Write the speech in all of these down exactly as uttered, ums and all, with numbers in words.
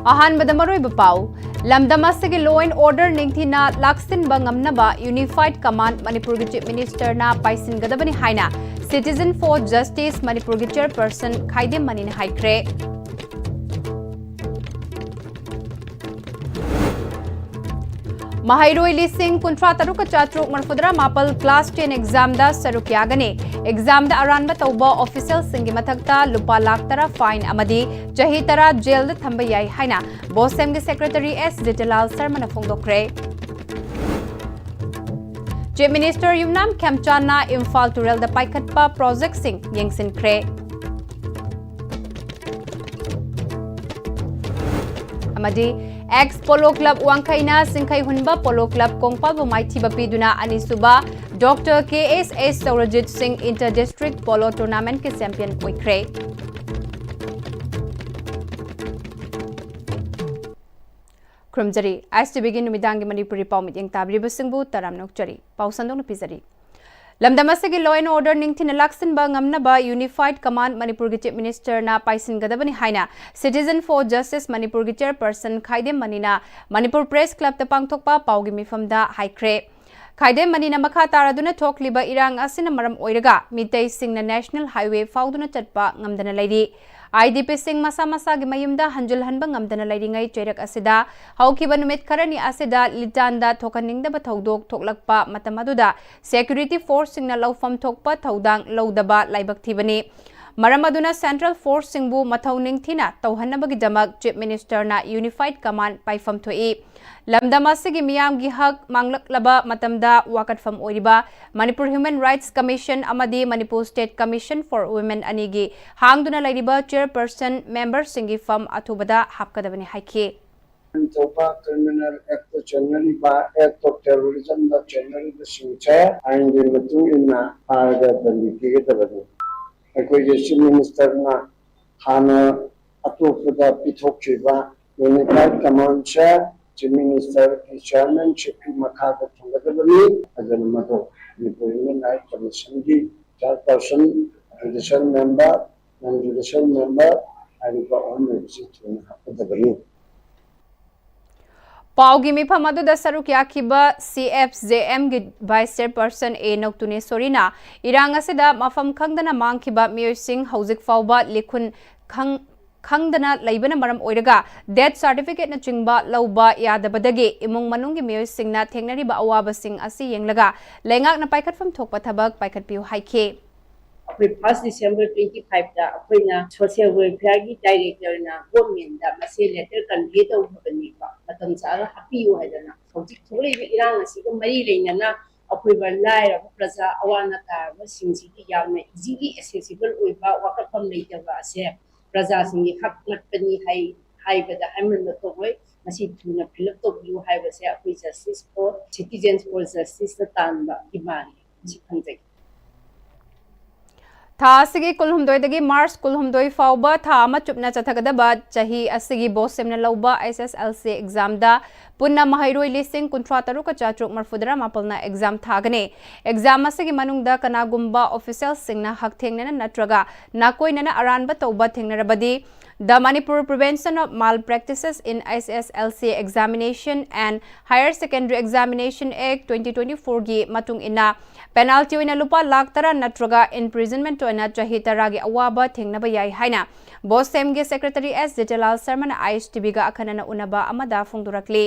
ꯑꯍꯥꯟꯕꯗ ꯃꯔꯨꯑꯣꯏꯕ ꯄꯥꯎ꯫ ꯂꯝꯗꯝ ꯑꯁꯤꯒꯤ law and order ꯅꯤꯡꯊꯤꯅ ꯂꯥꯛꯁꯤꯟꯕ ꯉꯝꯅꯕ Unified Command ꯃꯅꯤꯄꯨꯔꯒꯤ Chief Minister ꯅ ꯄꯥꯏꯁꯤꯟꯒꯗꯕꯅꯤ ꯍꯥꯏꯅ Citizen for Justice ꯃꯅꯤꯄꯨꯔꯒꯤ Chairperson ꯈꯥꯏꯗꯦꯝ ꯃꯅꯤꯅ ꯍꯥꯏꯈ꯭ꯔꯦ꯫ ꯃꯍꯩꯔꯣꯏ ꯂꯤꯁꯤꯡ ꯀꯨꯟꯊ꯭ꯔꯥ ꯇꯔꯨꯛ ꯆꯥꯇ꯭ꯔꯨꯛ ꯃꯔꯤꯐꯨꯇꯔꯥ ꯃꯥꯄꯜ class ten exam ꯗ ꯁꯔꯨꯛ ꯌꯥꯒꯅꯤ꯫ Exam ꯗ ꯑꯔꯥꯟꯕ ꯇꯧꯕ official ꯁꯤꯡꯒꯤ ꯃꯊꯛꯇ ꯂꯨꯄꯥ ꯂꯥꯈ ꯇꯔꯥ fine ꯑꯃꯗꯤ ꯆꯍꯤ ꯇꯔꯥ jail ꯗ ꯊꯝꯕ ꯌꯥꯏ ꯍꯥꯏꯅ BOSEM ꯒꯤ Secretary S ꯖꯤꯇꯤꯂꯥꯜ ꯁꯔꯃꯅ ꯐꯣꯡꯗꯣꯛꯈ꯭ꯔꯦ꯫ Chief Minister ꯌꯨꯝꯅꯥꯝ ꯈꯦꯝꯆꯥꯟꯅ ꯏꯝꯐꯥꯜ ꯇꯨꯔꯦꯜꯗ ꯄꯥꯏꯈꯠꯄ project ꯁꯤꯡ ꯌꯦꯡꯁꯤꯟꯈ꯭ꯔꯦ꯫ ꯑꯃꯗꯤ ex Polo Club ꯋꯥꯡꯈꯩꯅ ꯁꯤꯡꯈꯩ ꯍꯨꯟꯕ Polo Club ꯀꯣꯡꯄꯥꯜꯕꯨ ꯃꯥꯏꯊꯤꯕ ꯄꯤꯗꯨꯅ ꯑꯅꯤꯁꯨꯕ Doctor K S S ꯆꯧꯔꯖꯤꯠ ꯁꯤꯡ Inter District Polo Tournament ꯀꯤ champion ꯑꯣꯏꯈ꯭ꯔꯦ꯫ ꯈꯨꯔꯨꯝꯖꯔꯤ꯫ ISTV ꯒꯤ ꯅꯨꯃꯤꯗꯥꯡꯒꯤ ꯃꯅꯤꯄꯨꯔꯤ ꯄꯥꯎ ꯃꯤꯠꯌꯦꯡ ꯇꯥꯕꯤꯔꯤꯕꯁꯤꯡꯕꯨ ꯇꯔꯥꯝꯅ ꯑꯣꯛꯆꯔꯤ꯫ ꯄꯥꯎ ꯁꯟꯗꯣꯛꯅ ꯄꯤꯖꯔꯤ꯫ ꯂꯝꯗꯝ ꯑꯁꯤꯒꯤ law and order ꯅꯤꯡꯊꯤꯅ ꯂꯥꯛꯁꯤꯟꯕ ꯉꯝꯅꯕ Unified Command ꯃꯅꯤꯄꯨꯔꯒꯤ Chief Minister ꯅ ꯄꯥꯏꯁꯤꯟꯒꯗꯕꯅꯤ ꯍꯥꯏꯅ Citizen for Justice ꯃꯅꯤꯄꯨꯔꯒꯤ Chairperson ꯈꯥꯏꯗꯦꯝ ꯃꯅꯤꯅ ꯃꯅꯤꯄꯨꯔ Press Club ꯇ ꯄꯥꯡꯊꯣꯛꯄ ꯄꯥꯎꯒꯤ ꯃꯤꯐꯝꯗ ꯍꯥꯏꯈ꯭ꯔꯦ꯫ ꯈꯥꯏꯗꯦꯝ ꯃꯅꯤꯅ ꯃꯈꯥ ꯇꯥꯔꯗꯨꯅ ꯊꯣꯛꯂꯤꯕ ꯏꯔꯥꯡ ꯑꯁꯤꯅ ꯃꯔꯝ ꯑꯣꯏꯔꯒ ꯃꯤꯇꯩꯁꯤꯡꯅ National Highway ꯐꯥꯎꯗꯨꯅ ꯆꯠꯄ ꯉꯝꯗꯅ ꯂꯩꯔꯤ꯫ IDP ꯁꯤꯡ ꯃꯁꯥ ꯃꯁꯥꯒꯤ ꯃꯌꯨꯝꯗ ꯍꯟꯖꯤꯜꯍꯟꯕ ꯉꯝꯗꯅ ꯂꯩꯔꯤꯉꯩ ꯆꯩꯔꯛ ꯑꯁꯤꯗ ꯍꯧꯈꯤꯕ ꯅꯨꯃꯤꯠ ꯈꯔꯅꯤ ꯑꯁꯤꯗ ꯂꯤꯇꯥꯟꯗ ꯊꯣꯛꯍꯟꯅꯤꯡꯗꯕ ꯊꯧꯗꯣꯛ ꯊꯣꯛꯂꯛꯄ ꯃꯇꯝ ꯑꯗꯨꯗ security force ꯁꯤꯡꯅ ꯂꯧꯐꯝ ꯊꯣꯛꯄ ꯊꯧꯗꯥꯡ ꯂꯧꯗꯕ ꯂꯥꯏꯕꯛ ꯊꯤꯕꯅꯤ꯫ ꯃꯔꯝ ꯑꯗꯨꯅ Central Force ꯁꯤꯡꯕꯨ ꯃꯊꯧ ꯅꯤꯡꯊꯤꯅ ꯇꯧꯍꯟꯅꯕꯒꯤꯗꯃꯛ Chief Minister ꯅ Unified Command ꯄꯥꯏꯐꯝ ꯊꯣꯛꯏ꯫ ꯂꯝꯗꯝ ꯑꯁꯤꯒꯤ ꯃꯤꯌꯥꯝꯒꯤ ꯍꯛ ꯃꯥꯡꯂꯛꯂꯕ ꯃꯇꯝꯗ ꯋꯥꯀꯠꯐꯝ ꯑꯣꯏꯔꯤꯕ Manipur Human Rights Commission ꯑꯃꯗꯤ Manipur State Commission for Women ꯑꯅꯤꯒꯤ ꯍꯥꯡꯗꯨꯅ ꯂꯩꯔꯤꯕ Chairperson member ꯁꯤꯡꯒꯤ ꯐꯝ ꯑꯊꯨꯕꯗ ꯍꯥꯞꯀꯗꯕꯅꯤ ꯍꯥꯏꯈꯤ꯫ ꯊꯣꯛꯄ criminal act ꯇ ꯆꯦꯟꯅꯔꯤꯕ, act of terrorism ꯗ ꯆꯦꯟꯅꯔꯤꯕꯁꯤꯡꯁꯦ ꯑꯥꯏꯟꯒꯤ ꯃꯇꯨꯡ ꯏꯟꯅ ꯐꯥꯔꯒ ꯗꯟꯗꯤ ꯄꯤꯒꯗꯕꯅꯤ꯫ ꯑꯩꯈꯣꯏꯒꯤ Chief Minister ꯅ ꯍꯥꯟꯅ ꯑꯇꯣꯞꯄꯗ ꯄꯤꯊꯣꯛꯈꯤꯕ Unified Command ꯁꯦ Chief Minister ꯒꯤ chairmanship ꯀꯤ ꯃꯈꯥꯗ ꯊꯝꯒꯗꯕꯅꯤ꯫ ꯑꯗꯨꯅ ꯃꯗꯨ Manipur Human Rights Commission ꯒꯤ chairperson, judicial member, non judicial member ꯍꯥꯏꯔꯤꯕ ꯑꯍꯨꯝ ꯂꯩꯕꯁꯤ ꯊꯨꯅ ꯍꯥꯞꯀꯗꯕꯅꯤ꯫ ꯄꯥꯎꯒꯤ ꯃꯤꯐꯝ ꯑꯗꯨꯗ ꯁꯔꯨꯛ ꯌꯥꯈꯤꯕ C F J M ꯒꯤ Vice Chairperson A ꯅꯧꯇꯨꯅꯦꯁꯣꯔꯤꯅ ꯏꯔꯥꯡ ꯑꯁꯤꯗ ꯃꯐꯝ ꯈꯪꯗꯅ ꯃꯥꯡꯈꯤꯕ ꯃꯤꯑꯣꯏꯁꯤꯡ ꯍꯧꯖꯤꯛ ꯐꯥꯎꯕ ꯂꯤꯈꯨꯟ ꯈꯪ-, ꯈꯪꯗꯅ ꯂꯩꯕꯅ ꯃꯔꯝ ꯑꯣꯏꯔꯒ death certificate ꯅꯆꯤꯡꯕ ꯂꯧꯕ ꯌꯥꯗꯕꯗꯒꯤ ꯏꯃꯨꯡ ꯃꯅꯨꯡꯒꯤ ꯃꯤꯑꯣꯏꯁꯤꯡꯅ ꯊꯦꯡꯅꯔꯤꯕ ꯑꯋꯥꯕꯁꯤꯡ ꯑꯁꯤ ꯌꯦꯡꯂꯒ ꯂꯩꯉꯥꯛꯅ ꯄꯥꯏꯈꯠꯐꯝ ꯊꯣꯛꯄ ꯊꯕꯛ ꯄꯥꯏꯈꯠꯄꯤꯌꯨ ꯍꯥꯏꯈꯤ꯫ ꯑꯩꯈꯣꯏ first December twenty five ꯇ ꯑꯩꯈꯣꯏꯅ social welfare ꯒꯤ director ꯅ government ꯇ ꯃꯁꯤ letter convey ꯇꯧꯈ꯭ꯔꯕꯅꯦꯕ, ꯃꯇꯝ ꯆꯥꯅ ꯍꯥꯞꯄꯤꯌꯨ ꯍꯥꯏꯗꯅ꯫ ꯍꯧꯖꯤꯛ ꯊꯣꯛꯂꯛꯏꯕ ꯏꯔꯥꯡ ꯑꯁꯤꯒ ꯃꯔꯤ ꯂꯩꯅꯅ ꯑꯩꯈꯣꯏ ꯂꯥꯏꯔꯕ ꯄ꯭ꯔꯖꯥ, ꯑꯋꯥ ꯑꯅꯥ ꯇꯥꯔꯕꯁꯤꯡꯁꯤꯒꯤ ꯌꯥꯝꯅ easily accessible ꯑꯣꯏꯕ ꯋꯥꯀꯠꯐꯝ ꯂꯩꯇꯕ ꯑꯁꯦ ꯄ꯭ꯔꯖꯥꯁꯤꯡꯒꯤ ꯍꯛ ꯃꯠꯄꯅꯤ ꯍꯥꯏ-, ꯍꯥꯏꯕꯗ ꯍꯥꯏꯃꯟꯕ ꯊꯣꯛꯂꯣꯏ꯫ ꯃꯁꯤ ꯊꯨꯅ fill up ꯇꯧꯕꯤꯌꯨ ꯍꯥꯏꯕꯁꯦ ꯑꯩꯈꯣꯏ Justice for, Citizens for Justice ꯇ ꯇꯥꯟꯕ demand ꯅꯤ꯫ ꯃꯁꯤ ꯈꯪꯖꯩ꯫ ꯊꯥ ꯑꯁꯤꯒꯤ ꯀꯨꯟꯍꯨꯝꯗꯣꯏꯗꯒꯤ March ꯀꯨꯟꯍꯨꯝꯗꯣꯏ ꯐꯥꯎꯕ ꯊꯥ ꯑꯃ ꯆꯨꯞꯅ ꯆꯠꯊꯒꯗꯕ ꯆꯍꯤ ꯑꯁꯤꯒꯤ BOSEM ꯅ ꯂꯧꯕ S S L C exam ꯗ ꯄꯨꯟꯅ ꯃꯍꯩꯔꯣꯏ ꯂꯤꯁꯤꯡ ꯀꯨꯟꯊ꯭ꯔꯥ ꯇꯔꯨꯛꯀ ꯆꯥꯇ꯭ꯔꯨꯛ ꯃꯔꯐꯨꯇꯔꯥ ꯃꯥꯄꯜꯅ exam ꯊꯥꯒꯅꯤ꯫ Exam ꯑꯁꯤꯒꯤ ꯃꯅꯨꯡꯗ ꯀꯅꯥꯒꯨꯝꯕ official ꯁꯤꯡꯅ ꯍꯛꯊꯦꯡꯅꯅ ꯅꯠꯇ꯭ꯔꯒ ꯅꯥꯀꯣꯏꯅꯅ ꯑꯔꯥꯟꯕ ꯇꯧꯕ ꯊꯦꯡꯅꯔꯕꯗꯤ, The Manipur Prevention of Malpractices in S S L C Examination and Higher Secondary Examination Act twenty twenty-four ꯒꯤ ꯃꯇꯨꯡ ꯏꯟꯅ penalty ꯑꯣꯏꯅ ꯂꯨꯄꯥ ꯂꯥꯈ ꯇꯔꯥ ꯅꯠꯇ꯭ꯔꯒ imprisonment ꯑꯣꯏꯅ ꯆꯍꯤ ꯇꯔꯥꯒꯤ ꯑꯋꯥꯕ ꯊꯦꯡꯅꯕ ꯌꯥꯏ ꯍꯥꯏꯅ BOSEM ꯒꯤ secretary S ꯖꯦꯇꯤꯌꯥꯂꯥꯜ ꯁꯔꯃꯅ ISTV ꯒ ꯑꯈꯟꯅꯅ ꯎꯅꯕ ꯑꯃꯗ ꯐꯣꯡꯗꯣꯔꯛꯂꯤ꯫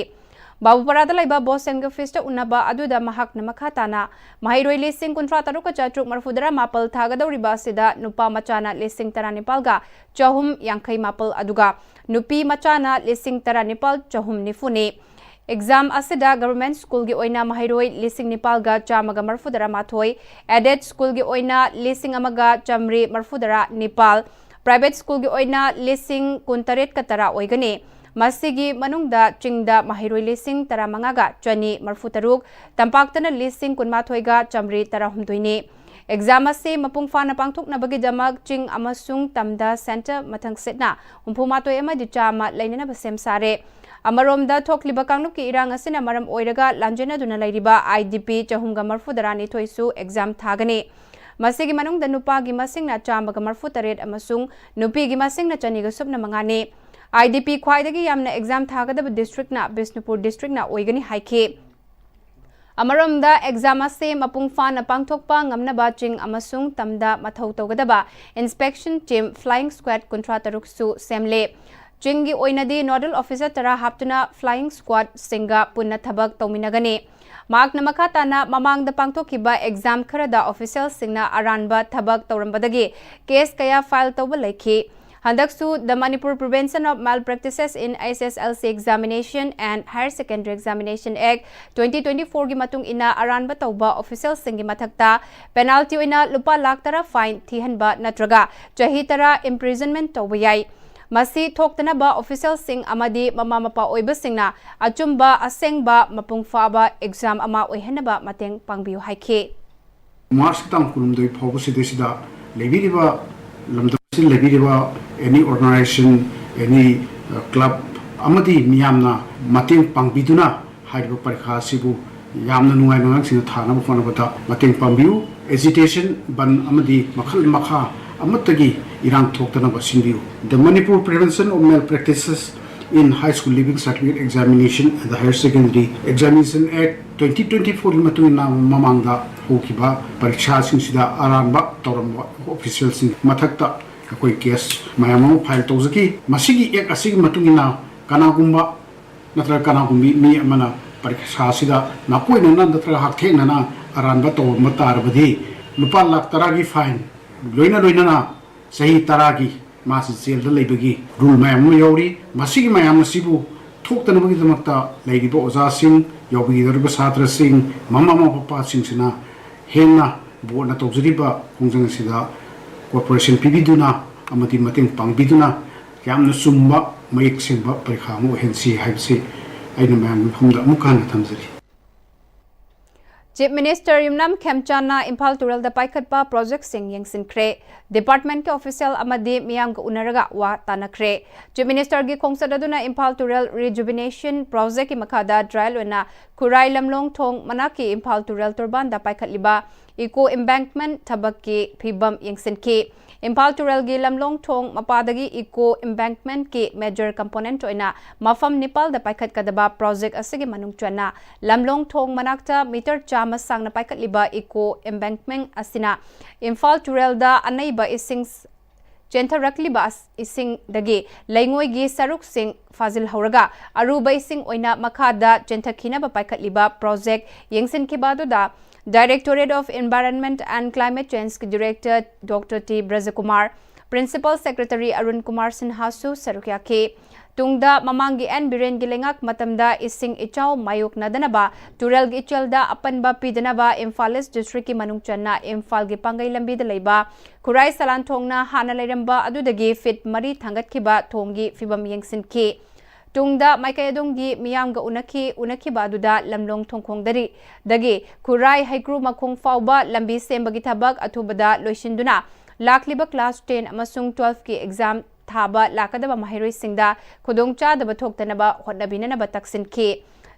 ꯕꯥꯕꯨꯄꯥꯔꯥꯗ ꯂꯩꯕ BOSEM ꯒꯤ office ꯇ ꯎꯅꯕ ꯑꯗꯨꯗ ꯃꯍꯥꯛꯅ ꯃꯈꯥ ꯇꯥꯅ ꯃꯍꯩꯔꯣꯏ ꯂꯤꯁꯤꯡ ꯀꯨꯟꯊ꯭ꯔꯥ ꯇꯔꯨꯛꯀ ꯆꯥꯇ꯭ꯔꯨꯛ ꯃꯔꯐꯨꯇꯔꯥ ꯃꯥꯄꯜ ꯊꯥꯒꯗꯧꯔꯤꯕ ꯑꯁꯤꯗ ꯅꯨꯄꯥ ꯃꯆꯥꯅ ꯂꯤꯁꯤꯡ ꯇꯔꯥꯅꯤꯄꯥꯜꯒ ꯆꯍꯨꯝ ꯌꯥꯡꯈꯩ ꯃꯥꯄꯜ, ꯑꯗꯨꯒ ꯅꯨꯄꯤ ꯃꯆꯥꯅ ꯂꯤꯁꯤꯡ ꯇꯔꯥꯅꯤꯄꯥꯜ ꯆꯍꯨꯝ ꯅꯤꯐꯨꯅꯤ꯫ Exam ꯑꯁꯤꯗ government school ꯒꯤ ꯑꯣꯏꯅ ꯃꯍꯩꯔꯣꯏ ꯂꯤꯁꯤꯡ ꯅꯤꯄꯥꯜꯒ ꯆꯥꯝꯃꯒ ꯃꯔꯐꯨꯇꯔꯥ ꯃꯥꯊꯣꯏ, aided school ꯒꯤ ꯑꯣꯏꯅ ꯂꯤꯁꯤꯡ ꯑꯃꯒ ꯆꯥꯃꯔꯤ ꯃꯔꯐꯨꯇꯔꯥ ꯅꯤꯄꯥꯜ, private school ꯒꯤ ꯑꯣꯏꯅ ꯂꯤꯁꯤꯡ ꯀꯨꯟꯇꯔꯦꯠꯀ ꯇꯔꯥ ꯑꯣꯏꯒꯅꯤ꯫ ꯃꯁꯤꯒꯤ ꯃꯅꯨꯡꯗ ꯆꯤꯡꯗ ꯃꯍꯩꯔꯣꯏ ꯂꯤꯁꯤꯡ ꯇꯔꯥꯃꯉꯥꯒ ꯆꯅꯤ ꯃꯔꯐꯨꯇꯔꯨꯛ, ꯇꯝꯄꯥꯛꯇꯅ ꯂꯤꯁꯤꯡ ꯀꯨꯟꯃꯥꯊꯣꯏꯒ ꯆꯥꯃꯔꯤ ꯇꯔꯥꯍꯨꯝꯗꯣꯏꯅꯤ꯫ Exam ꯑꯁꯤ ꯃꯄꯨꯡ ꯐꯥꯅ ꯄꯥꯡꯊꯣꯛꯅꯕꯒꯤꯗꯃꯛ ꯆꯤꯡ ꯑꯃꯁꯨꯡ ꯇꯝꯗ centre ꯃꯊꯪꯁꯤꯠꯅ ꯍꯨꯝꯐꯨꯃꯥꯊꯣꯏ ꯑꯃꯗꯤ ꯆꯥꯝꯃ ꯂꯩꯅꯅꯕ ꯁꯦꯝ ꯁꯥꯔꯦ꯫ ꯑꯃꯔꯣꯝꯗ, ꯊꯣꯛꯂꯤꯕ ꯀꯥꯡꯂꯨꯞꯀꯤ ꯏꯔꯥꯡ ꯑꯁꯤꯅ ꯃꯔꯝ ꯑꯣꯏꯔꯒ ꯂꯥꯟꯖꯦꯟꯅꯗꯨꯅ ꯂꯩꯔꯤꯕ IDP ꯆꯍꯨꯝꯒ ꯃꯔꯐꯨꯇꯔꯥ ꯅꯤꯊꯣꯏꯁꯨ exam ꯊꯥꯒꯅꯤ꯫ ꯃꯁꯤꯒꯤ ꯃꯅꯨꯡꯗ ꯅꯨꯄꯥꯒꯤ ꯃꯁꯤꯡꯅ ꯆꯥꯝꯃꯒ ꯃꯔꯐꯨꯇꯔꯦꯠ ꯑꯃꯁꯨꯡ ꯅꯨꯄꯤꯒꯤ ꯃꯁꯤꯡꯅ ꯆꯅꯤꯒ ꯁꯨꯞꯅ ꯃꯉꯥꯅꯤ꯫ IDP ꯈ꯭ꯋꯥꯏꯗꯒꯤ ꯌꯥꯝꯅ exam ꯊꯥꯒꯗꯕ districtꯅ ꯕꯤꯁꯅꯨꯄꯨꯔ districtꯅ ꯑꯣꯏꯒꯅꯤ ꯍꯥꯏꯈꯤ꯫ ꯑꯃꯔꯣꯝꯗ exam ꯑꯁꯤ ꯃꯄꯨꯡ ꯐꯥꯅ ꯄꯥꯡꯊꯣꯛꯄ ꯉꯝꯅꯕ ꯆꯤꯡ ꯑꯃꯁꯨꯡ ꯇꯝꯗ ꯃꯊꯧ ꯇꯧꯒꯗꯕ inspection team flying squad ꯀꯨꯟꯊ꯭ꯔꯥ ꯇꯔꯨꯛꯁꯨ ꯁꯦꯝꯂꯦ꯫ ꯆꯤꯡꯒꯤ ꯑꯣꯏꯅꯗꯤ nodal officer ꯇꯔꯥ ꯍꯥꯞꯇꯨꯅ flying squadꯁꯤꯡꯒ ꯄꯨꯟꯅ ꯊꯕꯛ ꯇꯧꯃꯤꯟꯅꯒꯅꯤ꯫ ꯃꯍꯥꯛꯅ ꯃꯈꯥ ꯇꯥꯅ ꯃꯃꯥꯡꯗ ꯄꯥꯡꯊꯣꯛꯈꯤꯕ exam ꯈꯔꯗ officialꯁꯤꯡꯅ ꯑꯔꯥꯟꯕ ꯊꯕꯛ ꯇꯧꯔꯝꯕꯗꯒꯤ case ꯀꯌꯥ file ꯇꯧꯕ ꯂꯩꯈꯤ꯫ ꯍꯟꯗꯛꯁꯨ The Manipur Prevention of Malpractices in HSSLC Examination and Higher Secondary Examination Act twenty twenty-fourꯒꯤ ꯃꯇꯨꯡ ꯏꯟꯅ ꯑꯔꯥꯟꯕ ꯇꯧꯕ officialꯁꯤꯡꯒꯤ ꯃꯊꯛꯇ penalty ꯑꯣꯏꯅ ꯂꯨꯄꯥ ꯂꯥꯈ ꯇꯔꯥ fine ꯊꯤꯍꯟꯕ ꯅꯠꯇ꯭ꯔꯒ ꯆꯍꯤ ꯇꯔꯥ imprisonment ꯇꯧꯕ ꯌꯥꯏ꯫ ꯃꯁꯤ ꯊꯣꯛꯇꯅꯕ officialꯁꯤꯡ ꯑꯃꯗꯤ ꯃꯃꯥ ꯃꯄꯥ ꯑꯣꯏꯕꯁꯤꯡꯅ ꯑꯆꯨꯝꯕ, ꯑꯁꯦꯡꯕ, ꯃꯄꯨꯡ ꯐꯥꯕ exam ꯑꯃ ꯑꯣꯏꯍꯟꯅꯕ ꯃꯇꯦꯡ ꯄꯥꯡꯕꯤꯌꯨ ꯍꯥꯏꯈꯤ꯫ March ꯇꯥꯡ ꯀꯨꯟꯍꯨꯝꯗꯣꯏ ꯐꯥꯎꯕꯁꯤꯗꯩꯁꯤꯗ ꯂꯩꯕꯤꯔꯤꯕ, ꯂꯝꯗꯝ ꯑꯁꯤꯗ ꯂꯩꯕꯤꯔꯤꯕ any organization, any club ꯑꯃꯗꯤ ꯃꯤꯌꯥꯝꯅ ꯃꯇꯦꯡ ꯄꯥꯡꯕꯤꯗꯨꯅ ꯍꯥꯏꯔꯤꯕ ꯄꯔꯤꯈꯥ ꯑꯁꯤꯕꯨ ꯌꯥꯝꯅ ꯅꯨꯡꯉꯥꯏꯅ ꯑꯉꯥꯡꯁꯤꯡꯅ ꯊꯥꯅꯕ ꯍꯣꯠꯅꯕꯗ ꯃꯇꯦꯡ ꯄꯥꯡꯕꯤꯌꯨ꯫ Agitation, ꯕꯟ ꯑꯃꯗꯤ ꯃꯈꯜ ꯃꯈꯥ ꯑꯃꯠꯇꯒꯤ ꯏꯔꯥꯡ ꯊꯣꯛꯇꯅꯕ ꯁꯤꯟꯕꯤꯌꯨ꯫ The Manipur Prevention of Malpractices in High School Leaving Certificate Examination and the Higher Secondary Examination Act twenty twenty-fourꯒꯤ ꯃꯇꯨꯡ ꯏꯟꯅ ꯃꯃꯥꯡꯗ ꯍꯧꯈꯤꯕ ꯄꯔꯤꯈꯥꯁꯤꯡꯁꯤꯗ ꯑꯔꯥꯟꯕ ꯇꯧꯔꯝꯕ officialꯁꯤꯡ ꯃꯊꯛꯇ ꯑꯩꯈꯣꯏ case ꯃꯌꯥꯝ ꯑꯃ file ꯇꯧꯖꯈꯤ꯫ ꯃꯁꯤꯒꯤ act ꯑꯁꯤꯒꯤ ꯃꯇꯨꯡ ꯏꯟꯅ ꯀꯅꯥꯒꯨꯝꯕ ꯅꯠꯇ꯭ꯔꯒ ꯀꯅꯥꯒꯨꯝꯕꯤ ꯃꯤ ꯑꯃꯅ ꯄꯔꯤꯈꯥ ꯑꯁꯤꯗ ꯅꯥꯀꯣꯏꯅꯅ ꯅꯠꯇ꯭ꯔꯒ ꯍꯛꯊꯦꯡꯅꯅ ꯑꯔꯥꯟꯕ ꯇꯧꯔꯝꯕ ꯇꯥꯔꯕꯗꯤ ꯂꯨꯄꯥ ꯂꯥꯈ ꯇꯔꯥꯒꯤ fine, ꯂꯣꯏꯅ ꯂꯣꯏꯅꯅ ꯆꯍꯤ ꯇꯔꯥꯒꯤ ꯃꯥꯁꯤ ꯖꯦꯜꯗ ꯂꯩꯕꯒꯤ rule ꯃꯌꯥꯝ ꯑꯃ ꯌꯥꯎꯔꯤ꯫ ꯃꯁꯤꯒꯤ ꯃꯌꯥꯝ ꯑꯁꯤꯕꯨ ꯊꯣꯛꯇꯅꯕꯒꯤꯗꯃꯛꯇ ꯂꯩꯔꯤꯕ ꯑꯣꯖꯥꯁꯤꯡ, ꯌꯥꯎꯕꯤꯒꯗꯧꯔꯤꯕ ꯁꯥꯇ꯭ꯔꯁꯤꯡ, ꯃꯃꯥ ꯃꯄꯥꯁꯤꯡꯁꯤꯅ ꯍꯦꯟꯅ ꯕꯣꯔꯗꯅ ꯇꯧꯖꯔꯤꯕ ꯈꯣꯡꯖꯪ ꯑꯁꯤꯗ cooperation ꯄꯤꯕꯤꯗꯨꯅ ꯑꯃꯗꯤ ꯃꯇꯦꯡ ꯄꯥꯡꯕꯤꯗꯨꯅ ꯌꯥꯝꯅ ꯆꯨꯝꯕ, ꯃꯌꯦꯛ ꯁꯦꯡꯕ ꯄꯔꯤꯈꯥ ꯑꯃ ꯑꯣꯏꯍꯟꯁꯤ ꯍꯥꯏꯕꯁꯤ ꯑꯩꯅ ꯃꯌꯥꯝꯒꯤ ꯃꯐꯝꯗ ꯑꯃꯨꯛꯀ ꯍꯟꯅ ꯊꯝꯖꯔꯤ꯫ Chief Minister ꯌꯨꯝꯅꯥꯝ ꯈꯦꯝꯆꯥꯟꯅ ꯏꯝꯐꯥꯜ ꯇꯨꯔꯦꯜꯗ ꯄꯥꯏꯈꯠꯄ projectꯁꯤꯡ ꯌꯦꯡꯁꯤꯟꯈ꯭ꯔꯦ꯫ Departmentꯀꯤ official ꯑꯃꯗꯤ ꯃꯤꯌꯥꯝꯒ ꯎꯅꯔꯒ ꯋꯥ ꯇꯥꯅꯈ꯭ꯔꯦ꯫ Chief Ministerꯒꯤ ꯈꯣꯡꯆꯠ ꯑꯗꯨꯅ ꯏꯝꯐꯥꯜ ꯇꯨꯔꯦꯜ rejuvenation projectꯀꯤ ꯃꯈꯥꯗ trial ꯑꯣꯏꯅ ꯈꯨꯔꯥꯏ ꯂꯝꯂꯣꯡ ꯊꯣꯡ ꯃꯅꯥꯛꯀꯤ ꯏꯝꯐꯥꯜ ꯇꯨꯔꯦꯜ ꯇꯣꯔꯕꯥꯟꯗ ꯄꯥꯏꯈꯠꯂꯤꯕ eco embankment ꯊꯕꯛꯀꯤ ꯐꯤꯕꯝ ꯌꯦꯡꯁꯤꯟꯈꯤ꯫ ꯏꯝꯐꯥꯜ ꯇꯨꯔꯦꯜꯒꯤ ꯂꯝꯂꯣꯡ ꯊꯣꯡ ꯃꯄꯥꯗꯒꯤ ꯏꯀꯣ ꯏꯝꯕꯦꯡꯛꯃꯦꯟꯠꯀꯤ ꯃꯦꯖꯔ ꯀꯝꯄꯣꯅꯦꯟꯠ ꯑꯣꯏꯅ ꯃꯐꯝ ꯅꯤꯄꯥꯜꯗ ꯄꯥꯏꯈꯠꯀꯗꯕ ꯄ꯭ꯔꯣꯖꯦꯛ ꯑꯁꯤꯒꯤ ꯃꯅꯨꯡ ꯆꯟꯅ ꯂꯝꯂꯣꯡ ꯊꯣꯡ ꯃꯅꯥꯛꯇ ꯃꯤꯇꯔ ꯆꯥꯝꯃ ꯁꯥꯡꯅ ꯄꯥꯏꯈꯠꯂꯤꯕ ꯏꯀꯣ ꯏꯝꯕꯦꯡꯛꯃꯦꯟꯠ ꯑꯁꯤꯅ ꯏꯝꯐꯥꯜ ꯇꯨꯔꯦꯜꯗ ꯑꯅꯩꯕ ꯏꯁꯤꯡ ꯆꯦꯟꯊꯔꯛꯂꯤꯕ ꯑꯁ-, ꯏꯁꯤꯡꯗꯒꯤ ꯂꯩꯉꯣꯏꯒꯤ ꯁꯔꯨꯛꯁꯤꯡ ꯐꯥꯖꯤꯜꯍꯧꯔꯒ ꯑꯔꯨꯕ ꯏꯁꯤꯡ ꯑꯣꯏꯅ ꯃꯈꯥꯗ ꯆꯦꯟꯊꯈꯤꯅꯕ ꯄꯥꯏꯈꯠꯂꯤꯕ ꯄ꯭ꯔꯣꯖꯦꯛ ꯌꯦꯡꯁꯤꯟꯈꯤꯕ ꯑꯗꯨꯗ Directorate of Environment and Climate Change ꯀꯤ director doctor T Brajakumar, principal secretary Arun Kumar ꯁꯤꯟꯍꯥꯁꯨ ꯁꯔꯨꯛ ꯌꯥꯈꯤ꯫ ꯇꯨꯡꯗ ꯃꯃꯥꯡꯒꯤ ꯑꯦꯟ ꯕꯤꯔꯦꯟꯒꯤ ꯂꯩꯉꯥꯛ ꯃꯇꯝꯗ ꯏꯁꯤꯡ ꯏꯆꯥꯎ ꯃꯥꯌꯣꯛꯅꯗꯅꯕ ꯇꯨꯔꯦꯜꯒꯤ ꯏꯆꯦꯜꯗ ꯑꯄꯟꯕ ꯄꯤꯗꯅꯕ ꯏꯝꯐꯥꯜ ꯏꯁ ꯗꯤꯁꯇ꯭ꯔꯤꯛꯀꯤ ꯃꯅꯨꯡ ꯆꯟꯅ ꯏꯝꯐꯥꯜꯒꯤ ꯄꯥꯡꯒꯩ ꯂꯝꯕꯤꯗ ꯂꯩꯕ ꯈꯨꯔꯥꯏ ꯁꯂꯥꯟ ꯊꯣꯡꯅ ꯍꯥꯟꯅ ꯂꯩꯔꯝꯕ ꯑꯗꯨꯗꯒꯤ ꯐꯤꯠ ꯃꯔꯤ ꯊꯥꯡꯒꯠꯈꯤꯕ ꯊꯣꯡꯒꯤ ꯐꯤꯕꯝ ꯌꯦꯡꯁꯤꯟꯈꯤ꯫ ꯇꯨꯡꯗ ꯃꯥꯏꯀꯩ ꯑꯗꯣꯝꯒꯤ ꯃꯤꯌꯥꯝꯒ ꯎꯅꯈꯤ, ꯎꯅꯈꯤꯕ ꯑꯗꯨꯗ ꯂꯝꯂꯣꯡ ꯊꯣꯡꯈꯣꯡꯗꯔꯤ ꯗꯒꯤ ꯈꯨꯔꯥꯏ ꯍꯩꯀ꯭ꯔꯨ ꯃꯈꯣꯡ ꯐꯥꯎꯕ ꯂꯝꯕꯤ ꯁꯦꯝꯕꯒꯤ ꯊꯕꯛ ꯑꯊꯨꯕꯗ ꯂꯣꯏꯁꯤꯟꯗꯨꯅ ꯂꯥꯛꯂꯤꯕ class ten ꯑꯃꯁꯨꯡ twelve ꯀꯤ exam ꯊꯥꯕ ꯂꯥꯛꯀꯗꯕ ꯃꯍꯩꯔꯣꯏꯁꯤꯡꯗ ꯈꯨꯗꯣꯡꯆꯥꯗꯕ ꯊꯣꯛꯇꯅꯕ ꯍꯣꯠꯅꯕꯤꯅꯅꯕ ꯇꯛꯁꯤꯟꯈꯤ꯫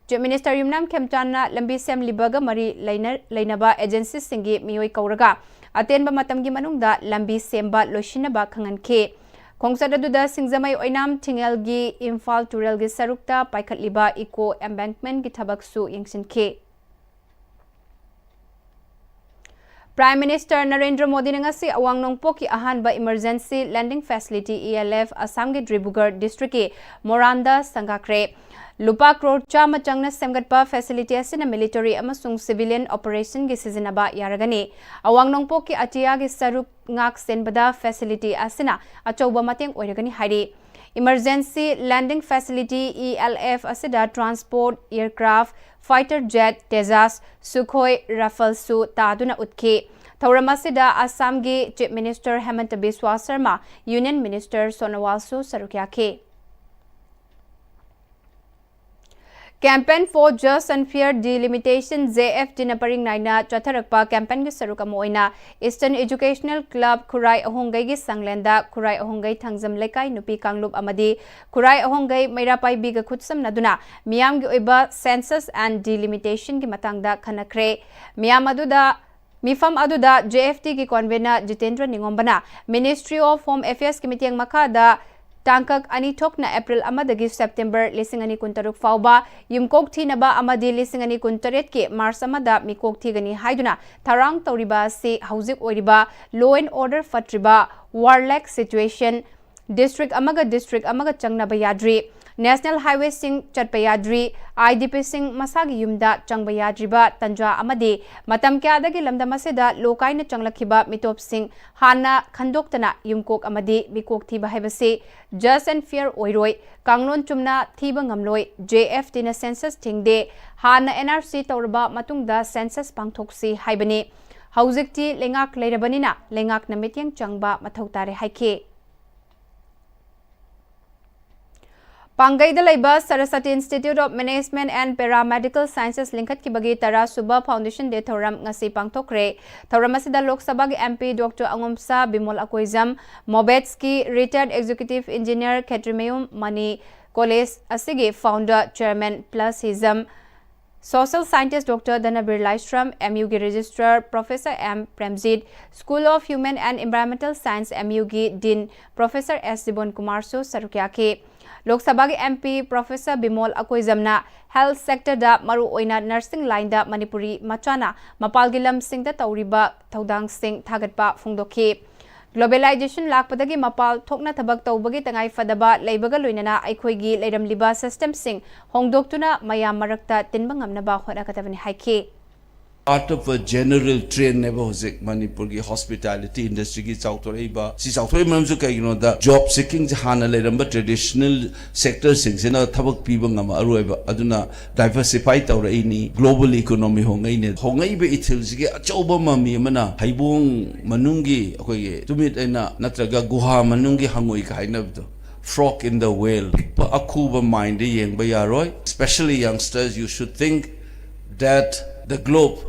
Chief Minister ꯌꯨꯝꯅꯥꯝ ꯈꯦꯝꯆꯥꯟꯅ ꯂꯝꯕꯤ ꯁꯦꯝꯂꯤꯕꯒ ꯃꯔꯤ ꯂꯩꯅ-, ꯂꯩꯅꯕ agency ꯁꯤꯡꯒꯤ ꯃꯤꯑꯣꯏ ꯀꯧꯔꯒ ꯑꯇꯦꯟꯕ ꯃꯇꯝꯒꯤ ꯃꯅꯨꯡꯗ ꯂꯝꯕꯤ ꯁꯦꯝꯕ ꯂꯣꯏꯁꯤꯟꯅꯕ ꯈꯪꯍꯟꯈꯤ꯫ ꯈꯣꯡꯆꯠ ꯑꯗꯨꯗ ꯁꯤꯡꯖꯃꯩ ꯑꯣꯏꯅꯥꯝ ꯊꯤꯡꯉꯦꯜꯒꯤ ꯏꯝꯐꯥꯜ ꯇꯨꯔꯦꯜꯒꯤ ꯁꯔꯨꯛꯇ ꯄꯥꯏꯈꯠꯂꯤꯕ ꯏꯀꯣ embankment ꯀꯤ ꯊꯕꯛꯁꯨ ꯌꯦꯡꯁꯤꯟꯈꯤ꯫ Prime Minister ꯅꯔꯦꯟꯗ꯭ꯔ ꯃꯣꯗꯤꯅ ꯉꯁꯤ ꯑꯋꯥꯡ ꯅꯣꯡꯄꯣꯛꯀꯤ ꯑꯍꯥꯟꯕ Emergency Landing Facility, E L F, ꯑꯁꯥꯝꯒꯤ ꯗꯤꯕ꯭ꯔꯨꯒꯔ district ꯀꯤ ꯃꯣꯔꯥꯟꯗ ꯁꯪꯒꯥꯈ꯭ꯔꯦ꯫ ꯂꯨꯄꯥ ꯀ꯭ꯔꯣꯔ ꯆꯥꯝꯃ ꯆꯪꯅ ꯁꯦꯝꯒꯠꯄ facility ꯑꯁꯤꯅ military ꯑꯃꯁꯨꯡ civilian operation ꯒꯤ ꯁꯤꯖꯤꯟꯅꯕ ꯌꯥꯔꯒꯅꯤ꯫ ꯑꯋꯥꯡ ꯅꯣꯡꯄꯣꯛꯀꯤ ꯑꯇꯤꯌꯥꯒꯤ ꯁꯔꯨꯛ ꯉꯥꯛ ꯁꯦꯟꯕꯗ facility ꯑꯁꯤꯅ ꯑꯆꯧꯕ ꯃꯇꯦꯡ ꯑꯣꯏꯔꯒꯅꯤ ꯍꯥꯏꯔꯤ꯫ Emergency Landing Facility, E L F, ꯑꯁꯤꯗ transport aircraft, fighter jet, Tejas, Sukhoi, Rafale ꯁꯨ ꯇꯥꯗꯨꯅ ꯎꯠꯈꯤ꯫ ꯊꯧꯔꯝ ꯑꯁꯤꯗ ꯑꯁꯥꯝꯒꯤ Chief Minister ꯍꯦꯃꯟꯇ ꯕꯤꯁ꯭ꯋꯥ Sharma, Union Minister ꯁꯣꯅꯣꯋꯥꯜꯁꯨ ꯁꯔꯨꯛ ꯌꯥꯈꯤ꯫ Campaign for Just and Fair Delimitation, J F D ꯅ ꯄꯔꯤꯡ ꯅꯥꯏꯅ ꯆꯠꯊꯔꯛꯄ campaign ꯒꯤ ꯁꯔꯨꯛ ꯑꯃ ꯑꯣꯏꯅ Eastern Educational Club ꯈꯨꯔꯥꯏ ꯑꯍꯣꯡꯒꯩꯒꯤ ꯁꯪꯂꯦꯟꯗ ꯈꯨꯔꯥꯏ ꯑꯍꯣꯡꯒꯩ ꯊꯥꯡꯖꯝ ꯂꯩꯀꯥꯏ ꯅꯨꯄꯤ ꯀꯥꯡꯂꯨꯞ ꯑꯃꯗꯤ ꯈꯨꯔꯥꯏ ꯑꯍꯣꯡꯒꯩ ꯃꯩꯔꯥ ꯄꯥꯏꯕꯤꯒ ꯈꯨꯠꯁꯝꯅꯗꯨꯅ ꯃꯤꯌꯥꯝꯒꯤ ꯑꯣꯏꯕ Census and Delimitation ꯒꯤ ꯃꯇꯥꯡꯗ ꯈꯟꯅꯈ꯭ꯔꯦ꯫ ꯃꯤꯌꯥꯝ ꯑꯗꯨꯗ ꯃꯤꯐꯝ ꯑꯗꯨꯗ J F T ꯒꯤ convener Jitendra ꯅꯤꯉꯣꯝꯕꯅ Ministry of Home Affairs ꯀꯤ ꯃꯤꯠꯌꯦꯡ ꯃꯈꯥꯗ ꯇꯥꯡꯀꯛ ꯑꯅꯤ ꯊꯣꯛꯅ April ꯑꯃꯗꯒꯤ September ꯂꯤꯁꯤꯡ ꯑꯅꯤ ꯀꯨꯟꯇꯔꯨꯛ ꯐꯥꯎꯕ ꯌꯨꯝꯀꯣꯛ ꯊꯤꯅꯕ ꯑꯃꯗꯤ ꯂꯤꯁꯤꯡ ꯑꯅꯤ ꯀꯨꯟꯇꯔꯦꯠꯀꯤ March ꯑꯃꯗ ꯃꯤꯀꯣꯛ ꯊꯤꯒꯅꯤ ꯍꯥꯏꯗꯨꯅ ꯊꯧꯔꯥꯡ ꯇꯧꯔꯤꯕ ꯑꯁꯤ ꯍꯧꯖꯤꯛ ꯑꯣꯏꯔꯤꯕ law and order ꯐꯠꯇ꯭ꯔꯤꯕ, warlike situation, district ꯑꯃꯒ district ꯑꯃꯒ ꯆꯪꯅꯕ ꯌꯥꯗ꯭ꯔꯤ, national highwayꯁꯤꯡ ꯆꯠꯄ ꯌꯥꯗ꯭ꯔꯤ, IDPꯁꯤꯡ ꯃꯁꯥꯒꯤ ꯌꯨꯝꯗ ꯆꯪꯕ ꯌꯥꯗ꯭ꯔꯤꯕ ꯇꯟꯖꯥ ꯑꯃꯗꯤ ꯃꯇꯝ ꯀꯌꯥꯗꯒꯤ ꯂꯝꯗꯝ ꯑꯁꯤꯗ ꯂꯣ ꯀꯥꯏꯅ ꯆꯪꯂꯛꯈꯤꯕ ꯃꯤꯇꯣꯞꯁꯤꯡ ꯍꯥꯟꯅ ꯈꯟꯗꯣꯛꯇꯅ ꯌꯨꯝꯀꯣꯛ ꯑꯃꯗꯤ ꯃꯤꯀꯣꯛ ꯊꯤꯕ ꯍꯥꯏꯕꯁꯤ just and fair ꯑꯣꯏꯔꯣꯏ, ꯀꯥꯡꯂꯣꯟ ꯆꯨꯝꯅ ꯊꯤꯕ ꯉꯝꯂꯣꯏ꯫ J F Tꯅ census ꯊꯤꯡꯗꯦ, ꯍꯥꯟꯅ N R C ꯇꯧꯔꯕ ꯃꯇꯨꯡꯗ census ꯄꯥꯡꯊꯣꯛꯁꯤ ꯍꯥꯏꯕꯅꯤ꯫ ꯍꯧꯖꯤꯛꯇꯤ ꯂꯩꯉꯥꯛ ꯂꯩꯔꯕꯅꯤꯅ ꯂꯩꯉꯥꯛꯅ ꯃꯤꯠꯌꯦꯡ ꯆꯪꯕ ꯃꯊꯧ ꯇꯥꯔꯦ ꯍꯥꯏꯈꯤ꯫ ꯄꯥꯡꯒꯩꯗ ꯂꯩꯕ Saraswati Institute of Management and Paramedical Sciences ꯂꯤꯡꯈꯠꯈꯤꯕꯒꯤ ꯇꯔꯥ ꯁꯨꯕ Foundation Day ꯊꯧꯔꯝ ꯉꯁꯤ ꯄꯥꯡꯊꯣꯛꯈ꯭ꯔꯦ꯫ ꯊꯧꯔꯝ ꯑꯁꯤꯗ ꯂꯣꯛ ꯁꯚꯥꯒꯤ M P Doctor ꯑꯉꯣꯝꯁꯥ Bimol Akoijam, MOBETS ꯀꯤ retired executive engineer ꯈꯦꯇ꯭ꯔꯤꯃꯌꯨꯝ ꯃꯅꯤ, college ꯑꯁꯤꯒꯤ founder chairman plus ꯍꯤꯖꯝ, social scientist Doctor ꯙꯅꯕꯤꯔ ꯂꯥꯏꯁ꯭ꯔꯝ, M U ꯒꯤ registrar Professor M Premjit, School of Human and Environmental Science M U ꯒꯤ dean Professor S ꯖꯤꯕꯣꯟ ꯀꯨꯃꯥꯔꯁꯨ ꯁꯔꯨꯛ ꯌꯥꯈꯤ꯫ ꯂꯣꯛ ꯁꯚꯥꯒꯤ M P Professor Bimol ꯑꯀꯣꯏꯖꯝꯅ health sector ꯗ ꯃꯔꯨꯑꯣꯏꯅ nursing line ꯗ ꯃꯅꯤꯄꯨꯔꯤ ꯃꯆꯥꯅ ꯃꯄꯥꯜꯒꯤ ꯂꯝꯁꯤꯡꯗ ꯇꯧꯔꯤꯕ ꯊꯧꯗꯥꯡꯁꯤꯡ ꯊꯥꯒꯠꯄ ꯐꯣꯡꯗꯣꯛꯈꯤ꯫ Globalization ꯂꯥꯛꯄꯗꯒꯤ ꯃꯄꯥꯜ ꯊꯣꯛꯅ ꯊꯕꯛ ꯇꯧꯕꯒꯤ ꯇꯉꯥꯏ ꯐꯗꯕ ꯂꯩꯕꯒ ꯂꯣꯏꯅꯅ ꯑꯩꯈꯣꯏꯒꯤ ꯂꯩꯔꯝꯂꯤꯕ system ꯁꯤꯡ ꯍꯣꯡꯗꯣꯛꯇꯨꯅ ꯃꯌꯥꯝ ꯃꯔꯛꯇ ꯇꯤꯟꯕ ꯉꯝꯅꯕ ꯍꯣꯠꯅꯒꯗꯕꯅꯤ ꯍꯥꯏꯈꯤ꯫ Part of a general trend ꯅꯦꯕ ꯍꯧꯖꯤꯛ ꯃꯅꯤꯄꯨꯔꯒꯤ hospitality industry ꯒꯤ ꯆꯥꯎꯊꯣꯔꯛꯏꯕ꯫ ꯁꯤ ꯆꯥꯎꯊꯣꯔꯛꯏ ꯃꯔꯝꯁꯨ ꯀꯩꯒꯤꯅꯣꯗ job seeking ꯁꯦ ꯍꯥꯟꯅ ꯂꯩꯔꯝꯕ traditional sector ꯁꯤꯡꯁꯤꯅ ꯊꯕꯛ ꯄꯤꯕ ꯉꯝꯃꯛꯑꯔꯣꯏꯕ꯫ ꯑꯗꯨꯅ diversify ꯇꯧꯔꯛꯏꯅꯤ꯫ Global economy ꯍꯣꯡꯉꯛꯏꯅꯦ꯫ ꯍꯣꯡꯉꯛꯏꯕ ꯏꯊꯤꯜꯁꯤꯒꯤ ꯑꯆꯧꯕ ꯃꯃꯤ ꯑꯃꯅ ꯍꯩꯕꯣꯡ ꯃꯅꯨꯡꯒꯤ ꯑꯩꯈꯣꯏꯒꯤ ꯇꯨꯃꯤꯠ ꯑꯩꯅ ꯅꯠꯇ꯭ꯔꯒ ꯒꯨꯍꯥ ꯃꯅꯨꯡꯒꯤ ꯍꯪꯉꯣꯏꯒ ꯍꯥꯏꯅꯕꯗꯣ, frog in the well, ꯄꯤꯛꯄ ꯑꯈꯨꯕ mind ꯗ ꯌꯦꯡꯕ ꯌꯥꯔꯣꯏ꯫ Especially youngsters, you should think that the globe,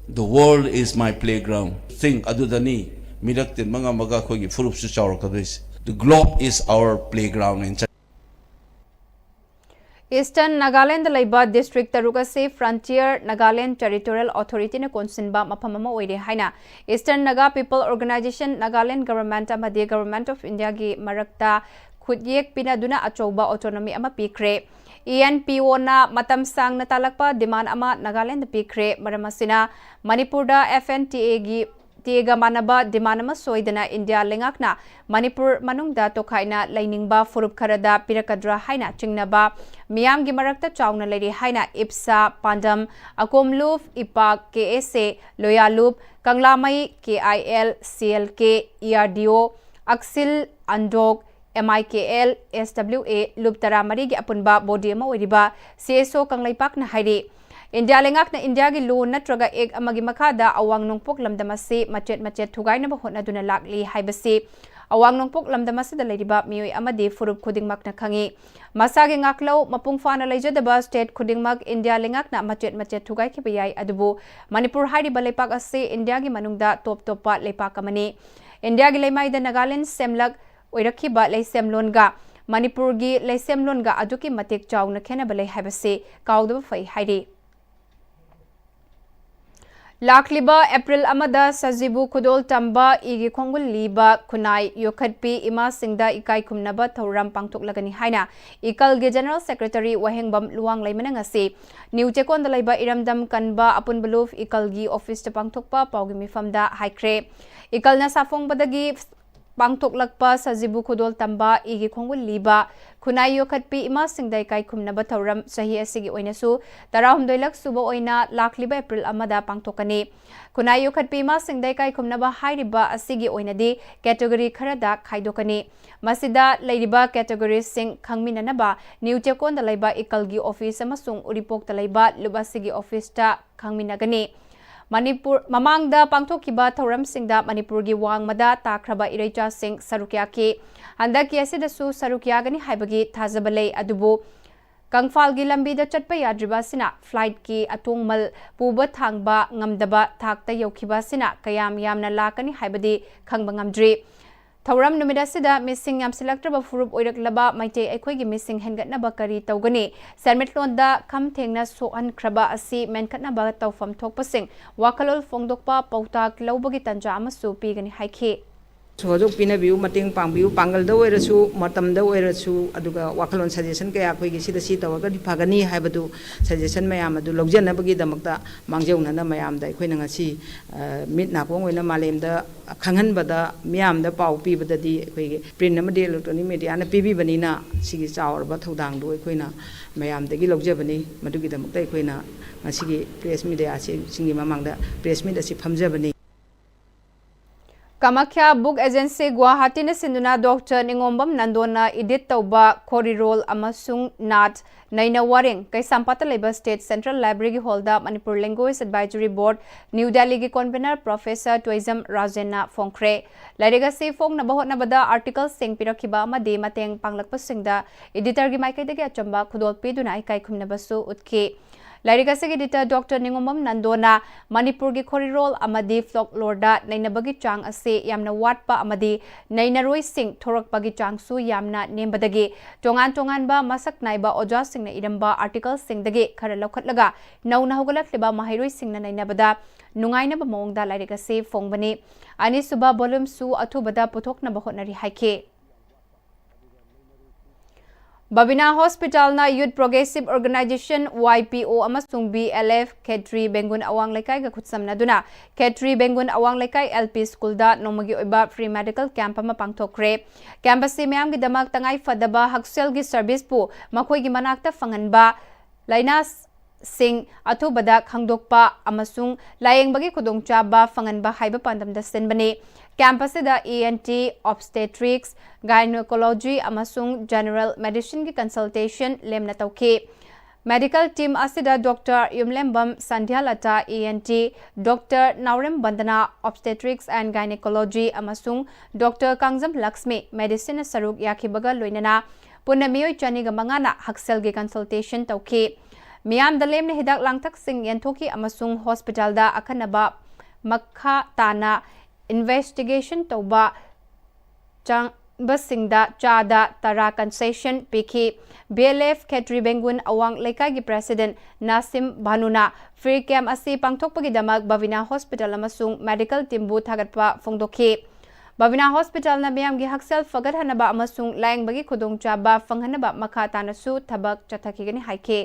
the world is my playground. Think ꯑꯗꯨꯗꯅꯤ ꯃꯤꯔꯛ ꯇꯤꯟꯕ ꯉꯝꯃꯒ ꯑꯩꯈꯣꯏꯒꯤ ꯐꯨꯔꯨꯞꯁꯨ ꯆꯥꯎꯔꯛꯀꯗꯣꯏꯁꯦ꯫ The globe is our playground in Eastern Nagaland ꯂꯩꯕ district ꯇꯔꯨꯛ ꯑꯁꯤ Frontier Nagaland Territorial Authority ꯅ ꯀꯣꯟꯁꯤꯟꯕ ꯃꯐꯝ ꯑꯃ ꯑꯣꯏꯔꯦ ꯍꯥꯏꯅ Eastern Naga People Organization, Nagaland Government ꯑꯃꯗꯤ Government of India ꯒꯤ ꯃꯔꯛꯇ ꯈꯨꯠꯌꯦꯛ ꯄꯤꯅꯗꯨꯅ ꯑꯆꯧꯕ autonomy ꯑꯃ ꯄꯤꯈ꯭ꯔꯦ꯫ E N P O ꯅ ꯃꯇꯝ ꯁꯥꯡꯅ ꯇꯥꯂꯛꯄ demand ꯑꯃ ꯅꯥꯒꯥꯂꯦꯟꯗ ꯄꯤꯈ꯭ꯔꯦ꯫ ꯃꯔꯝ ꯑꯁꯤꯅ ꯃꯅꯤꯄꯨꯔꯗ F N T A ꯒꯤ ꯇꯦꯒ ꯃꯥꯟꯅꯕ demand ꯑꯃ ꯁꯣꯏꯗꯅ ꯏꯟꯗꯤꯌꯥ ꯂꯩꯉꯥꯛꯅ ꯃꯅꯤꯄꯨꯔ ꯃꯅꯨꯡꯗ ꯇꯣꯈꯥꯏꯅ ꯂꯩꯅꯤꯡꯕ ꯐꯨꯔꯨꯞ ꯈꯔꯗ ꯄꯤꯔꯛꯀꯗ꯭ꯔꯥ ꯍꯥꯏꯅ ꯆꯤꯡꯅꯕ ꯃꯤꯌꯥꯝꯒꯤ ꯃꯔꯛꯇ ꯆꯥꯎꯅ ꯂꯩꯔꯤ ꯍꯥꯏꯅ ꯏꯞꯁꯥ, ꯄꯥꯟꯗꯝ, ꯑꯀꯣꯝꯂꯨꯞ, ꯏꯄꯥꯛ, K S A, ꯂꯣꯌꯥꯂꯨꯞ, ꯀꯪꯂꯥꯃꯩ, K I L, C L K, E R D O, ꯑꯛꯁꯤꯜ, ꯑꯟꯗꯣꯛ, M I K L, S W A, ꯂꯨꯞ ꯇꯔꯥꯃꯔꯤꯒꯤ ꯑꯄꯨꯟꯕ body ꯑꯃ ꯑꯣꯏꯔꯤꯕ C S O ꯀꯪꯂꯩꯄꯥꯛꯅ ꯍꯥꯏꯔꯤ꯫ ꯏꯟꯗꯤꯌꯥ ꯂꯩꯉꯥꯛꯅ ꯏꯟꯗꯤꯌꯥꯒꯤ law ꯅꯠꯇ꯭ꯔꯒ act ꯑꯃꯒꯤ ꯃꯈꯥꯗ ꯑꯋꯥꯡ ꯅꯣꯡꯄꯣꯛ ꯂꯝꯗꯝ ꯑꯁꯤ ꯃꯆꯦꯠ ꯃꯆꯦꯠ ꯊꯨꯒꯥꯏꯅꯕ ꯍꯣꯠꯅꯗꯨꯅ ꯂꯥꯛꯂꯤ ꯍꯥꯏꯕꯁꯤ ꯑꯋꯥꯡ ꯅꯣꯡꯄꯣꯛ ꯂꯝꯗꯝ ꯑꯁꯤꯗ ꯂꯩꯔꯤꯕ ꯃꯤꯑꯣꯏ ꯑꯃꯗꯤ ꯐꯨꯔꯨꯞ ꯈꯨꯗꯤꯡꯃꯛꯅ ꯈꯪꯏ꯫ ꯃꯁꯥꯒꯤ ꯉꯥꯛꯂꯧ ꯃꯄꯨꯡ ꯐꯥꯅ ꯂꯩꯖꯗꯕ state ꯈꯨꯗꯤꯡꯃꯛ ꯏꯟꯗꯤꯌꯥ ꯂꯩꯉꯥꯛꯅ ꯃꯆꯦꯠ ꯃꯆꯦꯠ ꯊꯨꯒꯥꯏꯈꯤꯕ ꯌꯥꯏ, ꯑꯗꯨꯕꯨ ꯃꯅꯤꯄꯨꯔ ꯍꯥꯏꯔꯤꯕ ꯂꯩꯄꯥꯛ ꯑꯁꯤ ꯏꯟꯗꯤꯌꯥꯒꯤ ꯃꯅꯨꯡꯗ top ꯇꯣꯞꯄ ꯂꯩꯄꯥꯛ ꯑꯃꯅꯤ꯫ ꯏꯟꯗꯤꯌꯥꯒꯤ ꯂꯩꯃꯥꯏꯗ ꯅꯥꯒꯥꯂꯦꯟ ꯁꯦꯝꯂꯛ ꯑꯣꯏꯔꯛꯈꯤꯕ ꯂꯩꯁꯦꯝꯂꯣꯟꯒ ꯃꯅꯤꯄꯨꯔꯒꯤ ꯂꯩꯁꯦꯝꯂꯣꯟꯒ ꯑꯗꯨꯛꯀꯤ ꯃꯇꯤꯛ ꯆꯥꯎꯅ ꯈꯦꯠꯅꯕ ꯂꯩ ꯍꯥꯏꯕꯁꯤ ꯀꯥꯎꯗꯕ ꯐꯩ ꯍꯥꯏꯔꯤ꯫ ꯂꯥꯛꯂꯤꯕ April ꯑꯃꯗ ꯁꯖꯤꯕꯨ ꯈꯨꯗꯣꯜ ꯇꯝꯕ ꯏꯒꯤ ꯈꯣꯡꯒꯨꯜ ꯂꯤꯕ ꯈꯨꯟꯅꯥꯏ ꯌꯣꯛꯈꯠꯄꯤ ꯏꯃꯥꯁꯤꯡꯗ ꯏꯀꯥꯏ ꯈꯨꯝꯅꯕ ꯊꯧꯔꯝ ꯄꯥꯡꯊꯣꯛꯂꯒꯅꯤ ꯍꯥꯏꯅ ꯏꯀꯜꯒꯤ General Secretary ꯋꯥꯍꯦꯡꯕꯝ ꯂꯨꯋꯥꯡꯂꯩꯃꯅ ꯉꯁꯤ ꯅ꯭ꯌꯨ ꯆꯦꯀꯣꯟꯗ ꯂꯩꯕ ꯏꯔꯝꯗꯝ ꯀꯟꯕ ꯑꯄꯨꯟꯕ ꯂꯨꯞ ꯏꯀꯜꯒꯤ office ꯇ ꯄꯥꯡꯊꯣꯛꯄ ꯄꯥꯎꯒꯤ ꯃꯤꯐꯝꯗ ꯍꯥꯏꯈ꯭ꯔꯦ꯫ ꯏꯀꯜꯅ ꯁꯥꯐꯣꯡꯕꯗꯒꯤ ꯄꯥꯡꯊꯣꯛꯂꯛꯄ ꯁꯖꯤꯕꯨ ꯈꯨꯗꯣꯜ ꯇꯝꯕ ꯏꯒꯤ ꯈꯣꯡꯒꯨꯜ ꯂꯤꯕ ꯈꯨꯟꯅꯥꯏ ꯌꯣꯛꯈꯠꯄꯤ ꯏꯃꯥꯁꯤꯡꯗ ꯏꯀꯥꯏ ꯈꯨꯝꯅꯕ ꯊꯧꯔꯝ ꯆꯍꯤ ꯑꯁꯤꯒꯤ ꯑꯣꯏꯅꯁꯨ ꯇꯔꯥꯍꯨꯝꯗꯣꯏꯂꯛ ꯁꯨꯕ ꯑꯣꯏꯅ ꯂꯥꯛꯂꯤꯕ April ꯑꯃꯗ ꯄꯥꯡꯊꯣꯛꯀꯅꯤ꯫ ꯈꯨꯟꯅꯥꯏ ꯌꯣꯛꯈꯠꯄꯤ ꯏꯃꯥꯁꯤꯡꯗ ꯏꯀꯥꯏ ꯈꯨꯝꯅꯕ ꯍꯥꯏꯔꯤꯕ ꯑꯁꯤꯒꯤ ꯑꯣꯏꯅꯗꯤ category ꯈꯔꯗ ꯈꯥꯏꯗꯣꯛꯀꯅꯤ꯫ ꯃꯁꯤꯗ ꯂꯩꯔꯤꯕ category ꯁꯤꯡ ꯈꯪꯃꯤꯟꯅꯅꯕ ꯅ꯭ꯌꯨ ꯆꯦꯀꯣꯟꯗ ꯂꯩꯕ ꯏꯀꯜꯒꯤ office ꯑꯃꯁꯨꯡ ꯎꯔꯤꯄꯣꯛꯇ ꯂꯩꯕ ꯂꯨꯞ ꯑꯁꯤꯒꯤ office ꯇ ꯈꯪꯃꯤꯟꯅꯒꯅꯤ꯫ ꯃꯅꯤꯄꯨꯔ, ꯃꯃꯥꯡꯗ ꯄꯥꯡꯊꯣꯛꯈꯤꯕ ꯊꯧꯔꯝꯁꯤꯡꯗ ꯃꯅꯤꯄꯨꯔꯒꯤ ꯋꯥꯡꯃꯗ ꯇꯥꯈ꯭ꯔꯕ ꯏꯔꯩꯆꯥꯁꯤꯡ ꯁꯔꯨꯛ ꯌꯥꯈꯤ꯫ ꯍꯟꯗꯛꯀꯤ ꯑꯁꯤꯗꯁꯨ ꯁꯔꯨꯛ ꯌꯥꯒꯅꯤ ꯍꯥꯏꯕꯒꯤ ꯊꯥꯖꯕ ꯂꯩ, ꯑꯗꯨꯕꯨ ꯀꯪꯐꯥꯜꯒꯤ ꯂꯝꯕꯤꯗ ꯆꯠꯄ ꯌꯥꯗ꯭ꯔꯤꯕ ꯑꯁꯤꯅ flight ꯀꯤ ꯑꯇꯣꯡꯃꯜ ꯄꯨꯕ ꯊꯥꯡꯕ ꯉꯝꯗꯕ ꯊꯥꯛꯇ ꯌꯧꯈꯤꯕ ꯑꯁꯤꯅ ꯀꯌꯥꯝ ꯌꯥꯝꯅ ꯂꯥꯛꯀꯅꯤ ꯍꯥꯏꯕꯗꯤ ꯈꯪꯕ ꯉꯝꯗ꯭ꯔꯤ꯫ ꯊꯧꯔꯝ ꯅꯨꯃꯤꯠ ꯑꯁꯤꯗ ꯃꯤꯁꯤꯡ ꯌꯥꯝꯁꯤꯜꯂꯛꯇ꯭ꯔꯕ ꯐꯨꯔꯨꯞ ꯑꯣꯏꯔꯛꯂꯕ ꯃꯩꯇꯩ ꯑꯩꯈꯣꯏꯒꯤ ꯃꯤꯁꯤꯡ ꯍꯦꯟꯒꯠꯅꯕ ꯀꯔꯤ ꯇꯧꯒꯅꯤ? ꯁꯦꯟꯃꯤꯠꯂꯣꯟꯗ ꯈꯝ ꯊꯦꯡꯅ ꯁꯣꯛꯍꯟꯈ꯭ꯔꯕ ꯑꯁꯤ ꯃꯦꯟꯈꯠꯅꯕ ꯇꯧꯐꯝ ꯊꯣꯛꯄꯁꯤꯡ ꯋꯥꯈꯜꯂꯣꯟ ꯐꯣꯡꯗꯣꯛꯄ ꯄꯥꯎꯇꯥꯛ ꯂꯧꯕꯒꯤ ꯇꯥꯟꯖꯥ ꯑꯃꯁꯨ ꯄꯤꯒꯅꯤ ꯍꯥꯏꯈꯤ꯫ ꯁꯍꯣꯖꯣꯛ ꯄꯤꯅꯕꯤꯌꯨ, ꯃꯇꯦꯡ ꯄꯥꯡꯕꯤꯌꯨ, ꯄꯥꯡꯒꯜꯗ ꯑꯣꯏꯔꯁꯨ, ꯃꯇꯝꯗ ꯑꯣꯏꯔꯁꯨ, ꯑꯗꯨꯒ ꯋꯥꯈꯜꯂꯣꯟ suggestion ꯀꯌꯥ ꯑꯩꯈꯣꯏꯒꯤ ꯁꯤꯗ ꯁꯤ ꯇꯧꯔꯒꯗꯤ ꯐꯒꯅꯤ ꯍꯥꯏꯕꯗꯨ suggestion ꯃꯌꯥꯝ ꯑꯗꯨ ꯂꯧꯖꯅꯕꯒꯤꯗꯃꯛꯇ ꯃꯥꯡꯖꯧꯅꯅ ꯃꯌꯥꯝꯗ ꯑꯩꯈꯣꯏꯅ ꯉꯁꯤ, ꯑ, ꯃꯤꯠ ꯅꯥꯀꯣꯡ ꯑꯣꯏꯅ ꯃꯥꯂꯦꯝꯗ ꯈꯪꯍꯟꯕꯗ, ꯃꯤꯌꯥꯝꯗ ꯄꯥꯎ ꯄꯤꯕꯗꯗꯤ ꯑꯩꯈꯣꯏꯒꯤ print ꯑꯃꯗꯤ electronic mediaꯅ ꯄꯤꯕꯤꯕꯅꯤꯅ ꯁꯤꯒꯤ ꯆꯥꯎꯔꯕ ꯊꯧꯗꯥꯡꯗꯨ ꯑꯩꯈꯣꯏꯅ ꯃꯌꯥꯝꯗꯒꯤ ꯂꯧꯖꯕꯅꯤ꯫ ꯃꯗꯨꯒꯤꯗꯃꯛꯇ ꯑꯩꯈꯣꯏꯅ ꯉꯁꯤꯒꯤ press mediaꯁꯤꯡꯒꯤ ꯃꯃꯥꯡꯗ press meet ꯑꯁꯤ ꯐꯝꯖꯕꯅꯤ꯫ ꯀꯃꯈ꯭ꯌꯥ ꯕꯨꯛ ꯑꯦꯖꯦꯟꯁꯤ ꯒꯨꯋꯥꯍꯥꯇꯤꯅ ꯁꯤꯟꯗꯨꯅ ꯗꯣꯛꯇꯔ ꯅꯤꯉꯣꯝꯕꯝ ꯅꯟꯗꯣꯅ edit ꯇꯧꯕ ꯈꯣꯔꯤꯔꯣꯜ ꯑꯃꯁꯨꯡ ꯅꯥꯠ ꯅꯩꯅ ꯋꯥꯔꯦꯡ ꯀꯩꯁꯥꯝꯄꯥꯠꯇ ꯂꯩꯕ State Central Libraryꯒꯤ hallꯗ Manipur Language Advisory Board, New Delhiꯒꯤ convener Professor Toijam ꯔꯥꯖꯦꯟꯅ ꯐꯣꯡꯈ꯭ꯔꯦ꯫ ꯂꯥꯏꯔꯤꯛ ꯑꯁꯤ ꯐꯣꯡꯅꯕ ꯍꯣꯠꯅꯕꯗ articleꯁꯤꯡ ꯄꯤꯔꯛꯈꯤꯕ ꯑꯃꯗꯤ ꯃꯇꯦꯡ ꯄꯥꯡꯂꯛꯄꯁꯤꯡꯗ editorꯒꯤ ꯃꯥꯏꯀꯩꯗꯒꯤ ꯑꯆꯝꯕ ꯈꯨꯗꯣꯜ ꯄꯤꯗꯨꯅ ꯏꯀꯥꯏ ꯈꯨꯝꯅꯕꯁꯨ ꯎꯠꯈꯤ꯫ ꯂꯥꯏꯔꯤꯛ ꯑꯁꯤꯒꯤ editor ꯗꯣꯛꯇꯔ ꯅꯤꯉꯣꯝꯕꯝ ꯅꯟꯗꯣꯅ ꯃꯅꯤꯄꯨꯔꯒꯤ ꯈꯣꯔꯤꯔꯣꯜ ꯑꯃꯗꯤ folkloreꯗ ꯅꯩꯅꯕꯒꯤ ꯆꯥꯡ ꯑꯁꯤ ꯌꯥꯝꯅ ꯋꯥꯠꯄ ꯑꯃꯗꯤ ꯅꯩꯅꯔꯣꯏꯁꯤꯡ ꯊꯣꯔꯛꯄꯒꯤ ꯆꯥꯡꯁꯨ ꯌꯥꯝꯅ ꯅꯦꯝꯕꯗꯒꯤ ꯇꯣꯉꯥꯟ ꯇꯣꯉꯥꯟꯕ ꯃꯁꯛ ꯅꯥꯏꯕ ꯑꯣꯖꯥꯁꯤꯡꯅ ꯏꯔꯝꯕ articleꯁꯤꯡꯗꯒꯤ ꯈꯔ ꯂꯧꯈꯠꯂꯒ ꯅꯧꯅ ꯍꯧꯒꯠꯂꯛꯂꯤꯕ ꯃꯍꯩꯔꯣꯏꯁꯤꯡꯅ ꯅꯩꯅꯕꯗ ꯅꯨꯡꯉꯥꯏꯅꯕ ꯃꯑꯣꯡꯗ ꯂꯥꯏꯔꯤꯛ ꯑꯁꯤ ꯐꯣꯡꯕꯅꯤ꯫ ꯑꯅꯤꯁꯨꯕ volumeꯁꯨ ꯑꯊꯨꯕꯗ ꯄꯨꯊꯣꯛꯅꯕ ꯍꯣꯠꯅꯔꯤ ꯍꯥꯏꯈꯤ꯫ ꯕꯕꯤꯅꯥ ꯍꯣꯁꯄꯤꯇꯥꯜꯅ Youth Progressive Organisation, YPO, ꯑꯃꯁꯨꯡ BLF ꯈꯦꯇ꯭ꯔꯤ ꯕꯦꯡꯒꯨꯟ ꯑꯋꯥꯡ ꯂꯩꯀꯥꯏꯒ ꯈꯨꯠꯁꯝꯅꯗꯨꯅ ꯈꯦꯇ꯭ꯔꯤ ꯕꯦꯡꯒꯨꯟ ꯑꯋꯥꯡ ꯂꯩꯀꯥꯏ LP schoolꯗ ꯅꯣꯡꯃꯒꯤ ꯑꯣꯏꯕ free medical camp ꯑꯃ ꯄꯥꯡꯊꯣꯛꯈ꯭ꯔꯦ꯫ Camp ꯑꯁꯤ ꯃꯤꯌꯥꯝꯒꯤꯗꯃꯛ ꯇꯉꯥꯏ ꯐꯗꯕ ꯍꯛꯁꯦꯜꯒꯤ serviceꯄꯨ ꯃꯈꯣꯏꯒꯤ ꯃꯅꯥꯛꯇ ꯐꯪꯍꯟꯕ, ꯂꯥꯏꯅꯥꯁꯤꯡ ꯑꯊꯨꯕꯗ ꯈꯪꯗꯣꯛꯄ ꯑꯃꯁꯨꯡ ꯂꯥꯌꯦꯡꯕꯒꯤ ꯈꯨꯗꯣꯡꯆꯥꯕ ꯐꯪꯍꯟꯕ ꯍꯥꯏꯕ ꯄꯥꯟꯗꯝꯗ ꯁꯤꯟꯕꯅꯤ꯫ Camp ꯑꯁꯤꯗ ENT, obstetrics, gynecology ꯑꯃꯁꯨꯡ general medicineꯒꯤ consultation ꯂꯦꯝꯅ ꯇꯧꯈꯤ꯫ Medical team ꯑꯁꯤꯗ doctor Yumlembam Sandhyalata, ENT, doctor Naorem Bandana, obstetrics and gynecology, ꯑꯃꯁꯨꯡ ꯗꯣꯛꯇꯔ ꯀꯥꯡꯖꯝ ꯂꯛꯁꯃꯤ, medicineꯅ ꯁꯔꯨꯛ ꯌꯥꯈꯤꯕꯒ ꯂꯣꯏꯅꯅ ꯄꯨꯟꯅ ꯃꯤꯑꯣꯏ ꯆꯅꯤꯒ ꯃꯉꯥꯅ ꯍꯛꯁꯦꯜꯒꯤ consultation ꯇꯧꯈꯤ꯫ ꯃꯤꯌꯥꯝꯗ ꯂꯦꯝꯅ ꯍꯤꯗꯥꯛ ꯂꯥꯡꯊꯛꯁꯤꯡ ꯌꯦꯟꯊꯣꯛꯈꯤ ꯑꯃꯁꯨꯡ ꯍꯣꯁꯄꯤꯇꯥꯜꯗ ꯑꯈꯟꯅꯕ ꯃꯈꯥ ꯇꯥꯅ investigation ꯇꯧꯕ ꯆꯥꯡꯕꯁꯤꯡꯗ ꯆꯥꯗ ꯇꯔꯥ concession ꯄꯤꯈꯤ꯫ B L F ꯈꯦꯇ꯭ꯔꯤ ꯕꯦꯡꯒꯨꯟ ꯑꯋꯥꯡ ꯂꯩꯀꯥꯏꯒꯤ president ꯅꯥꯁꯤꯝ ꯚꯥꯅꯨꯅ free camp ꯑꯁꯤ ꯄꯥꯡꯊꯣꯛꯄꯒꯤꯗꯃꯛ ꯕꯕꯤꯅꯥ hospital ꯑꯃꯁꯨꯡ medical teamꯕꯨ ꯊꯥꯒꯠꯄ ꯐꯣꯡꯗꯣꯛꯈꯤ꯫ ꯕꯕꯤꯅꯥ hospitalꯅ ꯃꯤꯌꯥꯝꯒꯤ ꯍꯛꯁꯦꯜ ꯐꯒꯠꯍꯟꯅꯕ ꯑꯃꯁꯨꯡ ꯂꯥꯌꯦꯡꯕꯒꯤ ꯈꯨꯗꯣꯡꯆꯥꯕ ꯐꯪꯍꯟꯅꯕ ꯃꯈꯥ ꯇꯥꯅꯁꯨ ꯊꯕꯛ ꯆꯠꯊꯈꯤꯒꯅꯤ ꯍꯥꯏꯈꯤ꯫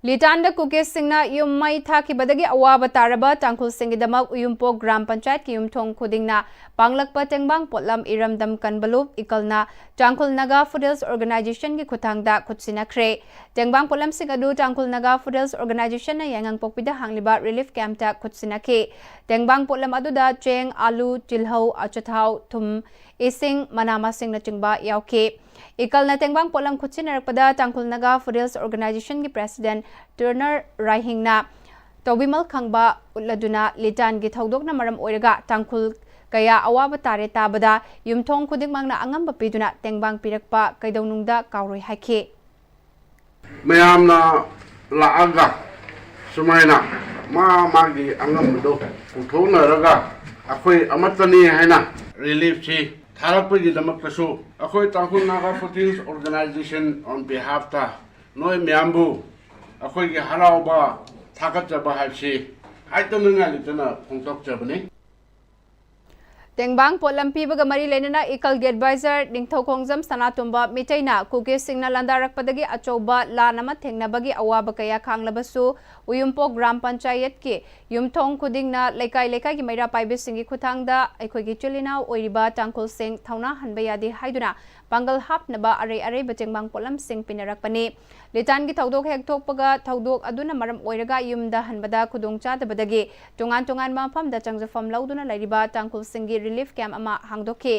ꯂꯤꯇꯥꯟꯗ ꯀꯨꯀꯤꯁꯤꯡꯅ ꯌꯨꯝ ꯃꯩ ꯊꯥꯈꯤꯕꯗꯒꯤ ꯑꯋꯥꯕ ꯇꯥꯔꯕ ꯇꯥꯡꯈꯨꯜꯁꯤꯡꯒꯤꯗꯃꯛ ꯎꯌꯨꯝꯄꯣꯛ ꯒ꯭ꯔꯥꯝ ꯄꯟꯆꯥꯌꯠꯀꯤ ꯌꯨꯝꯊꯣꯡ ꯈꯨꯗꯤꯡꯅ ꯄꯥꯡꯂꯛꯄ ꯇꯦꯡꯕꯥꯡ ꯄꯣꯠꯂꯝ ꯏꯔꯝꯗꯝ ꯀꯟꯕꯂꯨꯞ ꯏꯀꯜꯅ ꯇꯥꯡꯈꯨꯜ ꯅꯥꯒꯥ ꯐꯨꯗꯦꯜꯁ ꯑꯣꯔꯒꯅꯥꯏꯖꯦꯁꯟꯒꯤ ꯈꯨꯠꯊꯥꯡꯗ ꯈꯨꯠꯁꯤꯟꯅꯈ꯭ꯔꯦ꯫ ꯇꯦꯡꯕꯥꯡ ꯄꯣꯠꯂꯝꯁꯤꯡ ꯑꯗꯨ ꯇꯥꯡꯈꯨꯜ ꯅꯥꯒꯥ ꯐꯨꯗꯦꯜꯁ ꯑꯣꯔꯒꯅꯥꯏꯖꯦꯁꯟꯅ ꯌꯥꯏꯉꯪꯄꯣꯛꯄꯤꯗ ꯍꯥꯡꯂꯤꯕ relief campꯇ ꯈꯨꯠꯁꯤꯟꯅꯈꯤ꯫ ꯇꯦꯡꯕꯥꯡ ꯄꯣꯠꯂꯝ ꯑꯗꯨꯗ ꯆꯦꯡ, ꯑꯥꯂꯨ, ꯇꯤꯜꯍꯧ, ꯑꯆꯥꯊꯥꯎ, ꯊꯨꯝ, ꯏꯁꯤꯡ, ꯃꯅꯥ ꯃꯁꯤꯡꯅꯆꯤꯡꯕ ꯌꯥꯎꯈꯤ꯫ ꯏꯀꯜꯅ ꯇꯦꯡꯕꯥꯡ ꯄꯣꯠꯂꯝ ꯈꯨꯠꯁꯤꯟꯅꯔꯛꯄꯗ ꯇꯥꯡꯈꯨꯜ ꯅꯥꯒꯥ ꯐꯨꯗꯦꯜꯁ ꯑꯣꯔꯒꯅꯥꯏꯖꯦꯁꯟꯒꯤ president ꯇꯔꯅꯔ ꯔꯥꯏꯍꯤꯡꯅ ꯇꯧꯕꯤꯃꯜ ꯈꯪꯕ ꯎꯠꯂꯗꯨꯅ ꯂꯤꯇꯥꯟꯒꯤ ꯊꯧꯗꯣꯛꯅ ꯃꯔꯝ ꯑꯣꯏꯔꯒ ꯇꯥꯡꯈꯨꯜ ꯀꯌꯥ ꯑꯋꯥꯕ ꯇꯥꯔꯦ ꯇꯥꯕꯗ ꯌꯨꯝꯊꯣꯡ ꯈꯨꯗꯤꯡꯃꯛꯅ ꯑꯉꯝꯕ ꯄꯤꯗꯨꯅ ꯇꯦꯡꯕꯥꯡ ꯄꯤꯔꯛꯄ ꯀꯩꯗꯧꯅꯨꯡꯗ ꯀꯥꯎꯔꯣꯏ ꯍꯥꯏꯈꯤ꯫ ꯃꯌꯥꯝꯅ ꯂꯥꯛꯑꯒ ꯁꯨꯃꯥꯏꯅ ꯃꯥ ꯃꯥꯒꯤ ꯑꯉꯝꯕꯗꯣ ꯄꯨꯊꯣꯛꯅꯔꯒ ꯑꯩꯈꯣꯏ ꯑꯃꯠꯇꯅꯤ ꯍꯥꯏꯅ reliefꯁꯤ ꯊꯥꯔꯛꯄꯒꯤꯗꯃꯛꯇꯁꯨ ꯑꯩꯈꯣꯏ ꯇꯥꯡꯈꯨꯜ ꯅꯥꯒꯥ ꯐꯨꯗꯦꯜꯁ ꯑꯣꯔꯒꯅꯥꯏꯖꯦꯁꯟ on behalfꯇ ꯅꯣꯏ ꯃꯌꯥꯝꯕꯨ ꯑꯩꯈꯣꯏꯒꯤ ꯍꯔꯥꯎꯕ ꯊꯥꯒꯠꯆꯕ ꯍꯥꯏꯕꯁꯤ ꯍꯥꯏꯗꯅꯉꯥꯏ ꯂꯩꯇꯅ ꯐꯣꯡꯗꯣꯛꯆꯕꯅꯤ꯫ ꯇꯦꯡꯕꯥꯡ ꯄꯣꯠꯂꯝ ꯄꯤꯕꯒ ꯃꯔꯤ ꯂꯩꯅꯅ ꯏꯀꯜꯒꯤ advisor ꯅꯤꯡꯊꯧꯈꯣꯡꯖꯝ ꯁꯅꯥꯇꯣꯝꯕ ꯃꯤꯇꯩꯅ ꯀꯨꯀꯤꯁꯤꯡꯅ ꯂꯥꯟꯗꯥꯔꯛꯄꯗꯒꯤ ꯑꯆꯧꯕ ꯂꯥꯟ ꯑꯃ ꯊꯦꯡꯅꯕꯒꯤ ꯑꯋꯥꯕ ꯀꯌꯥ ꯈꯥꯡꯂꯕꯁꯨ ꯎꯌꯨꯝꯄꯣꯛ ꯒ꯭ꯔꯥꯝ ꯄꯟꯆꯥꯌꯠꯀꯤ ꯌꯨꯝꯊꯣꯡ ꯈꯨꯗꯤꯡꯅ ꯂꯩꯀꯥꯏ ꯂꯩꯀꯥꯏꯒꯤ ꯃꯩꯔꯥ ꯄꯥꯏꯕꯤꯁꯤꯡꯒꯤ ꯈꯨꯠꯊꯥꯡꯗ ꯑꯩꯈꯣꯏꯒꯤ ꯏꯆꯤꯜ ꯏꯅꯥꯎ ꯑꯣꯏꯔꯤꯕ ꯇꯥꯡꯈꯨꯜꯁꯤꯡ ꯊꯧꯅꯥ ꯍꯟꯕ ꯌꯥꯗꯦ ꯍꯥꯏꯗꯨꯅ ꯄꯥꯡꯒꯜ ꯍꯥꯞꯅꯕ ꯑꯔꯩ ꯑꯔꯩꯕ ꯇꯦꯡꯕꯥꯡ ꯄꯣꯠꯂꯝꯁꯤꯡ ꯄꯤꯅꯔꯛꯄꯅꯤ꯫ ꯂꯤꯇꯥꯟꯒꯤ ꯊꯧꯗꯣꯛ ꯍꯦꯛ ꯊꯣꯛꯄꯒ ꯊꯧꯗꯣꯛ ꯑꯗꯨꯅ ꯃꯔꯝ ꯑꯣꯏꯔꯒ ꯌꯨꯝꯗ ꯍꯟꯕꯗ ꯈꯨꯗꯣꯡ ꯆꯥꯗꯕꯗꯒꯤ ꯇꯣꯉꯥꯟ ꯇꯣꯉꯥꯟꯕ ꯃꯐꯝꯗ ꯆꯪꯖꯐꯝ ꯂꯧꯗꯨꯅ ꯂꯩꯔꯤꯕ ꯇꯥꯡꯈꯨꯜꯁꯤꯡꯒꯤ relief camp ꯑꯃ ꯍꯥꯡꯗꯣꯛꯈꯤ꯫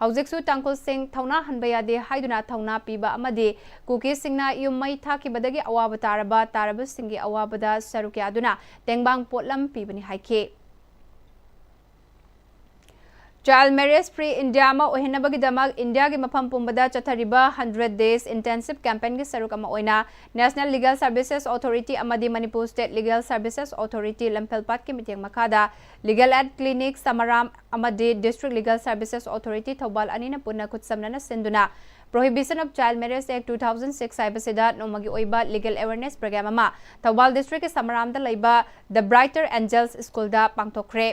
ꯍꯧꯖꯤꯛꯁꯨ ꯇꯥꯡꯈꯨꯜꯁꯤꯡ ꯊꯧꯅꯥ ꯍꯟꯕ ꯌꯥꯗꯦ ꯍꯥꯏꯗꯨꯅ ꯊꯧꯅꯥ ꯄꯤꯕ ꯑꯃꯗꯤ ꯀꯨꯀꯤꯁꯤꯡꯅ ꯌꯨꯝ ꯃꯩ ꯊꯥꯈꯤꯕꯗꯒꯤ ꯑꯋꯥꯕ ꯇꯥꯔꯕ ꯇꯥꯔꯕꯁꯤꯡꯒꯤ ꯑꯋꯥꯕꯗ ꯁꯔꯨꯛ ꯌꯥꯗꯨꯅ ꯇꯦꯡꯕꯥꯡ ꯄꯣꯠꯂꯝ ꯄꯤꯕꯅꯤ ꯍꯥꯏꯈꯤ꯫ Child Marriage Free India ꯑꯃ ꯑꯣꯏꯍꯟꯅꯕꯒꯤꯗꯃꯛ ꯏꯟꯗꯤꯌꯥꯒꯤ ꯃꯐꯝ ꯄꯨꯝꯕꯗ ꯆꯠꯊꯔꯤꯕ hundred days intensive campaignꯒꯤ ꯁꯔꯨꯛ ꯑꯃ ꯑꯣꯏꯅ National Legal Services Authority ꯑꯃꯗꯤ Manipur State Legal Services Authority ꯂꯝꯐꯦꯜꯄꯥꯠꯀꯤ ꯃꯤꯠꯌꯦꯡ ꯃꯈꯥꯗ Legal Aid Clinic ꯁꯃꯔꯥꯝ ꯑꯃꯗꯤ District Legal Services Authority Thoubal ꯑꯅꯤꯅ ꯄꯨꯟꯅ ꯈꯨꯠꯁꯝꯅꯅ ꯁꯤꯟꯗꯨꯅ Prohibition of Child Marriage Act two thousand six ꯍꯥꯏꯕꯁꯤꯗ ꯅꯣꯡꯃꯒꯤ ꯑꯣꯏꯕ legal awareness program ꯑꯃ ꯊꯧꯕꯥꯜ districtꯀꯤ ꯁꯃꯔꯥꯝꯗ ꯂꯩꯕ The Brighter Angels Schoolꯗ ꯄꯥꯡꯊꯣꯛꯈ꯭ꯔꯦ꯫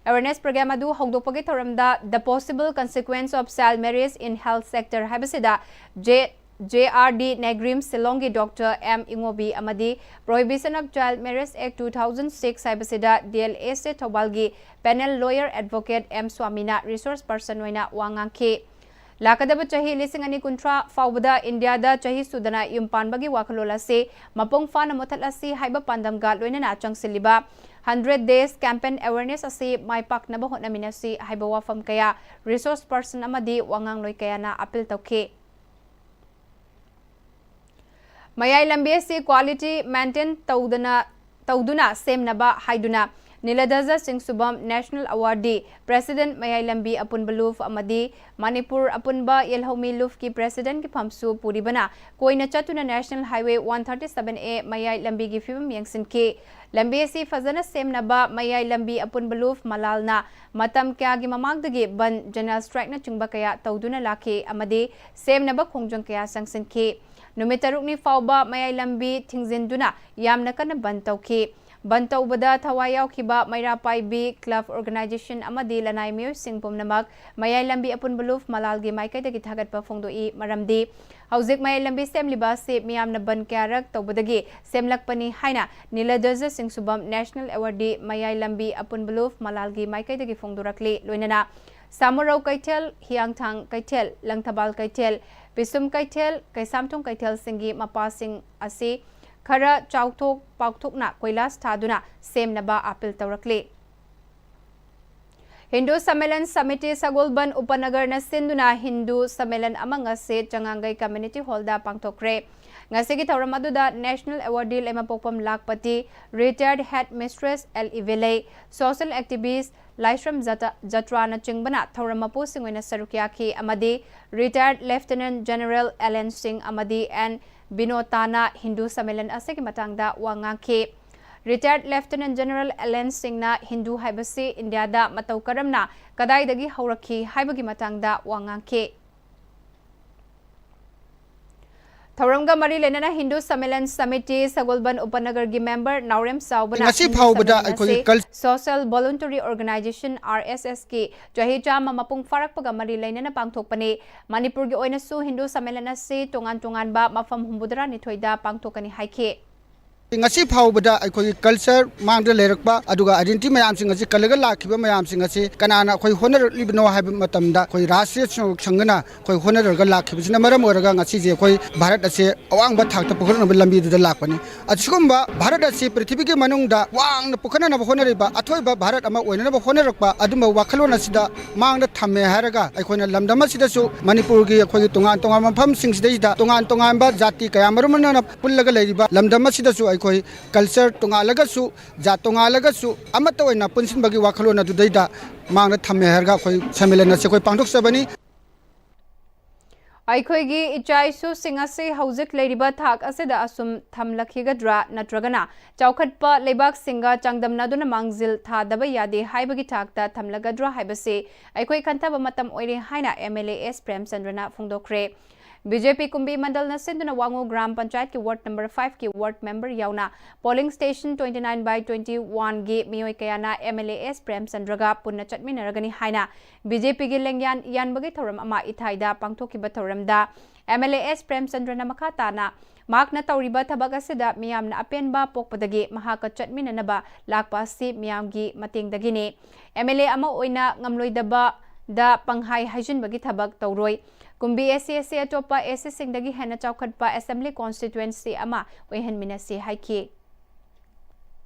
Awareness program ꯑꯗꯨ ꯍꯧꯗꯣꯛꯄꯒꯤ ꯊꯧꯔꯝꯗ The Possible Consequence of Child Marriage in Health Sector ꯍꯥꯏꯕꯁꯤꯗ J J R D Nagrim, ꯁꯤꯂꯣꯡꯒꯤ Doctor M ꯏꯉꯣꯕꯤ ꯑꯃꯗꯤ Prohibition of Child Marriage Act two thousand six ꯍꯥꯏꯕꯁꯤꯗ D L S A ꯊꯧꯕꯥꯜꯒꯤ panel lawyer advocate M ꯁ꯭ꯋꯥꯃꯤꯅ resource person ꯑꯣꯏꯅ ꯋꯥ ꯉꯥꯡꯈꯤ꯫ ꯂꯥꯛꯀꯗꯕ ꯆꯍꯤ ꯂꯤꯁꯤꯡ ꯑꯅꯤ ꯀꯨꯟꯊ꯭ꯔꯥ ꯐꯥꯎꯕꯗ ꯏꯟꯗꯤꯌꯥꯗ ꯆꯍꯤ ꯁꯨꯗꯅ ꯌꯨꯝ ꯄꯥꯟꯕꯒꯤ ꯋꯥꯈꯜꯂꯣꯟ ꯑꯁꯤ ꯃꯄꯨꯡ ꯐꯥꯅ ꯃꯨꯊꯠꯂꯁꯤ ꯍꯥꯏꯕ ꯄꯥꯟꯗꯝꯒ ꯂꯣꯏꯅꯅ ꯆꯪꯁꯤꯜꯂꯤꯕ hundred days campaign awareness ꯑꯁꯤ ꯃꯥꯏ ꯄꯥꯛꯅꯕ ꯍꯣꯠꯅꯃꯤꯟꯅꯁꯤ ꯍꯥꯏꯕ ꯋꯥꯐꯝ ꯀꯌꯥ resource person ꯑꯃꯗꯤ ꯋꯥꯉꯥꯡꯂꯣꯏ ꯀꯌꯥꯅ appeal ꯇꯧꯈꯤ꯫ ꯃꯌꯥꯏ ꯂꯝꯕꯤ ꯑꯁꯤ quality maintain ꯇꯧꯗꯅ, ꯇꯧꯗꯨꯅ ꯁꯦꯝꯅꯕ ꯍꯥꯏꯗꯨꯅ ꯅꯤꯂꯗ꯭ꯔꯖ ꯁꯤꯡꯁꯨꯕꯝ National Awardee, President ꯃꯌꯥꯏ ꯂꯝꯕꯤ ꯑꯄꯨꯟꯕ ꯂꯨꯞ ꯑꯃꯗꯤ ꯃꯅꯤꯄꯨꯔ ꯑꯄꯨꯟꯕ ꯌꯦꯜꯍꯧꯃꯤ ꯂꯨꯞꯀꯤ Presidentꯀꯤ ꯐꯝꯁꯨ ꯄꯨꯔꯤꯕꯅ ꯀꯣꯏꯅ ꯆꯠꯇꯨꯅ National Highway one thirty seven A ꯃꯌꯥꯏ ꯂꯝꯕꯤꯒꯤ ꯐꯤꯕꯝ ꯌꯦꯡꯁꯤꯟꯈꯤ꯫ ꯂꯝꯕꯤ ꯑꯁꯤ ꯐꯖꯅ ꯁꯦꯝꯅꯕ ꯃꯌꯥꯏ ꯂꯝꯕꯤ ꯑꯄꯨꯟꯕ ꯂꯨꯞ ꯃꯂꯥꯜꯅ ꯃꯇꯝ ꯀꯌꯥꯒꯤ ꯃꯃꯥꯡꯗꯒꯤ ꯕꯟ, general strikeꯅꯆꯤꯡꯕ ꯀꯌꯥ ꯇꯧꯗꯨꯅ ꯂꯥꯛꯈꯤ ꯑꯃꯗꯤ ꯁꯦꯝꯅꯕ ꯈꯣꯡꯖꯪ ꯀꯌꯥ ꯆꯪꯁꯤꯟꯈꯤ꯫ ꯅꯨꯃꯤꯠ ꯇꯔꯨꯛꯅꯤ ꯐꯥꯎꯕ ꯃꯌꯥꯏ ꯂꯝꯕꯤ ꯊꯤꯡꯖꯤꯟꯗꯨꯅ ꯌꯥꯝꯅ ꯀꯟꯅ ꯕꯟ ꯇꯧꯈꯤ꯫ ꯕꯟ ꯇꯧꯕꯗ ꯊꯋꯥꯏ ꯌꯥꯎꯈꯤꯕ ꯃꯩꯔꯥ ꯄꯥꯏꯕꯤ, club organization ꯑꯃꯗꯤ ꯂꯅꯥꯏ ꯃꯤꯑꯣꯏꯁꯤꯡ ꯄꯨꯝꯅꯃꯛ ꯃꯌꯥꯏ ꯂꯝꯕꯤ ꯑꯄꯨꯟꯕ ꯂꯨꯞ ꯃꯂꯥꯜꯒꯤ ꯃꯥꯏꯀꯩꯗꯒꯤ ꯊꯥꯒꯠꯄ ꯐꯣꯡꯗꯣꯛꯏ꯫ ꯃꯔꯝꯗꯤ ꯍꯧꯖꯤꯛ ꯃꯌꯥꯏ ꯂꯝꯕꯤ ꯁꯦꯝꯂꯤꯕ ꯑꯁꯤ ꯃꯤꯌꯥꯝꯅ ꯕꯟ ꯀꯌꯥꯔꯛ ꯇꯧꯕꯗꯒꯤ ꯁꯦꯝꯂꯛꯄꯅꯤ ꯍꯥꯏꯅ ꯅꯤꯂꯗ꯭ꯔꯖ ꯁꯤꯡꯁꯨꯕꯝ National Awardee ꯃꯌꯥꯏ ꯂꯝꯕꯤ ꯑꯄꯨꯟꯕ ꯂꯨꯞ ꯃꯂꯥꯜꯒꯤ ꯃꯥꯏꯀꯩꯗꯒꯤ ꯐꯣꯡꯗꯣꯔꯛꯂꯤ꯫ ꯂꯣꯏꯅꯅ ꯁꯥꯃꯨꯔꯧ ꯀꯩꯊꯦꯜ, ꯍꯤꯌꯥꯡꯊꯥꯡ ꯀꯩꯊꯦꯜ, ꯂꯪꯊꯕꯥꯜ ꯀꯩꯊꯦꯜ, ꯄꯤꯁꯨꯝ ꯀꯩꯊꯦꯜ, ꯀꯩꯁꯥꯝꯊꯣꯡ ꯀꯩꯊꯦꯜꯁꯤꯡꯒꯤ ꯃꯄꯥꯁꯤꯡ ꯑꯁꯤ ꯈꯔ ꯆꯥꯎꯊꯣꯛ ꯄꯥꯛꯊꯣꯛꯅ ꯀꯣꯏꯂꯥꯁ ꯊꯥꯗꯨꯅ ꯁꯦꯝꯅꯕ appeal ꯇꯧꯔꯛꯂꯤ꯫ ꯍꯤꯟꯗꯨ ꯁꯝꯃꯦꯂꯟ ꯁꯃꯤꯇꯤ ꯁꯒꯣꯜꯕꯟ ꯎꯄꯅꯒꯔꯅ ꯁꯤꯟꯗꯨꯅ ꯍꯤꯟꯗꯨ ꯁꯝꯃꯦꯂꯟ ꯑꯃ ꯉꯁꯤ ꯆꯉꯥꯡꯒꯩ ꯀꯝꯃ꯭ꯌꯨꯅꯤꯇꯤ ꯍꯣꯜꯗ ꯄꯥꯡꯊꯣꯛꯈ꯭ꯔꯦ꯫ ꯉꯁꯤꯒꯤ ꯊꯧꯔꯝ ꯑꯗꯨꯗ ꯅꯦꯁꯅꯦꯜ ꯑꯦꯋꯥꯔꯗꯤ Leimapokpam Lakpati, retired headmistress L Ibelei, social activist Laishram ꯖꯇ-, ꯖꯇ꯭ꯔꯥꯅꯆꯤꯡꯕꯅ ꯊꯧꯔꯝ ꯃꯄꯨꯁꯤꯡ ꯑꯣꯏꯅ ꯁꯔꯨꯛ ꯌꯥꯈꯤ ꯑꯃꯗꯤ retired lieutenant general L N Singh ꯑꯃꯗꯤ ꯑꯦꯟ ꯕꯤꯅꯣꯇꯥꯅ ꯍꯤꯟꯗꯨ ꯁꯝꯃꯦꯂꯟ ꯑꯁꯤꯒꯤ ꯃꯇꯥꯡꯗ ꯋꯥ ꯉꯥꯡꯈꯤ꯫ ꯔꯤꯇꯥꯌꯔꯗ ꯂꯦꯐꯇꯤꯅꯦꯟꯠ ꯖꯦꯅꯔꯦꯜ ꯑꯦꯜ ꯑꯦꯟ ꯁꯤꯡꯅ ꯍꯤꯟꯗꯨ ꯍꯥꯏꯕꯁꯤ ꯏꯟꯗꯤꯌꯥꯗ ꯃꯇꯧ ꯀꯔꯝꯅ ꯀꯗꯥꯏꯗꯒꯤ ꯍꯧꯔꯛꯈꯤ ꯍꯥꯏꯕꯒꯤ ꯃꯇꯥꯡꯗ ꯋꯥ ꯉꯥꯡꯈꯤ꯫ ꯊꯧꯔꯝꯒ ꯃꯔꯤ ꯂꯩꯅꯅ ꯍꯤꯟꯗꯨ ꯁꯝꯃꯦꯂꯟ ꯁꯃꯤꯇꯤ ꯁꯒꯣꯜꯕꯟ ꯎꯄꯅꯒꯔꯒꯤ ꯃꯦꯝꯕꯔ ꯅꯥꯎꯔꯦꯝ ꯆꯥꯎꯕꯅ ꯉꯁꯤ ꯍꯤꯟꯗꯨ ꯐꯥꯎꯕꯗ ꯁꯝꯃꯦꯂꯟ ꯑꯩꯈꯣꯏꯒꯤ ꯑꯁꯤ ꯀꯜ- ꯁꯣꯁꯤꯌꯦꯜ ꯚꯣꯂꯨꯟꯇꯔꯤ ꯑꯣꯔꯒꯅꯥꯏꯖꯦꯁꯟ, ꯑꯥꯔ ꯑꯦꯁ ꯑꯦꯁꯀꯤ ꯆꯍꯤ ꯆꯥꯝꯃ ꯃꯄꯨꯡ ꯐꯥꯔꯛꯄꯒ ꯃꯔꯤ ꯂꯩꯅꯅ ꯄꯥꯡꯊꯣꯛꯄꯅꯤ꯫ ꯃꯅꯤꯄꯨꯔꯒꯤ ꯑꯣꯏꯅꯁꯨ ꯍꯤꯟꯗꯨ ꯁꯝꯃꯦꯂꯟ ꯑꯁꯤ ꯇꯣꯉꯥꯟ ꯇꯣꯉꯥꯟꯕ ꯃꯐꯝ ꯍꯨꯝꯐꯨꯇꯔꯥꯅꯤꯊꯣꯏꯗ ꯄꯥꯡꯊꯣꯛꯀꯅꯤ ꯍꯥꯏꯈꯤ꯫ ꯉꯁꯤ ꯐꯥꯎꯕꯗ ꯑꯩꯈꯣꯏꯒꯤ ꯀꯜꯆꯔ ꯃꯥꯡꯗ ꯂꯩꯔꯛꯄ, ꯑꯗꯨꯒ ꯑꯥꯏꯗꯦꯟꯇꯤꯇꯤ ꯃꯌꯥꯝꯁꯤꯡ ꯑꯁꯤ ꯀꯜꯂꯒ ꯂꯥꯛꯈꯤꯕ ꯃꯌꯥꯝꯁꯤꯡ ꯑꯁꯤ ꯀꯅꯥꯅ ꯑꯩꯈꯣꯏ ꯍꯣꯠꯅꯔꯛꯂꯤꯕꯅꯣ ꯍꯥꯏꯕ ꯃꯇꯝꯗ, ꯑꯩꯈꯣꯏ ꯔꯥꯁꯇ꯭ꯔꯤꯌ ꯁꯪ-, ꯁꯪꯘꯅ ꯑꯩꯈꯣꯏ ꯍꯣꯠꯅꯔꯒ ꯂꯥꯛꯈꯤꯕꯁꯤꯅ ꯃꯔꯝ ꯑꯣꯏꯔꯒ ꯉꯁꯤꯁꯦ ꯑꯩꯈꯣꯏ ꯚꯥꯔꯠ ꯑꯁꯦ ꯑꯋꯥꯡꯕ ꯊꯥꯛꯇ ꯄꯨꯈꯠꯅꯕ ꯂꯝꯕꯤꯗꯨꯗ ꯂꯥꯛꯄꯅꯤ꯫ ꯑꯁꯤꯒꯨꯝꯕ ꯚꯥꯔꯠ ꯑꯁꯤ ꯄ꯭ꯔꯤꯊꯤꯕꯤꯒꯤ ꯃꯅꯨꯡꯗ ꯋꯥꯡꯅ ꯄꯨꯈꯠꯅꯅꯕ ꯍꯣꯠꯅꯔꯤꯕ, ꯑꯊꯣꯏꯕ ꯚꯥꯔꯠ ꯑꯃ ꯑꯣꯏꯅꯅꯕ ꯍꯣꯠꯅꯔꯛꯄ ꯑꯗꯨꯝꯕ ꯋꯥꯈꯜꯂꯣꯟ ꯑꯁꯤꯗ ꯃꯥꯡꯗ ꯊꯝꯃꯦ ꯍꯥꯏꯔꯒ, ꯑꯩꯈꯣꯏꯅ ꯂꯝꯗꯝ ꯑꯁꯤꯗꯁꯨ ꯃꯅꯤꯄꯨꯔꯒꯤ ꯑꯩꯈꯣꯏꯒꯤ ꯇꯣꯉꯥꯟ ꯇꯣꯉꯥꯟꯕ ꯃꯐꯝꯁꯤꯡꯁꯤꯗꯩꯗ ꯇꯣꯉꯥꯟ ꯇꯣꯉꯥꯟꯕ ꯖꯥꯇꯤ ꯀꯌꯥ ꯃꯔꯨꯝꯅ ꯄꯨꯜꯂꯒ ꯂꯩꯔꯤꯕ ꯂꯝꯗꯝ ꯑꯁꯤꯗꯁꯨ ꯑꯩꯈꯣꯏ ꯀꯜꯆꯔ ꯇꯣꯉꯥꯜꯂꯒꯁꯨ, ꯖꯥꯠ ꯇꯣꯉꯥꯜꯂꯒꯁꯨ ꯑꯃꯠꯇ ꯑꯣꯏꯅ ꯄꯨꯟꯁꯤꯟꯕꯒꯤ ꯋꯥꯈꯜꯂꯣꯟ ꯑꯗꯨꯗꯩꯗ ꯃꯥꯡꯗ ꯊꯝꯃꯦ ꯍꯥꯏꯔꯒ ꯑꯩꯈꯣꯏ ꯁꯝꯃꯦꯂꯟ ꯑꯁꯤ ꯑꯩꯈꯣꯏ ꯄꯥꯡꯊꯣꯛꯆꯕꯅꯤ꯫ ꯑꯩꯈꯣꯏꯒꯤ ꯏꯆꯥ ꯏꯁꯨꯁꯤꯡ ꯑꯁꯤ ꯍꯧꯖꯤꯛ ꯂꯩꯔꯤꯕ ꯊꯥꯛ ꯑꯁꯤꯗ ꯑꯁꯨꯝ ꯊꯝꯂꯛꯈꯤꯒꯗ꯭ꯔꯥ ꯅꯠꯇ꯭ꯔꯒꯅ ꯆꯥꯎꯈꯠꯄ ꯂꯩꯕꯥꯛꯁꯤꯡꯒ ꯆꯥꯡꯗꯝꯅꯗꯨꯅ ꯃꯥꯡꯖꯤꯜ ꯊꯥꯗꯕ ꯌꯥꯗꯦ ꯍꯥꯏꯕꯒꯤ ꯊꯥꯛꯇ ꯊꯝꯂꯒꯗ꯭ꯔꯥ ꯍꯥꯏꯕꯁꯤ ꯑꯩꯈꯣꯏ ꯈꯟꯊꯕ ꯃꯇꯝ ꯑꯣꯏꯔꯦ ꯍꯥꯏꯅ ꯑꯦꯝ ꯑꯦꯜ ꯑꯦ ꯑꯦꯁ ꯄ꯭ꯔꯦꯝꯆꯟꯗ꯭ꯔꯅ ꯐꯣꯡꯗꯣꯛꯈ꯭ꯔꯦ꯫ ꯕꯤ ꯖꯦ ꯄꯤ ꯀꯨꯝꯕꯤ ꯃꯟꯗꯜꯅ ꯁꯤꯟꯗꯨꯅ ꯋꯥꯉꯨ ꯒ꯭ꯔꯥꯝ ꯄꯟꯆꯥꯌꯠꯀꯤ ꯋꯥꯔꯗ ꯅꯝꯕꯔ ꯐꯥꯏꯚꯀꯤ ꯋꯥꯔꯗ ꯃꯦꯝꯕꯔ ꯌꯥꯎꯅ polling station twenty nine by twenty ꯋꯥꯟꯒꯤ ꯃꯤꯑꯣꯏ ꯀꯌꯥꯅ ꯑꯦꯝ ꯑꯦꯜ ꯑꯦ ꯑꯦꯁ ꯄ꯭ꯔꯦꯝꯆꯟꯗ꯭ꯔꯒ ꯄꯨꯟꯅ ꯆꯠꯃꯤꯟꯅꯔꯒꯅꯤ ꯍꯥꯏꯅ ꯕꯤ ꯖꯦ ꯄꯤꯒꯤ ꯂꯦꯡꯌꯥꯟ ꯌꯥꯟꯕꯒꯤ ꯊꯧꯔꯝ ꯑꯃ ꯏꯊꯥꯏꯗ ꯄꯥꯡꯊꯣꯛꯈꯤꯕ ꯊꯧꯔꯝꯗ ꯑꯦꯝ ꯑꯦꯜ ꯑꯦ ꯑꯦꯁ ꯄ꯭ꯔꯦꯝꯆꯟꯗ꯭ꯔꯅ ꯃꯈꯥ ꯇꯥꯅ ꯃꯍꯥꯛꯅ ꯇꯧꯔꯤꯕ ꯊꯕꯛ ꯑꯁꯤꯗ ꯃꯤꯌꯥꯝꯅ ꯑꯄꯦꯟꯕ ꯄꯣꯛꯄꯗꯒꯤ ꯃꯍꯥꯛꯀ ꯆꯠꯃꯤꯟꯅꯅꯕ ꯂꯥꯛꯄ ꯑꯁꯤ ꯃꯤꯌꯥꯝꯒꯤ ꯃꯇꯦꯡꯗꯒꯤꯅꯤ꯫ ꯑꯦꯝ ꯑꯦꯜ ꯑꯦ ꯑꯃ ꯑꯣꯏꯅ ꯉꯝꯂꯣꯏꯗꯕꯗ ꯄꯪꯍꯥꯏ ꯍꯥꯏꯖꯤꯟꯕꯒꯤ ꯊꯕꯛ ꯇꯧꯔꯣꯏ꯫ ꯀꯨꯝꯕꯤ ꯑꯦꯁ ꯁꯤ ꯑꯦꯁ ꯁꯤ ꯑꯇꯣꯞꯄ ꯑꯦꯁ ꯁꯤꯁꯤꯡꯗꯒꯤ ꯍꯦꯟꯅ ꯆꯥꯎꯈꯠꯄ ꯑꯦꯁꯦꯝꯕ꯭ꯂꯤ ꯀꯣꯟꯁꯇꯤꯇ꯭ꯋꯦꯟꯁꯤ ꯑꯃ ꯑꯣꯏꯍꯟꯃꯤꯟꯅꯁꯤ ꯍꯥꯏꯈꯤ꯫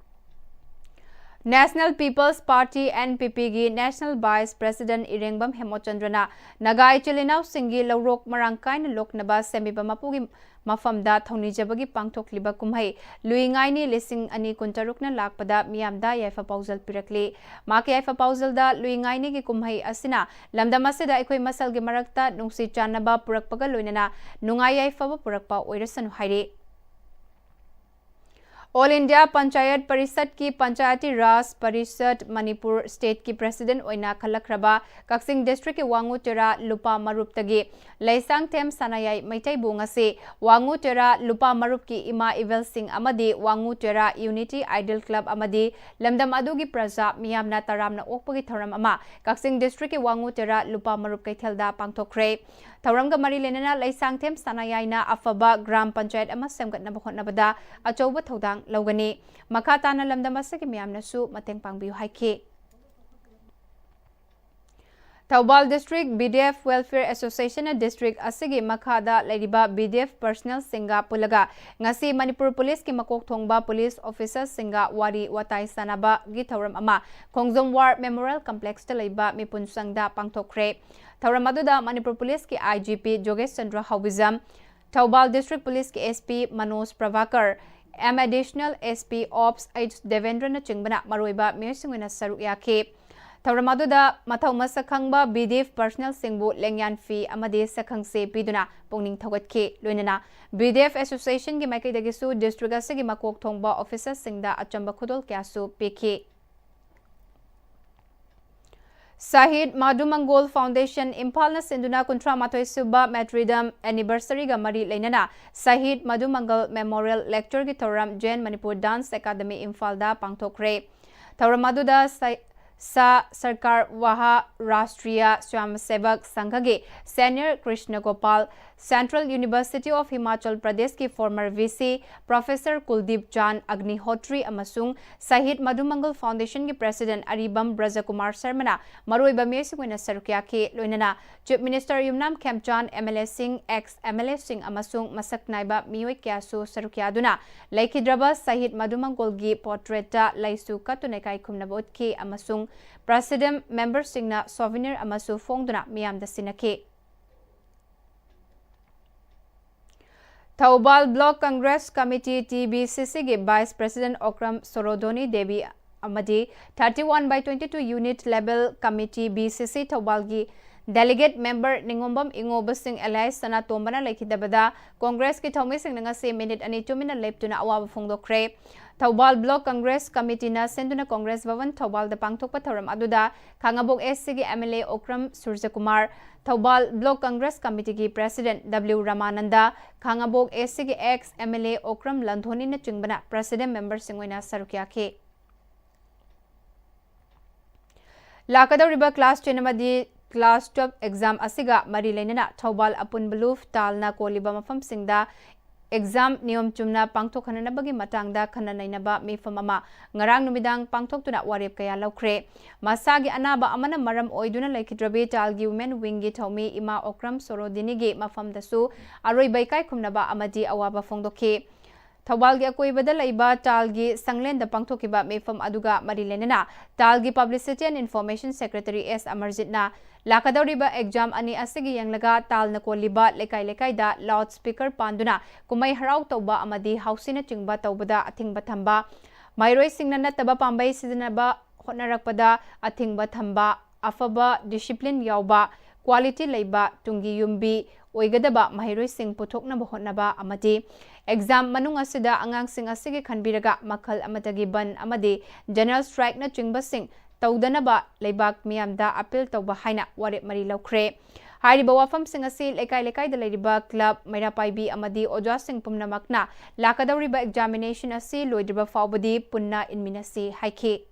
National People's Party, N P P, ꯒꯤ National Vice President ꯏꯔꯦꯡꯕꯝ ꯍꯦꯃꯣꯆꯟꯗ꯭ꯔꯅ ꯅꯥꯒꯥ ꯏꯆꯤꯜ ꯏꯅꯥꯎꯁꯤꯡꯒꯤ ꯂꯧꯔꯣꯛ ꯃꯔꯥꯡ ꯀꯥꯏꯅ ꯂꯣꯛꯅꯕ ꯁꯦꯝꯕꯤꯕ ꯃꯄꯨꯒꯤ ꯃꯐꯝꯗ ꯊꯧꯅꯤꯖꯕꯒꯤ ꯄꯥꯡꯊꯣꯛꯂꯤꯕ ꯀꯨꯝꯍꯩ ꯂꯨꯏ ꯉꯥꯏꯅꯤ ꯂꯤꯁꯤꯡ ꯑꯅꯤ ꯀꯨꯟꯇꯔꯨꯛꯅ ꯂꯥꯛꯄꯗ ꯃꯤꯌꯥꯝꯗ ꯌꯥꯏꯐ ꯄꯥꯎꯖꯦꯜ ꯄꯤꯔꯛꯂꯤ꯫ ꯃꯍꯥꯛꯀꯤ ꯌꯥꯏꯐ ꯄꯥꯎꯖꯦꯜꯗ ꯂꯨꯏ ꯉꯥꯏꯅꯤꯒꯤ ꯀꯨꯝꯍꯩ ꯑꯁꯤꯅ ꯂꯝꯗꯝ ꯑꯁꯤꯗ ꯑꯩꯈꯣꯏ ꯃꯁꯦꯜꯒꯤ ꯃꯔꯛꯇ ꯅꯨꯡꯁꯤ ꯆꯥꯟꯅꯕ ꯄꯨꯔꯛꯄꯒ ꯂꯣꯏꯅꯅ ꯅꯨꯡꯉꯥꯏ ꯌꯥꯏꯐꯕ ꯄꯨꯔꯛꯄ ꯑꯣꯏꯔꯁꯅꯨ ꯍꯥꯏꯔꯤ꯫ All India Panchayat Parishadꯀꯤ Panchayati Raj Parishad Manipur Stateꯀꯤ President ꯑꯣꯏꯅ ꯈꯜꯂꯛꯈ꯭ꯔꯕ ꯀꯛꯆꯤꯡ Districtꯀꯤ ꯋꯥꯉꯨ ꯇꯦꯔꯥ ꯂꯨꯄꯥ ꯃꯔꯨꯞꯇꯒꯤ ꯂꯩꯁꯥꯡꯊꯦꯝ ꯁꯅꯥꯌꯥꯏ ꯃꯩꯇꯩꯕꯨ ꯉꯁꯤ ꯋꯥꯉꯨ ꯇꯦꯔꯥ ꯂꯨꯄꯥ ꯃꯔꯨꯞꯀꯤ ꯏꯃꯥ ꯏꯕꯦꯜꯁꯤꯡ ꯑꯃꯗꯤ ꯋꯥꯉꯨ ꯇꯦꯔꯥ Unity Idol Club ꯑꯃꯗꯤ ꯂꯝꯗꯝ ꯑꯗꯨꯒꯤ ꯄ꯭ꯔꯖꯥ ꯃꯤꯌꯥꯝꯅ ꯇꯔꯥꯝꯅ ꯑꯣꯛꯄꯒꯤ ꯊꯧꯔꯝ ꯑꯃ ꯀꯛꯆꯤꯡ Districtꯀꯤ ꯋꯥꯉꯨ ꯇꯦꯔꯥ ꯂꯨꯄꯥ ꯃꯔꯨꯞ ꯀꯩꯊꯦꯜꯗ ꯄꯥꯡꯊꯣꯛꯈ꯭ꯔꯦ꯫ ꯊꯧꯔꯝꯒ ꯃꯔꯤ ꯂꯩꯅꯅ ꯂꯩꯁꯥꯡꯊꯦꯝ ꯁꯅꯥꯌꯥꯏꯅ ꯑꯐꯕ ꯒ꯭ꯔꯥꯝ ꯄꯟꯆꯥꯌꯠ ꯑꯃ ꯁꯦꯝꯒꯠꯅꯕ ꯍꯣꯠꯅꯕꯗ ꯑꯆꯧꯕ ꯊꯧꯗꯥꯡ ꯂꯧꯒꯅꯤ꯫ ꯃꯈꯥ ꯇꯥꯅ ꯂꯝꯗꯝ ꯑꯁꯤꯒꯤ ꯃꯤꯌꯥꯝꯅꯁꯨ ꯃꯇꯦꯡ ꯄꯥꯡꯕꯤꯌꯨ ꯍꯥꯏꯈꯤ꯫ Thoubal District B D F Welfare Associationꯅ district ꯑꯁꯤꯒꯤ ꯃꯈꯥꯗ ꯂꯩꯔꯤꯕ B D F personnelꯁꯤꯡꯒ ꯄꯨꯜꯂꯒ ꯉꯁꯤ ꯃꯅꯤꯄꯨꯔ Policeꯀꯤ ꯃꯀꯣꯛ ꯊꯣꯡꯕ police officerꯁꯤꯡꯒ ꯋꯥꯔꯤ ꯋꯥꯇꯥꯏ ꯁꯥꯟꯅꯕꯒꯤ ꯊꯧꯔꯝ ꯑꯃ ꯈꯣꯡꯖꯣꯝ War Memorial Complexꯇ ꯂꯩꯕ ꯃꯤꯄꯨꯟ ꯁꯪꯗ ꯄꯥꯡꯊꯣꯛꯈ꯭ꯔꯦ꯫ ꯊꯧꯔꯝ ꯑꯗꯨꯗ Manipur Policeꯀꯤ I G P ꯖꯣꯒꯦꯁ Chandra ꯍꯥꯎꯕꯤꯖꯝ, Thoubal District Policeꯀꯤ S P Manoj Prabhakar, M Additional S P Ops H ꯗꯦꯕꯦꯟꯗ꯭ꯔꯅꯆꯤꯡꯕꯅ ꯃꯔꯨꯑꯣꯏꯕ ꯃꯤꯑꯣꯏꯁꯤꯡ ꯑꯣꯏꯅ ꯁꯔꯨꯛ ꯌꯥꯈꯤ꯫ ꯊꯧꯔꯝ ꯑꯗꯨꯗ ꯃꯊꯧ ꯃꯁꯛ ꯈꯪꯕ B D F personnelꯁꯤꯡꯕꯨ ꯂꯦꯡꯌꯥꯟ ꯐꯤ ꯑꯃꯗꯤ ꯁꯛꯈꯪꯁꯦ ꯄꯤꯗꯨꯅ ꯄꯨꯛꯅꯤꯡ ꯊꯧꯒꯠꯈꯤ꯫ ꯂꯣꯏꯅꯅ B D F Associationꯒꯤ ꯃꯥꯏꯀꯩꯗꯒꯤꯁꯨ district ꯑꯁꯤꯒꯤ ꯃꯀꯣꯛ ꯊꯣꯡꯕ officerꯁꯤꯡꯗ ꯑꯆꯝꯕ ꯈꯨꯗꯣꯜ ꯀꯌꯥꯁꯨ ꯄꯤꯈꯤ꯫ ꯁꯍꯤꯗ ꯃꯥꯙꯨ ꯃꯪꯒꯣꯜ Foundation ꯏꯝꯐꯥꯜꯅ ꯁꯤꯟꯗꯨꯅ ꯀꯨꯟꯊ꯭ꯔꯥ ꯃꯥꯊꯣꯏ ꯁꯨꯕ Matritum Anniversaryꯒ ꯃꯔꯤ ꯂꯩꯅꯅ ꯁꯍꯤꯗ ꯃꯥꯙꯨ ꯃꯪꯒꯜ Memorial Lectureꯒꯤ ꯊꯧꯔꯝ Jain Manipur Dance Academy ꯏꯝꯐꯥꯜꯗ ꯄꯥꯡꯊꯣꯛꯈ꯭ꯔꯦ꯫ ꯊꯧꯔꯝ ꯑꯗꯨꯗ ꯁ-, ꯁꯥ ꯁꯔꯀꯥꯔ ꯋꯥꯍꯥ Rashtriya ꯁ꯭ꯋꯌꯝꯁꯦꯕꯛ ꯁꯪꯘꯒꯤ Senior Krishna Gopal Central University of Himachal Pradeshꯀꯤ former V C Professor Kuldeep Chand Agnihotri ꯑꯃꯁꯨꯡ Shahid Madhumangal Foundationꯒꯤ President ꯑꯔꯤꯕꯝ ꯕ꯭ꯔꯖꯀꯨꯃꯥꯔ ꯁꯔꯃꯅ ꯃꯔꯨꯑꯣꯏꯕ ꯃꯤꯑꯣꯏꯁꯤꯡ ꯑꯣꯏꯅ ꯁꯔꯨꯛ ꯌꯥꯈꯤ꯫ ꯂꯣꯏꯅꯅ Chief Minister Yumnam ꯈꯦꯝꯆꯥꯟ, M L A ꯁꯤꯡ, ex M L A ꯁꯤꯡ ꯑꯃꯁꯨꯡ ꯃꯁꯛ ꯅꯥꯏꯕ ꯃꯤꯑꯣꯏ ꯀꯌꯥꯁꯨ ꯁꯔꯨꯛ ꯌꯥꯗꯨꯅ ꯂꯩꯈꯤꯗ꯭ꯔꯕ ꯁꯍꯤꯗ ꯃꯗꯨꯃꯪꯒꯣꯜꯒꯤ portraitꯇ ꯂꯩꯁꯨ ꯀꯠꯇꯨꯅ ꯏꯀꯥꯏ ꯈꯨꯝꯅꯕ ꯎꯠꯈꯤ ꯑꯃꯁꯨꯡ Presidium memberꯁꯤꯡꯅ souvenir ꯑꯃꯁꯨ ꯐꯣꯡꯗꯨꯅ ꯃꯤꯌꯥꯝꯗ ꯁꯤꯟꯅꯈꯤ꯫ Thoubal Block Congress Committee, T B C Cꯒꯤ Vice President Okram ꯁꯣꯔꯣꯗꯣꯅꯤ Devi ꯑꯃꯗꯤ thirty-one by twenty-two unit level committee, B C C ꯊꯧꯕꯥꯜꯒꯤ delegate member ꯅꯤꯉꯣꯝꯕꯝ ꯏꯉꯣꯕꯁꯤꯡ alias ꯁꯅꯥꯇꯣꯝꯕꯅ ꯂꯩꯈꯤꯗꯕꯗ Congressꯀꯤ ꯊꯧꯃꯤꯁꯤꯡꯅ ꯉꯁꯤ minute ꯑꯅꯤ ꯇꯨꯃꯤꯟꯅ ꯂꯦꯞꯇꯨꯅ ꯑꯋꯥꯕ ꯐꯣꯡꯗꯣꯛꯈ꯭ꯔꯦ꯫ ꯊꯧꯕꯥꯜ Block Congress Committeeꯅ ꯁꯤꯟꯗꯨꯅ Congress ꯚꯕꯟ ꯊꯧꯕꯥꯜꯗ ꯄꯥꯡꯊꯣꯛꯄ ꯊꯧꯔꯝ ꯑꯗꯨꯗ ꯈꯥꯉꯕꯣꯛ A Cꯒꯤ M L A Okram ꯁꯨꯔꯖꯀꯨꯃꯥꯔ, Thoubal Block Congress Committeeꯒꯤ President W ꯔꯃꯥꯅꯟꯗ, Khangabok A Cꯒꯤ ex M L A Okram ꯂꯟꯊꯣꯅꯤꯅꯆꯤꯡꯕꯅ Presidium memberꯁꯤꯡ ꯑꯣꯏꯅ ꯁꯔꯨꯛ ꯌꯥꯈꯤ꯫ ꯂꯥꯛꯀꯗꯧꯔꯤꯕ class ten ꯑꯃꯗꯤ class twelve exam ꯑꯁꯤꯒ ꯃꯔꯤ ꯂꯩꯅꯅ ꯊꯧꯕꯥꯜ ꯑꯄꯨꯟꯕ ꯂꯨꯞ ꯇꯥꯜꯅ ꯀꯣꯜꯂꯤꯕ ꯃꯐꯝꯁꯤꯡꯗ exam ꯅꯤꯌꯣꯝ ꯆꯨꯝꯅ ꯄꯥꯡꯊꯣꯛꯍꯟꯅꯕꯒꯤ ꯃꯇꯥꯡꯗ ꯈꯟꯅ ꯅꯩꯅꯕ ꯃꯤꯐꯝ ꯑꯃ ꯉꯔꯥꯡ ꯅꯨꯃꯤꯗꯥꯡ ꯄꯥꯡꯊꯣꯛꯇꯨꯅ ꯋꯥꯔꯦꯞ ꯀꯌꯥ ꯂꯧꯈ꯭ꯔꯦ꯫ ꯃꯁꯥꯒꯤ ꯑꯅꯥꯕ ꯑꯃꯅ ꯃꯔꯝ ꯑꯣꯏꯗꯨꯅ ꯂꯩꯈꯤꯗ꯭ꯔꯕꯤ ꯇꯥꯜꯒꯤ Women Wingꯒꯤ ꯊꯧꯃꯤ ꯏꯃꯥ ꯑꯣꯀ꯭ꯔꯝ ꯁꯣꯔꯣꯗꯤꯅꯤꯒꯤ ꯃꯐꯝꯗꯁꯨ ꯑꯔꯣꯏꯕ ꯏꯀꯥꯏ ꯈꯨꯝꯅꯕ ꯑꯃꯗꯤ ꯑꯋꯥꯕ ꯐꯣꯡꯗꯣꯛꯈꯤ꯫ ꯊꯧꯕꯥꯜꯒꯤ ꯑꯀꯣꯏꯕꯗ ꯂꯩꯕ ꯇꯥꯜꯒꯤ ꯁꯪꯂꯦꯟꯗ ꯄꯥꯡꯊꯣꯛꯈꯤꯕ ꯃꯤꯐꯝ ꯑꯗꯨꯒ ꯃꯔꯤ ꯂꯩꯅꯅ ꯇꯥꯜꯒꯤ Publicity and Information Secretary S ꯑꯃꯔꯖꯤꯠꯅ ꯂꯥꯛꯀꯗꯧꯔꯤꯕ exam ꯑꯅꯤ ꯑꯁꯤꯒꯤ ꯌꯦꯡꯂꯒ ꯇꯥꯜꯅ ꯀꯣꯜꯂꯤꯕ ꯂꯩꯀꯥꯏ ꯂꯩꯀꯥꯏꯗ loud speaker ꯄꯥꯟꯗꯨꯅ ꯀꯨꯝꯍꯩ ꯍꯔꯥꯎ ꯇꯧꯕ ꯑꯃꯗꯤ ꯍꯥꯎꯁꯤꯅꯆꯤꯡꯕ ꯇꯧꯕꯗ ꯑꯊꯤꯡꯕ ꯊꯝꯕ, ꯃꯍꯩꯔꯣꯏꯁꯤꯡꯅ ꯅꯠꯇꯕ ꯄꯥꯝꯕꯩ ꯁꯤꯖꯤꯟꯅꯕ ꯍꯣꯠꯅꯔꯛꯄꯗ ꯑꯊꯤꯡꯕ ꯊꯝꯕ, ꯑꯐꯕ discipline ꯌꯥꯎꯕ, quality ꯂꯩꯕ, ꯇꯨꯡꯒꯤ ꯌꯨꯝꯕꯤ ꯑꯣꯏꯒꯗꯕ ꯃꯍꯩꯔꯣꯏꯁꯤꯡ ꯄꯨꯊꯣꯛꯅꯕ ꯍꯣꯠꯅꯕ ꯑꯃꯗꯤ exam ꯃꯅꯨꯡ ꯑꯁꯤꯗ ꯑꯉꯥꯡꯁꯤꯡ ꯑꯁꯤꯒꯤ ꯈꯟꯕꯤꯔꯒ ꯃꯈꯜ ꯑꯃꯠꯇꯒꯤ ꯕꯟ ꯑꯃꯗꯤ general strikeꯅꯆꯤꯡꯕꯁꯤꯡ ꯇꯧꯗꯅꯕ ꯂꯩꯕꯥꯛ ꯃꯤꯌꯥꯝꯗ appeal ꯇꯧꯕ ꯍꯥꯏꯅ ꯋꯥꯔꯦꯞ ꯃꯔꯤ ꯂꯧꯈ꯭ꯔꯦ꯫ ꯍꯥꯏꯔꯤꯕ ꯋꯥꯐꯝꯁꯤꯡ ꯑꯁꯤ ꯂꯩꯀꯥꯏ ꯂꯩꯀꯥꯏꯗ ꯂꯩꯔꯤꯕ club, ꯃꯩꯔꯥ ꯄꯥꯏꯕꯤ ꯑꯃꯗꯤ ꯑꯣꯖꯥꯁꯤꯡ ꯄꯨꯝꯅꯃꯛꯅ ꯂꯥꯛꯀꯗꯧꯔꯤꯕ examination ꯑꯁꯤ ꯂꯣꯏꯗ꯭ꯔꯤꯕ ꯐꯥꯎꯕꯗꯤ ꯄꯨꯟꯅ ꯏꯟꯃꯤꯟꯅꯁꯤ ꯍꯥꯏꯈꯤ꯫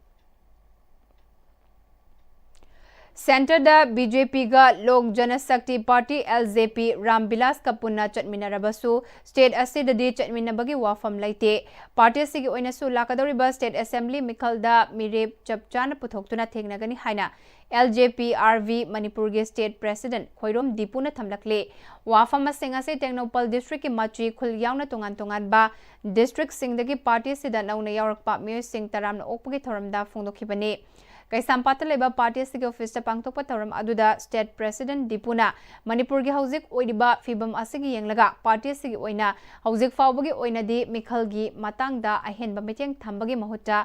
ꯁꯦꯟꯇꯔꯗ ꯕꯤ ꯖꯦ ꯄꯤꯒ ꯂꯣꯛ ꯖꯅꯁꯛꯇꯤ ꯄꯥꯔꯇꯤ, ꯑꯦꯜ ꯖꯦ ꯄꯤ, ꯔꯥꯝ ꯕꯤꯂꯥꯁꯀ ꯄꯨꯟꯅ ꯆꯠꯃꯤꯟꯅꯔꯕꯁꯨ ꯁ꯭ꯇꯦꯠ ꯑꯁꯤꯗꯗꯤ ꯆꯠꯃꯤꯟꯅꯕꯒꯤ ꯋꯥꯐꯝ ꯂꯩꯇꯦ꯫ ꯄꯥꯔꯇꯤ ꯑꯁꯤꯒꯤ ꯑꯣꯏꯅꯁꯨ ꯂꯥꯛꯀꯗꯧꯔꯤꯕ ꯁ꯭ꯇꯦꯠ ꯑꯦꯁꯦꯝꯕ꯭ꯂꯤ ꯃꯤꯈꯜꯗ ꯃꯤꯔꯦꯞ ꯆꯞ ꯆꯥꯅ ꯄꯨꯊꯣꯛꯇꯨꯅ ꯊꯦꯡꯅꯒꯅꯤ ꯍꯥꯏꯅ L J P R V ꯃꯅꯤꯄꯨꯔꯒꯤ ꯁ꯭ꯇꯦꯠ ꯄ꯭ꯔꯦꯁꯤꯗꯦꯟꯠ ꯈꯣꯏꯔꯣꯝ ꯗꯤꯄꯨꯅ ꯊꯝꯂꯛꯂꯤ꯫ ꯋꯥꯐꯝꯁꯤꯡ ꯑꯁꯤ ꯇꯦꯡꯅꯧꯄꯜ ꯗꯤꯁꯇ꯭ꯔꯤꯛꯀꯤ ꯃꯆꯤ ꯈꯨꯜ ꯌꯥꯎꯅ ꯇꯣꯉꯥꯟ ꯇꯣꯉꯥꯟꯕ ꯗꯤꯁꯇ꯭ꯔꯤꯛꯁꯤꯡꯗꯒꯤ ꯄꯥꯔꯇꯤ ꯑꯁꯤꯗ ꯅꯧꯅ ꯌꯥꯎꯔꯛꯄ ꯃꯤꯑꯣꯏꯁꯤꯡ ꯇꯔꯥꯝꯅ ꯑꯣꯛꯄꯒꯤ ꯊꯧꯔꯝꯗ ꯐꯣꯡꯗꯣꯛꯈꯤꯕꯅꯤ꯫ ꯀꯩꯁꯥꯝꯄꯥꯠꯇ ꯂꯩꯕ ꯄꯥꯔꯇꯤ ꯑꯁꯤꯒꯤ ꯑꯣꯐꯤꯁꯇ ꯄꯥꯡꯊꯣꯛꯄ ꯊꯧꯔꯝ ꯑꯗꯨꯗ ꯁ꯭ꯇꯦꯠ ꯄ꯭ꯔꯦꯁꯤꯗꯦꯟꯠ ꯗꯤꯄꯨꯅ ꯃꯅꯤꯄꯨꯔꯒꯤ ꯍꯧꯖꯤꯛ ꯑꯣꯏꯔꯤꯕ ꯐꯤꯕꯝ ꯑꯁꯤꯒꯤ ꯌꯦꯡꯂꯒ ꯄꯥꯔꯇꯤ ꯑꯁꯤꯒꯤ ꯑꯣꯏꯅ ꯍꯧꯖꯤꯛ ꯐꯥꯎꯕꯒꯤ ꯑꯣꯏꯅꯗꯤ ꯃꯤꯈꯜꯒꯤ ꯃꯇꯥꯡꯗ ꯑꯍꯦꯟꯕ ꯃꯤꯠꯌꯦꯡ ꯊꯝꯕꯒꯤ ꯃꯍꯨꯠꯇ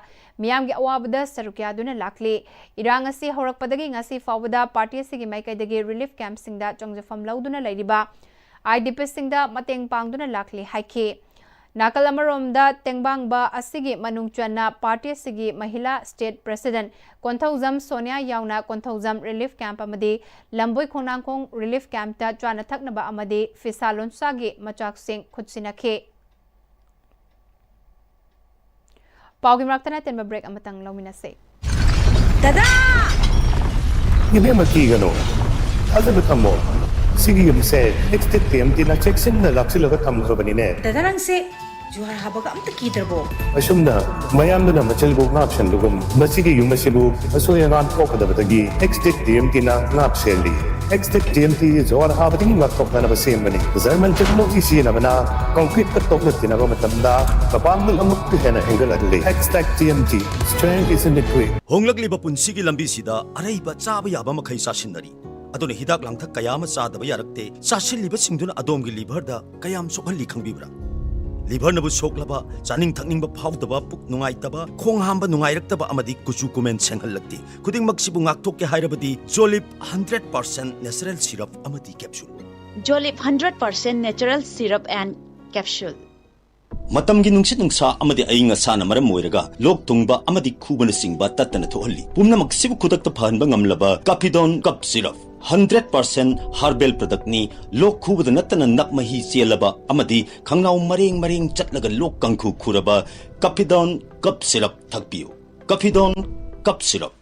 ꯃꯤꯌꯥꯝꯒꯤ ꯑꯋꯥꯕꯗ ꯁꯔꯨꯛ ꯌꯥꯗꯨꯅ ꯂꯥꯛꯂꯤ꯫ ꯏꯔꯥꯡ ꯑꯁꯤ ꯍꯧꯔꯛꯄꯗꯒꯤ ꯉꯁꯤ ꯐꯥꯎꯕꯗ ꯄꯥꯔꯇꯤ ꯑꯁꯤꯒꯤ ꯃꯥꯏꯀꯩꯗꯒꯤ ꯔꯤꯂꯤꯐ ꯀꯦꯝꯞꯁꯤꯡꯗ ꯆꯪꯖꯐꯝ ꯂꯧꯗꯨꯅ ꯂꯩꯔꯤꯕ ꯑꯥꯏ ꯗꯤ ꯄꯤꯁꯤꯡꯗ ꯃꯇꯦꯡ ꯄꯥꯡꯗꯨꯅ ꯂꯥꯛꯂꯤ ꯍꯥꯏꯈꯤ꯫ ꯅꯥꯀꯜ ꯑꯃꯔꯣꯝꯗ, ꯇꯦꯡꯕꯥꯡꯕ ꯑꯁꯤꯒꯤ ꯃꯅꯨꯡ ꯆꯟꯅ ꯄꯥꯔꯇꯤ ꯑꯁꯤꯒꯤ ꯃꯍꯤꯂꯥ ꯁ꯭ꯇꯦꯠ ꯄ꯭ꯔꯦꯁꯤꯗꯦꯟꯠ ꯀꯣꯟꯊꯧꯖꯝ ꯁꯣꯅꯤꯌꯥ ꯌꯥꯎꯅ ꯀꯣꯟꯊꯧꯖꯝ ꯔꯤꯂꯤꯐ ꯀꯦꯝꯞ ꯑꯃꯗꯤ ꯂꯝꯕꯣꯏ ꯈꯣꯡꯅꯥꯡꯈꯣꯡ ꯔꯤꯂꯤꯐ ꯀꯦꯝꯞꯇ ꯆꯥꯅ ꯊꯛꯅꯕ ꯑꯃꯗꯤ ꯐꯤꯁꯥ ꯂꯣꯟꯁꯥꯒꯤ ꯃꯆꯥꯛꯁꯤꯡ ꯈꯨꯠꯁꯤꯟꯅꯈꯤ꯫ ꯄꯥꯎꯒꯤ ꯃꯔꯛꯇꯅ ꯑꯇꯦꯟꯕ ꯕ꯭ꯔꯦꯛ ꯑꯃꯇꯪ ꯂꯧꯃꯤꯟꯅꯁꯦ꯫ ꯗꯗꯥ! ꯏꯕꯦꯝꯃ, ꯀꯤꯒꯅꯨ꯫ ꯊꯥꯖꯕ ꯊꯝꯃꯣ꯫ ꯁꯤꯒꯤ ꯌꯨꯝꯁꯦ ꯑꯦꯛꯁ ꯇꯦꯛ ꯇꯤ ꯑꯦꯝ ꯇꯤꯅ ꯆꯦꯛꯁꯤꯟꯅ ꯂꯥꯛꯁꯤꯜꯂꯒ ꯊꯝꯈ꯭ꯔꯕꯅꯤꯅꯦ꯫ ꯗꯗꯥ, ꯅꯪꯁꯦ ꯖꯨꯍꯥꯔ ꯍꯥꯕꯒ ꯑꯝꯇ ꯀꯤꯗ꯭ꯔꯕꯣ? ꯑꯁꯨꯝꯅ ꯃꯌꯥꯝꯗꯨꯅ ꯃꯆꯤꯜꯕꯨ ꯉꯥꯛꯁꯦꯟꯕꯒꯨꯝ, ꯃꯁꯤꯒꯤ ꯌꯨꯝ ꯑꯁꯤꯕꯨ ꯑꯁꯣꯏ ꯑꯉꯥꯝ ꯊꯣꯛꯀꯗꯕꯗꯒꯤ X tech T M ꯇꯤꯅ ꯉꯥꯛꯁꯦꯜꯂꯤ꯫ X tech T M T ꯖꯨꯍꯥꯔ ꯍꯥꯕꯗꯒꯤ ꯉꯥꯛꯊꯣꯛꯅꯅꯕ ꯁꯦꯝꯕꯅꯤ꯫ ꯖꯔꯃꯟ ꯇꯦꯛꯅꯣꯂꯣꯖꯤ ꯁꯤꯖꯤꯟꯅꯕꯅ ꯀꯪꯀ꯭ꯔꯤꯠꯀ ꯇꯣꯛꯅ ꯇꯤꯟꯅꯕ ꯃꯇꯝꯗ ꯃꯄꯥꯡꯒꯜ ꯑꯃꯨꯛꯀ ꯍꯦꯟꯅ ꯍꯦꯟꯒꯠꯍꯜꯂꯤ꯫ X tech T M T, strength is in the grip. ꯍꯣꯡꯂꯛꯂꯤꯕ ꯄꯨꯟꯁꯤꯒꯤ ꯂꯝꯕꯤꯁꯤꯗ ꯑꯔꯩꯕ ꯆꯥꯕ ꯌꯥꯕ ꯃꯈꯩ ꯆꯥꯁꯤꯟꯅꯔꯤ꯫ ꯑꯗꯨꯅ ꯍꯤꯗꯥꯛ ꯂꯥꯡꯊꯛ ꯀꯌꯥ ꯑꯃ ꯆꯥꯗꯕ ꯌꯥꯔꯛꯇꯦ꯫ ꯆꯥꯁꯤꯜꯂꯤꯕꯁꯤꯡꯗꯨꯅ ꯑꯗꯣꯝꯒꯤ ꯂꯤꯚꯔꯗ ꯀꯌꯥꯝ ꯁꯣꯛꯍꯜꯂꯤ ꯈꯪꯕꯤꯕ꯭ꯔꯥ? ꯂꯤꯚꯔꯅꯕꯨ ꯁꯣꯛꯂꯕ, ꯆꯥꯅꯤꯡ ꯊꯛꯅꯤꯡꯕ ꯐꯥꯎꯗꯕ, ꯄꯨꯛ ꯅꯨꯡꯉꯥꯏꯇꯕ, ꯈꯣꯡ ꯍꯥꯝꯕ ꯅꯨꯡꯉꯥꯏꯔꯛꯇꯕ ꯑꯃꯗꯤ ꯀꯨꯆꯨ ꯀꯨꯃꯦꯟ ꯁꯦꯡꯍꯜꯂꯛꯇꯦ꯫ ꯈꯨꯗꯤꯡꯃꯛꯁꯤꯕꯨ ꯉꯥꯛꯊꯣꯛꯀꯦ ꯍꯥꯏꯔꯕꯗꯤ Jolip hundred percent natural syrup ꯑꯃꯗꯤ capsule꯫ Jolip hundred percent natural syrup and capsule꯫ ꯃꯇꯝꯒꯤ ꯅꯨꯡꯁꯤꯠ ꯅꯨꯡꯁꯥ ꯑꯃꯗꯤ ꯑꯏꯪ ꯑꯁꯥꯅ ꯃꯔꯝ ꯑꯣꯏꯔꯒ ꯂꯣꯛ ꯊꯨꯡꯕ ꯑꯃꯗꯤ ꯈꯨꯕꯅꯆꯤꯡꯕ ꯇꯠꯇꯅ ꯊꯣꯛꯍꯜꯂꯤ꯫ ꯄꯨꯝꯅꯃꯛꯁꯤꯕꯨ ꯈꯨꯗꯛꯇ ꯐꯍꯟꯕ ꯉꯝꯂꯕ ꯀꯥꯐꯤꯗꯣꯟ cough syrup. Hundred percent herbal product ꯅꯤ꯫ ꯂꯣꯛ ꯈꯨꯕꯗ ꯅꯠꯇꯅ ꯅꯞ ꯃꯍꯤ ꯆꯦꯜꯂꯕ ꯑꯃꯗꯤ ꯈꯪꯅꯥꯎ ꯃꯔꯦꯡ ꯃꯔꯦꯡ ꯆꯠꯂꯒ ꯂꯣꯛ ꯀꯥꯡꯈꯨ ꯈꯨꯔꯕ ꯀꯥꯐꯤꯗꯣꯟ cough syrup ꯊꯛꯄꯤꯌꯨ꯫ ꯀꯥꯐꯤꯗꯣꯟ cough syrup.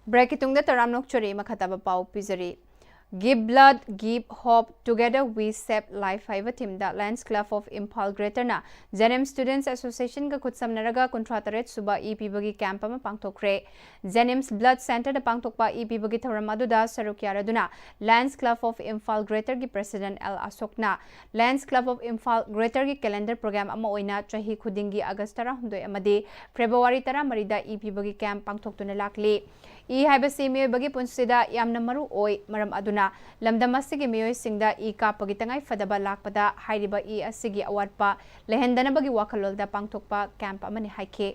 Break ꯀꯤ ꯇꯨꯡꯗ ꯇꯔꯥꯝꯅ ꯑꯣꯛꯆꯔꯤ꯫ ꯃꯈꯥ ꯇꯥꯕ ꯄꯥꯎ ꯄꯤꯖꯔꯤ꯫ Give Blood, Give Hope, Together We Save Life ꯍꯥꯏꯕ theme the Lions Club of Imphal Greater ꯅ JNIMS Students Association ꯒ ꯈꯨꯠꯁꯝꯅꯔꯒ ꯀꯨꯟꯊ꯭ꯔꯥ ꯇꯔꯦꯠ ꯁꯨꯕ ꯏ ꯄꯤꯕꯒꯤ camp ꯑꯃ ꯄꯥꯡꯊꯣꯛꯈ꯭ꯔꯦ꯫ JNIMS Blood Center ꯗ ꯄꯥꯡꯊꯣꯛꯄ ꯏ ꯄꯤꯕꯒꯤ ꯊꯧꯔꯝ ꯑꯗꯨꯗ ꯁꯔꯨꯛ ꯌꯥꯔꯗꯨꯅ Lions Club of Imphal Greater ꯒꯤ President ꯑꯦꯜ ꯑꯁꯣꯛꯅ Lions Club of Imphal Greater ꯒꯤ calendar program ꯑꯃ ꯑꯣꯏꯅ ꯆꯍꯤ ꯈꯨꯗꯤꯡꯒꯤ August ꯇꯔꯥꯍꯨꯝꯗꯣꯏ ꯑꯃꯗꯤ February ꯇꯔꯥꯃꯔꯤꯗ ꯏ ꯄꯤꯕꯒꯤ camp ꯄꯥꯡꯊꯣꯛꯇꯨꯅ ꯂꯥꯛꯂꯤ꯫ ꯏ ꯍꯥꯏꯕꯁꯤ ꯃꯤꯑꯣꯏꯕꯒꯤ ꯄꯨꯟꯁꯤꯗ ꯌꯥꯝꯅ ꯃꯔꯨ ꯑꯣꯏ, ꯃꯔꯝ ꯑꯗꯨꯅ ꯂꯝꯗꯝ ꯑꯁꯤꯒꯤ ꯃꯤꯑꯣꯏꯁꯤꯡꯗ ꯏ ꯀꯥꯞꯄꯒꯤ ꯇꯉꯥꯏ ꯐꯗꯕ ꯂꯥꯛꯄꯗ ꯍꯥꯏꯔꯤꯕ ꯏ ꯑꯁꯤꯒꯤ ꯑꯋꯥꯠꯄ ꯂꯩꯍꯟꯗꯅꯕꯒꯤ ꯋꯥꯈꯜꯂꯣꯟꯗ ꯄꯥꯡꯊꯣꯛꯄ camp ꯑꯃꯅꯤ ꯍꯥꯏꯈꯤ꯫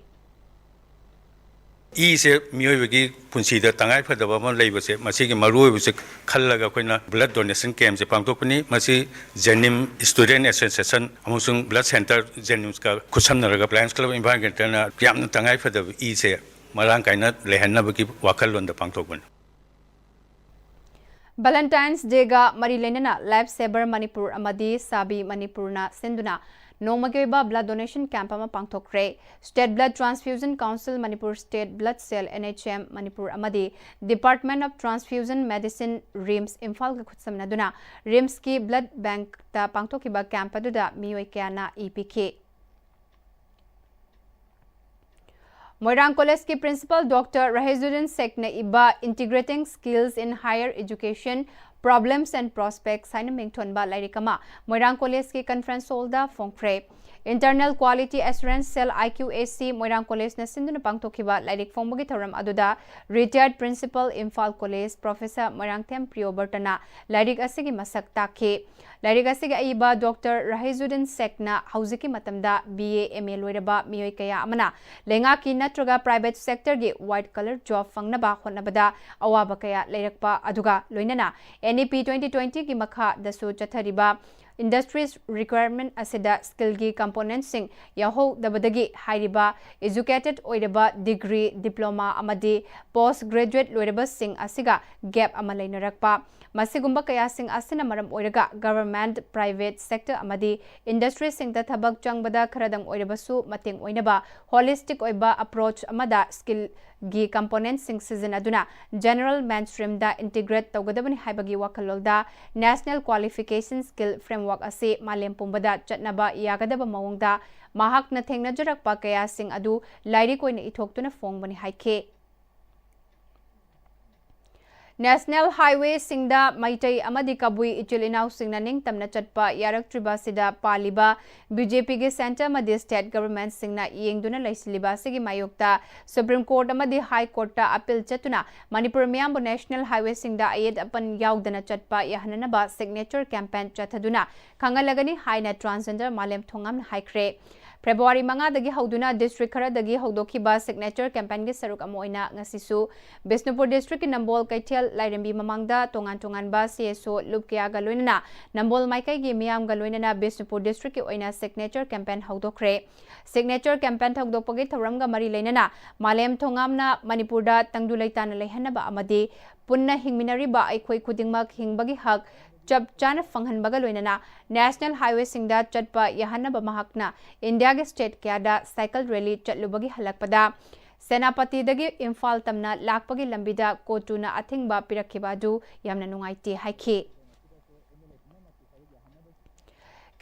ꯏꯁꯦ ꯃꯤꯑꯣꯏꯕꯒꯤ ꯄꯨꯟꯁꯤꯗ ꯇꯉꯥꯏ ꯐꯗꯕ ꯑꯃ ꯂꯩꯕꯁꯦ, ꯃꯁꯤꯒꯤ ꯃꯔꯨꯑꯣꯏꯕꯁꯦ ꯈꯜꯂꯒ ꯑꯩꯈꯣꯏꯅ blood donation camp ꯁꯦ ꯄꯥꯡꯊꯣꯛꯄꯅꯤ꯫ ꯃꯁꯤ JNIMS Student Association ꯑꯃꯁꯨꯡ Blood Center JNIMS ꯀ ꯈꯨꯠꯁꯝꯅꯔꯒ Lions Club Imphal Greater ꯅ ꯌꯥꯝꯅ ꯇꯉꯥꯏ ꯐꯗꯕ ꯏꯁꯦ ꯃꯔꯥꯡ ꯀꯥꯏꯅ ꯂꯩꯍꯟꯅꯕꯒꯤ ꯋꯥꯈꯜꯂꯣꯟꯗ ꯄꯥꯡꯊꯣꯛꯄꯅꯤ꯫ Valentine's Day ꯒ ꯃꯔꯤ ꯂꯩꯅꯅ Life Saver Manipur ꯑꯃꯗꯤ ꯁꯥꯕꯤ ꯃꯅꯤꯄꯨꯔꯅ ꯁꯤꯟꯗꯨꯅ ꯅꯣꯡꯃꯒꯤ ꯑꯣꯏꯕ blood donation camp ꯑꯃ ꯄꯥꯡꯊꯣꯛꯈ꯭ꯔꯦ꯫ State Blood Transfusion Council Manipur, State Blood Cell, NHM Manipur ꯑꯃꯗꯤ Department of Transfusion Medicine, RIMS ꯏꯝꯐꯥꯜꯒ ꯈꯨꯠꯁꯝꯅꯗꯨꯅ RIMS ꯀꯤ blood bank ꯇ ꯄꯥꯡꯊꯣꯛꯈꯤꯕ camp ꯑꯗꯨꯗ ꯃꯤꯑꯣꯏ ꯀꯌꯥꯅ ꯏ ꯄꯤꯈꯤ꯫ ꯃꯣꯏꯔꯥꯡ ꯀꯣꯂꯦꯖꯀꯤ principal Doctor ꯔꯍꯤꯖꯨꯗꯤꯟ ꯁꯦꯈꯅ ꯏꯕ Integrating Skills in Higher Education, Problems and Prospects ꯍꯥꯏꯅ ꯃꯤꯡꯊꯣꯟꯕ ꯂꯥꯏꯔꯤꯛ ꯑꯃ ꯃꯣꯏꯔꯥꯡ ꯀꯣꯂꯦꯖꯀꯤ conference hall ꯗ ꯐꯣꯡꯈ꯭ꯔꯦ꯫ Internal Quality Assurance Cell, IQAC, ꯃꯣꯏꯔꯥꯡ ꯀꯣꯂꯦꯖꯅ ꯁꯤꯟꯗꯨꯅ ꯄꯥꯡꯊꯣꯛꯈꯤꯕ ꯂꯥꯏꯔꯤꯛ ꯐꯣꯡꯕꯒꯤ ꯊꯧꯔꯝ ꯑꯗꯨꯗ retired principal, Imphal college, Professor Moirangthem ꯄ꯭ꯔꯤꯌꯣꯕꯔꯇꯅ ꯂꯥꯏꯔꯤꯛ ꯑꯁꯤꯒꯤ ꯃꯁꯛ ꯇꯥꯛꯈꯤ꯫ ꯂꯥꯏꯔꯤꯛ ꯑꯁꯤꯒꯤ ꯑꯏꯕ Doctor ꯔꯍꯤꯖꯨꯗꯤꯟ ꯁꯦꯈꯅ ꯍꯧꯖꯤꯛꯀꯤ ꯃꯇꯝꯗ BA, MA ꯂꯣꯏꯔꯕ ꯃꯤꯑꯣꯏ ꯀꯌꯥ ꯑꯃꯅ ꯂꯩꯉꯥꯛꯀꯤ ꯅꯠꯇ꯭ꯔꯒ private sector ꯒꯤ white collar job ꯐꯪꯅꯕ ꯍꯣꯠꯅꯕꯗ ꯑꯋꯥꯕ ꯀꯌꯥ ꯂꯩꯔꯛꯄ ꯑꯗꯨꯒ ꯂꯣꯏꯅꯅ NEP twenty twenty ꯒꯤ ꯃꯈꯥꯗꯁꯨ ꯆꯠꯊꯔꯤꯕ Industries requirement ꯑꯁꯤꯗ skillꯒꯤ componentꯁꯤꯡ ꯌꯥꯎꯍꯧꯗꯕꯗꯒꯤ ꯍꯥꯏꯔꯤꯕ educated ꯑꯣꯏꯔꯕ degree, diploma ꯑꯃꯗꯤ post graduate ꯂꯣꯏꯔꯕꯁꯤꯡ ꯑꯁꯤꯒ gap ꯑꯃ ꯂꯩꯅꯔꯛꯄ꯫ ꯃꯁꯤꯒꯨꯝꯕ ꯀꯌꯥꯁꯤꯡ ꯑꯁꯤꯅ ꯃꯔꯝ ꯑꯣꯏꯔꯒ government, private sector ꯑꯃꯗꯤ industryꯁꯤꯡꯗ ꯊꯕꯛ ꯆꯪꯕꯗ ꯈꯔꯗꯪ ꯑꯣꯏꯔꯕꯁꯨ ꯃꯇꯦꯡ ꯑꯣꯏꯅꯕ holistic ꯑꯣꯏꯕ approach ꯑꯃꯗ skillꯒꯤ componentꯁꯤꯡ ꯁꯤꯖꯤꯟꯅꯗꯨꯅ general mainstreamꯗ integrate ꯇꯧꯒꯗꯕꯅꯤ ꯍꯥꯏꯕꯒꯤ ꯋꯥꯈꯜꯂꯣꯟꯗ National Qualification Skill Framework ꯑꯁꯤ ꯃꯥꯂꯦꯝ ꯄꯨꯝꯕꯗ ꯆꯠꯅꯕ ꯌꯥꯒꯗꯕ ꯃꯑꯣꯡꯗ ꯃꯍꯥꯛꯅ ꯊꯦꯡꯅꯖꯔꯛꯄ ꯀꯌꯥꯁꯤꯡ ꯑꯗꯨ ꯂꯥꯏꯔꯤꯛ ꯑꯣꯏꯅ ꯏꯊꯣꯛꯇꯨꯅ ꯐꯣꯡꯕꯅꯤ ꯍꯥꯏꯈꯤ꯫ National highwayꯁꯤꯡꯗ ꯃꯩꯇꯩ ꯑꯃꯗꯤ ꯀꯕꯨꯏ ꯏꯆꯤꯜ ꯏꯅꯥꯎꯁꯤꯡꯅ ꯅꯤꯡꯇꯝꯅ ꯆꯠꯄ ꯌꯥꯔꯛꯇ꯭ꯔꯤꯕ ꯑꯁꯤꯗ ꯄꯥꯜꯂꯤꯕ BJPꯒꯤ centre ꯑꯃꯗꯤ state governmentꯁꯤꯡꯅ ꯌꯦꯡꯗꯨꯅ ꯂꯩꯁꯤꯜꯂꯤꯕ ꯑꯁꯤꯒꯤ ꯃꯥꯌꯣꯛꯇ Supreme Court ꯑꯃꯗꯤ High Courtꯇ appeal ꯆꯠꯇꯨꯅ ꯃꯅꯤꯄꯨꯔ ꯃꯤꯌꯥꯝꯕꯨ national highwayꯁꯤꯡꯗ ꯑꯌꯦꯠ ꯑꯄꯟ ꯌꯥꯎꯗꯅ ꯆꯠꯄ ꯌꯥꯍꯟꯅꯅꯕ signature campaign ꯆꯠꯊꯗꯨꯅ ꯈꯪꯍꯜꯂꯒꯅꯤ ꯍꯥꯏꯅ transgender ꯃꯥꯂꯦꯝ ꯊꯣꯉꯥꯝꯅ ꯍꯥꯏꯈ꯭ꯔꯦ꯫ February ꯃꯉꯥꯗꯒꯤ ꯍꯧꯗꯨꯅ district ꯈꯔꯗꯒꯤ ꯍꯧꯗꯣꯛꯈꯤꯕ signature campaignꯒꯤ ꯁꯔꯨꯛ ꯑꯃ ꯑꯣꯏꯅ ꯉꯁꯤꯁꯨ ꯕꯤꯁꯅꯨꯄꯨꯔ districtꯀꯤ ꯅꯝꯕꯣꯜ ꯀꯩꯊꯦꯜ ꯂꯥꯏꯔꯦꯝꯕꯤ ꯃꯃꯥꯡꯗ ꯇꯣꯉꯥꯟ ꯇꯣꯉꯥꯟꯕ CSO ꯂꯨꯞ ꯀꯌꯥꯒ ꯂꯣꯏꯅꯅ ꯅꯝꯕꯣꯜ ꯃꯥꯏꯀꯩꯒꯤ ꯃꯤꯌꯥꯝꯒ ꯂꯣꯏꯅꯅ ꯕꯤꯁꯅꯨꯄꯨꯔ districtꯀꯤ ꯑꯣꯏꯅ signature campaign ꯍꯧꯗꯣꯛꯈ꯭ꯔꯦ꯫ Signature campaign ꯍꯧꯗꯣꯛꯄꯒꯤ ꯊꯧꯔꯝꯒ ꯃꯔꯤ ꯂꯩꯅꯅ ꯃꯥꯂꯦꯝ ꯊꯣꯉꯥꯝꯅ ꯃꯅꯤꯄꯨꯔꯗ ꯇꯪꯗꯨ ꯂꯩꯇꯥꯅ ꯂꯩꯍꯟꯅꯕ ꯑꯃꯗꯤ ꯄꯨꯟꯅ ꯍꯤꯡꯃꯤꯟꯅꯔꯤꯕ ꯑꯩꯈꯣꯏ ꯈꯨꯗꯤꯡꯃꯛ ꯍꯤꯡꯕꯒꯤ ꯍꯛ ꯆꯞ ꯆꯥꯅ ꯐꯪꯍꯟꯕꯒ ꯂꯣꯏꯅꯅ national highwayꯁꯤꯡꯗ ꯆꯠꯄ ꯌꯥꯍꯟꯅꯕ ꯃꯍꯥꯛꯅ ꯏꯟꯗꯤꯌꯥꯒꯤ state ꯀꯌꯥꯗ cycle rally ꯆꯠꯂꯨꯕꯒꯤ ꯍꯜꯂꯛꯄꯗ ꯁꯦꯅꯥꯄꯇꯤꯗꯒꯤ ꯏꯝꯐꯥꯜ ꯇꯝꯅ ꯂꯥꯛꯄꯒꯤ ꯂꯝꯕꯤꯗ ꯀꯣꯇꯨꯅ ꯑꯊꯤꯡꯕ ꯄꯤꯔꯛꯈꯤꯕ ꯑꯗꯨ ꯌꯥꯝꯅ ꯅꯨꯡꯉꯥꯏꯇꯦ ꯍꯥꯏꯈꯤ꯫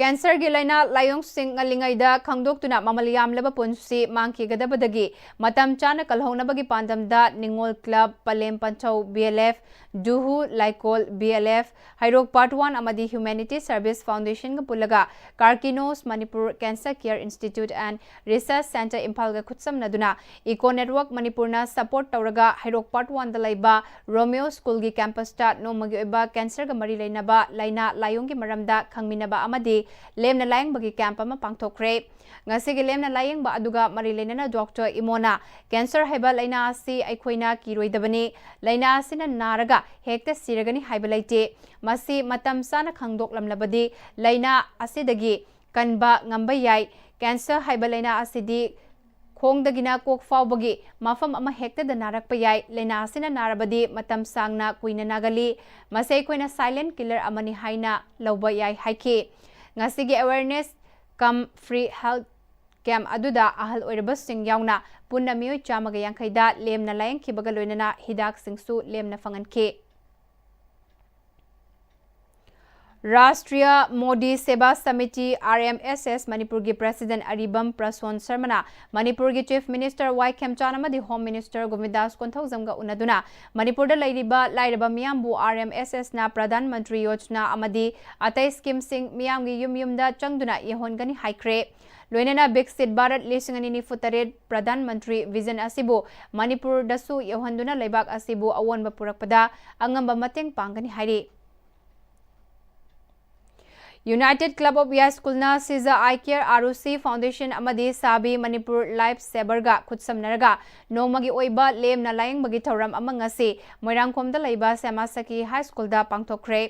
Cancerꯒꯤ ꯂꯥꯏꯅꯥ ꯂꯥꯏꯑꯣꯡꯁꯤꯡ ꯉꯜꯂꯤꯉꯩꯗ ꯈꯪꯗꯣꯛꯇꯨꯅ ꯃꯃꯜ ꯌꯥꯝꯂꯕ ꯄꯨꯟꯁꯤ ꯃꯥꯡꯈꯤꯒꯗꯕꯗꯒꯤ ꯃꯇꯝ ꯆꯥꯅ ꯀꯜꯍꯧꯅꯕꯒꯤ ꯄꯥꯟꯗꯝꯗ ꯅꯤꯉꯣꯜ club, ꯄꯂꯦꯝ ꯄꯟꯊꯧ BLF, ꯗꯨꯍꯨ ꯂꯥꯏꯀꯣꯜ BLF, ꯍꯩꯔꯣꯛ Part One ꯑꯃꯗꯤ Humanity Service Foundationꯒ ꯄꯨꯜꯂꯒ Karkinos Manipur Cancer Care Institute and Research Centre ꯏꯝꯐꯥꯜꯒ ꯈꯨꯠꯁꯝꯅꯗꯨꯅ Eco Network ꯃꯅꯤꯄꯨꯔꯅ support ꯇꯧꯔꯒ ꯍꯩꯔꯣꯛ Part Oneꯗ ꯂꯩꯕ ꯔꯣꯃꯤꯌꯣ ꯁ꯭ꯀꯨꯜꯒꯤ campusꯇ ꯅꯣꯡꯃꯒꯤ ꯑꯣꯏꯕ cancerꯒ ꯃꯔꯤ ꯂꯩꯅꯕ ꯂꯥꯏꯅꯥ ꯂꯥꯏꯑꯣꯡꯒꯤ ꯃꯔꯝꯗ ꯈꯪꯃꯤꯟꯅꯕ ꯑꯃꯗꯤ ꯂꯦꯝꯅ ꯂꯥꯌꯦꯡꯕꯒꯤ ꯀꯦꯝꯞ ꯑꯃ ꯄꯥꯡꯊꯣꯛꯈ꯭ꯔꯦ꯫ ꯉꯁꯤꯒꯤ ꯂꯦꯝꯅ ꯂꯥꯌꯦꯡꯕ ꯑꯗꯨꯒ ꯃꯔꯤ ꯂꯩꯅꯅ ꯗꯣꯛꯇꯔ ꯏꯃꯣꯅ, "ꯀꯦꯟꯁꯔ ꯍꯥꯏꯕ ꯂꯥꯏꯅꯥ ꯑꯁꯤ ꯑꯩꯈꯣꯏꯅ ꯀꯤꯔꯣꯏꯗꯕꯅꯤ꯫ ꯂꯥꯏꯅꯥ ꯑꯁꯤꯅ ꯅꯥꯔꯒ ꯍꯦꯛꯇ ꯁꯤꯔꯒꯅꯤ ꯍꯥꯏꯕ ꯂꯩꯇꯦ꯫ ꯃꯁꯤ ꯃꯇꯝ ꯆꯥꯅ ꯈꯪꯗꯣꯛꯂꯝꯂꯕꯗꯤ ꯂꯥꯏꯅꯥ ꯑꯁꯤꯗꯒꯤ ꯀꯟꯕ ꯉꯝꯕ ꯌꯥꯏ꯫ ꯀꯦꯟꯁꯔ ꯍꯥꯏꯕ ꯂꯥꯏꯅꯥ ꯑꯁꯤꯗꯤ ꯈꯣꯡꯗꯒꯤꯅ ꯀꯣꯛ ꯐꯥꯎꯕꯒꯤ ꯃꯐꯝ ꯑꯃ ꯍꯦꯛꯇꯗ ꯅꯥꯔꯛꯄ ꯌꯥꯏ꯫ ꯂꯥꯏꯅꯥ ꯑꯁꯤꯅ ꯅꯥꯔꯕꯗꯤ ꯃꯇꯝ ꯁꯥꯡꯅ ꯀꯨꯏꯅ ꯅꯥꯒꯜꯂꯤ꯫ ꯃꯁꯤ ꯑꯩꯈꯣꯏꯅ ꯁꯥꯏꯂꯦꯟ ꯀꯤꯂꯔ ꯑꯃꯅꯤ ꯍꯥꯏꯅ ꯂꯧꯕ ꯌꯥꯏ" ꯍꯥꯏꯈꯤ꯫ ꯉꯁꯤꯒꯤ ꯑꯦꯋꯦꯔꯅꯦꯁ ꯀꯝ ꯐ꯭ꯔꯤ ꯍꯦꯜꯊ ꯀꯦꯝꯞ ꯑꯗꯨꯗ ꯑꯍꯜ ꯑꯣꯏꯔꯕꯁꯤꯡ ꯌꯥꯎꯅ ꯄꯨꯟꯅ ꯃꯤꯑꯣꯏ ꯆꯥꯝꯃꯒ ꯌꯥꯡꯈꯩꯗ ꯂꯦꯝꯅ ꯂꯥꯌꯦꯡꯈꯤꯕꯒ ꯂꯣꯏꯅꯅ ꯍꯤꯗꯥꯛꯁꯤꯡꯁꯨ ꯂꯦꯝꯅ ꯐꯪꯍꯟꯈꯤ꯫ ꯔꯥꯁꯇ꯭ꯔꯤꯌꯥ ꯃꯣꯗꯤ ꯁꯦꯕꯥ ꯁꯃꯤꯇꯤ, RMSS, ꯃꯅꯤꯄꯨꯔꯒꯤ ꯄ꯭ꯔꯦꯁꯤꯗꯦꯟꯠ ꯑꯔꯤꯕꯝ ꯄ꯭ꯔꯁꯣꯟ ꯁꯔꯃꯅ ꯃꯅꯤꯄꯨꯔꯒꯤ ꯆꯤꯐ ꯃꯤꯅꯤꯁꯇꯔ ꯋꯥꯏ ꯈꯦꯝꯆꯥꯟ ꯑꯃꯗꯤ ꯍꯣꯝ ꯃꯤꯅꯤꯁꯇꯔ ꯒꯣꯕꯤꯟꯗꯥꯁ ꯀꯣꯟꯊꯧꯖꯝꯒ ꯎꯅꯗꯨꯅ ꯃꯅꯤꯄꯨꯔꯗ ꯂꯩꯔꯤꯕ ꯂꯥꯏꯔꯕ ꯃꯤꯌꯥꯝꯕꯨ RMSSꯅ ꯄ꯭ꯔꯙꯥꯟ ꯃꯟꯇ꯭ꯔꯤ ꯌꯣꯖꯅꯥ ꯑꯃꯗꯤ ꯑꯇꯩ ꯁ꯭ꯀꯤꯝꯁꯤꯡ ꯃꯤꯌꯥꯝꯒꯤ ꯌꯨꯝ ꯌꯨꯝꯗ ꯆꯪꯗꯨꯅ ꯌꯧꯍꯟꯒꯅꯤ ꯍꯥꯏꯈ꯭ꯔꯦ꯫ ꯂꯣꯏꯅꯅ ꯕꯤꯛꯁꯤꯠ ꯚꯥꯔꯠ ꯂꯤꯁꯤꯡ ꯑꯅꯤ ꯅꯤꯐꯨ ꯇꯔꯦꯠ ꯄ꯭ꯔꯙꯥꯟ ꯃꯟꯇ꯭ꯔꯤ ꯚꯤꯖꯟ ꯑꯁꯤꯕꯨ ꯃꯅꯤꯄꯨꯔꯗꯁꯨ ꯌꯧꯍꯟꯗꯨꯅ ꯂꯩꯕꯥꯛ ꯑꯁꯤꯕꯨ ꯑꯑꯣꯟꯕ ꯄꯨꯔꯛꯄꯗ ꯑꯉꯝꯕ ꯃꯇꯦꯡ ꯄꯥꯡꯒꯅꯤ ꯍꯥꯏꯔꯤ꯫ United Club of ꯌꯥꯏꯁ꯭ꯀꯨꯜꯅ ꯁꯤꯖ ꯑꯥꯏ ꯀꯦꯌꯔ, ꯑꯥꯔꯨꯁꯤ ꯐꯥꯎꯟꯗꯦꯁꯟ ꯑꯃꯗꯤ ꯁꯥꯕꯤ ꯃꯅꯤꯄꯨꯔ ꯂꯥꯏꯐ ꯁꯦꯕꯔꯒ ꯈꯨꯠꯁꯝꯅꯔꯒ ꯅꯣꯡꯃꯒꯤ ꯑꯣꯏꯕ ꯂꯦꯝꯅ ꯂꯥꯌꯦꯡꯕꯒꯤ ꯊꯧꯔꯝ ꯑꯃ ꯉꯁꯤ ꯃꯣꯏꯔꯥꯡꯈꯣꯝꯗ ꯂꯩꯕ ꯁ꯭ꯌꯥꯃꯥ ꯁꯈꯤ ꯍꯥꯏ ꯁ꯭ꯀꯨꯜꯗ ꯄꯥꯡꯊꯣꯛꯈ꯭ꯔꯦ꯫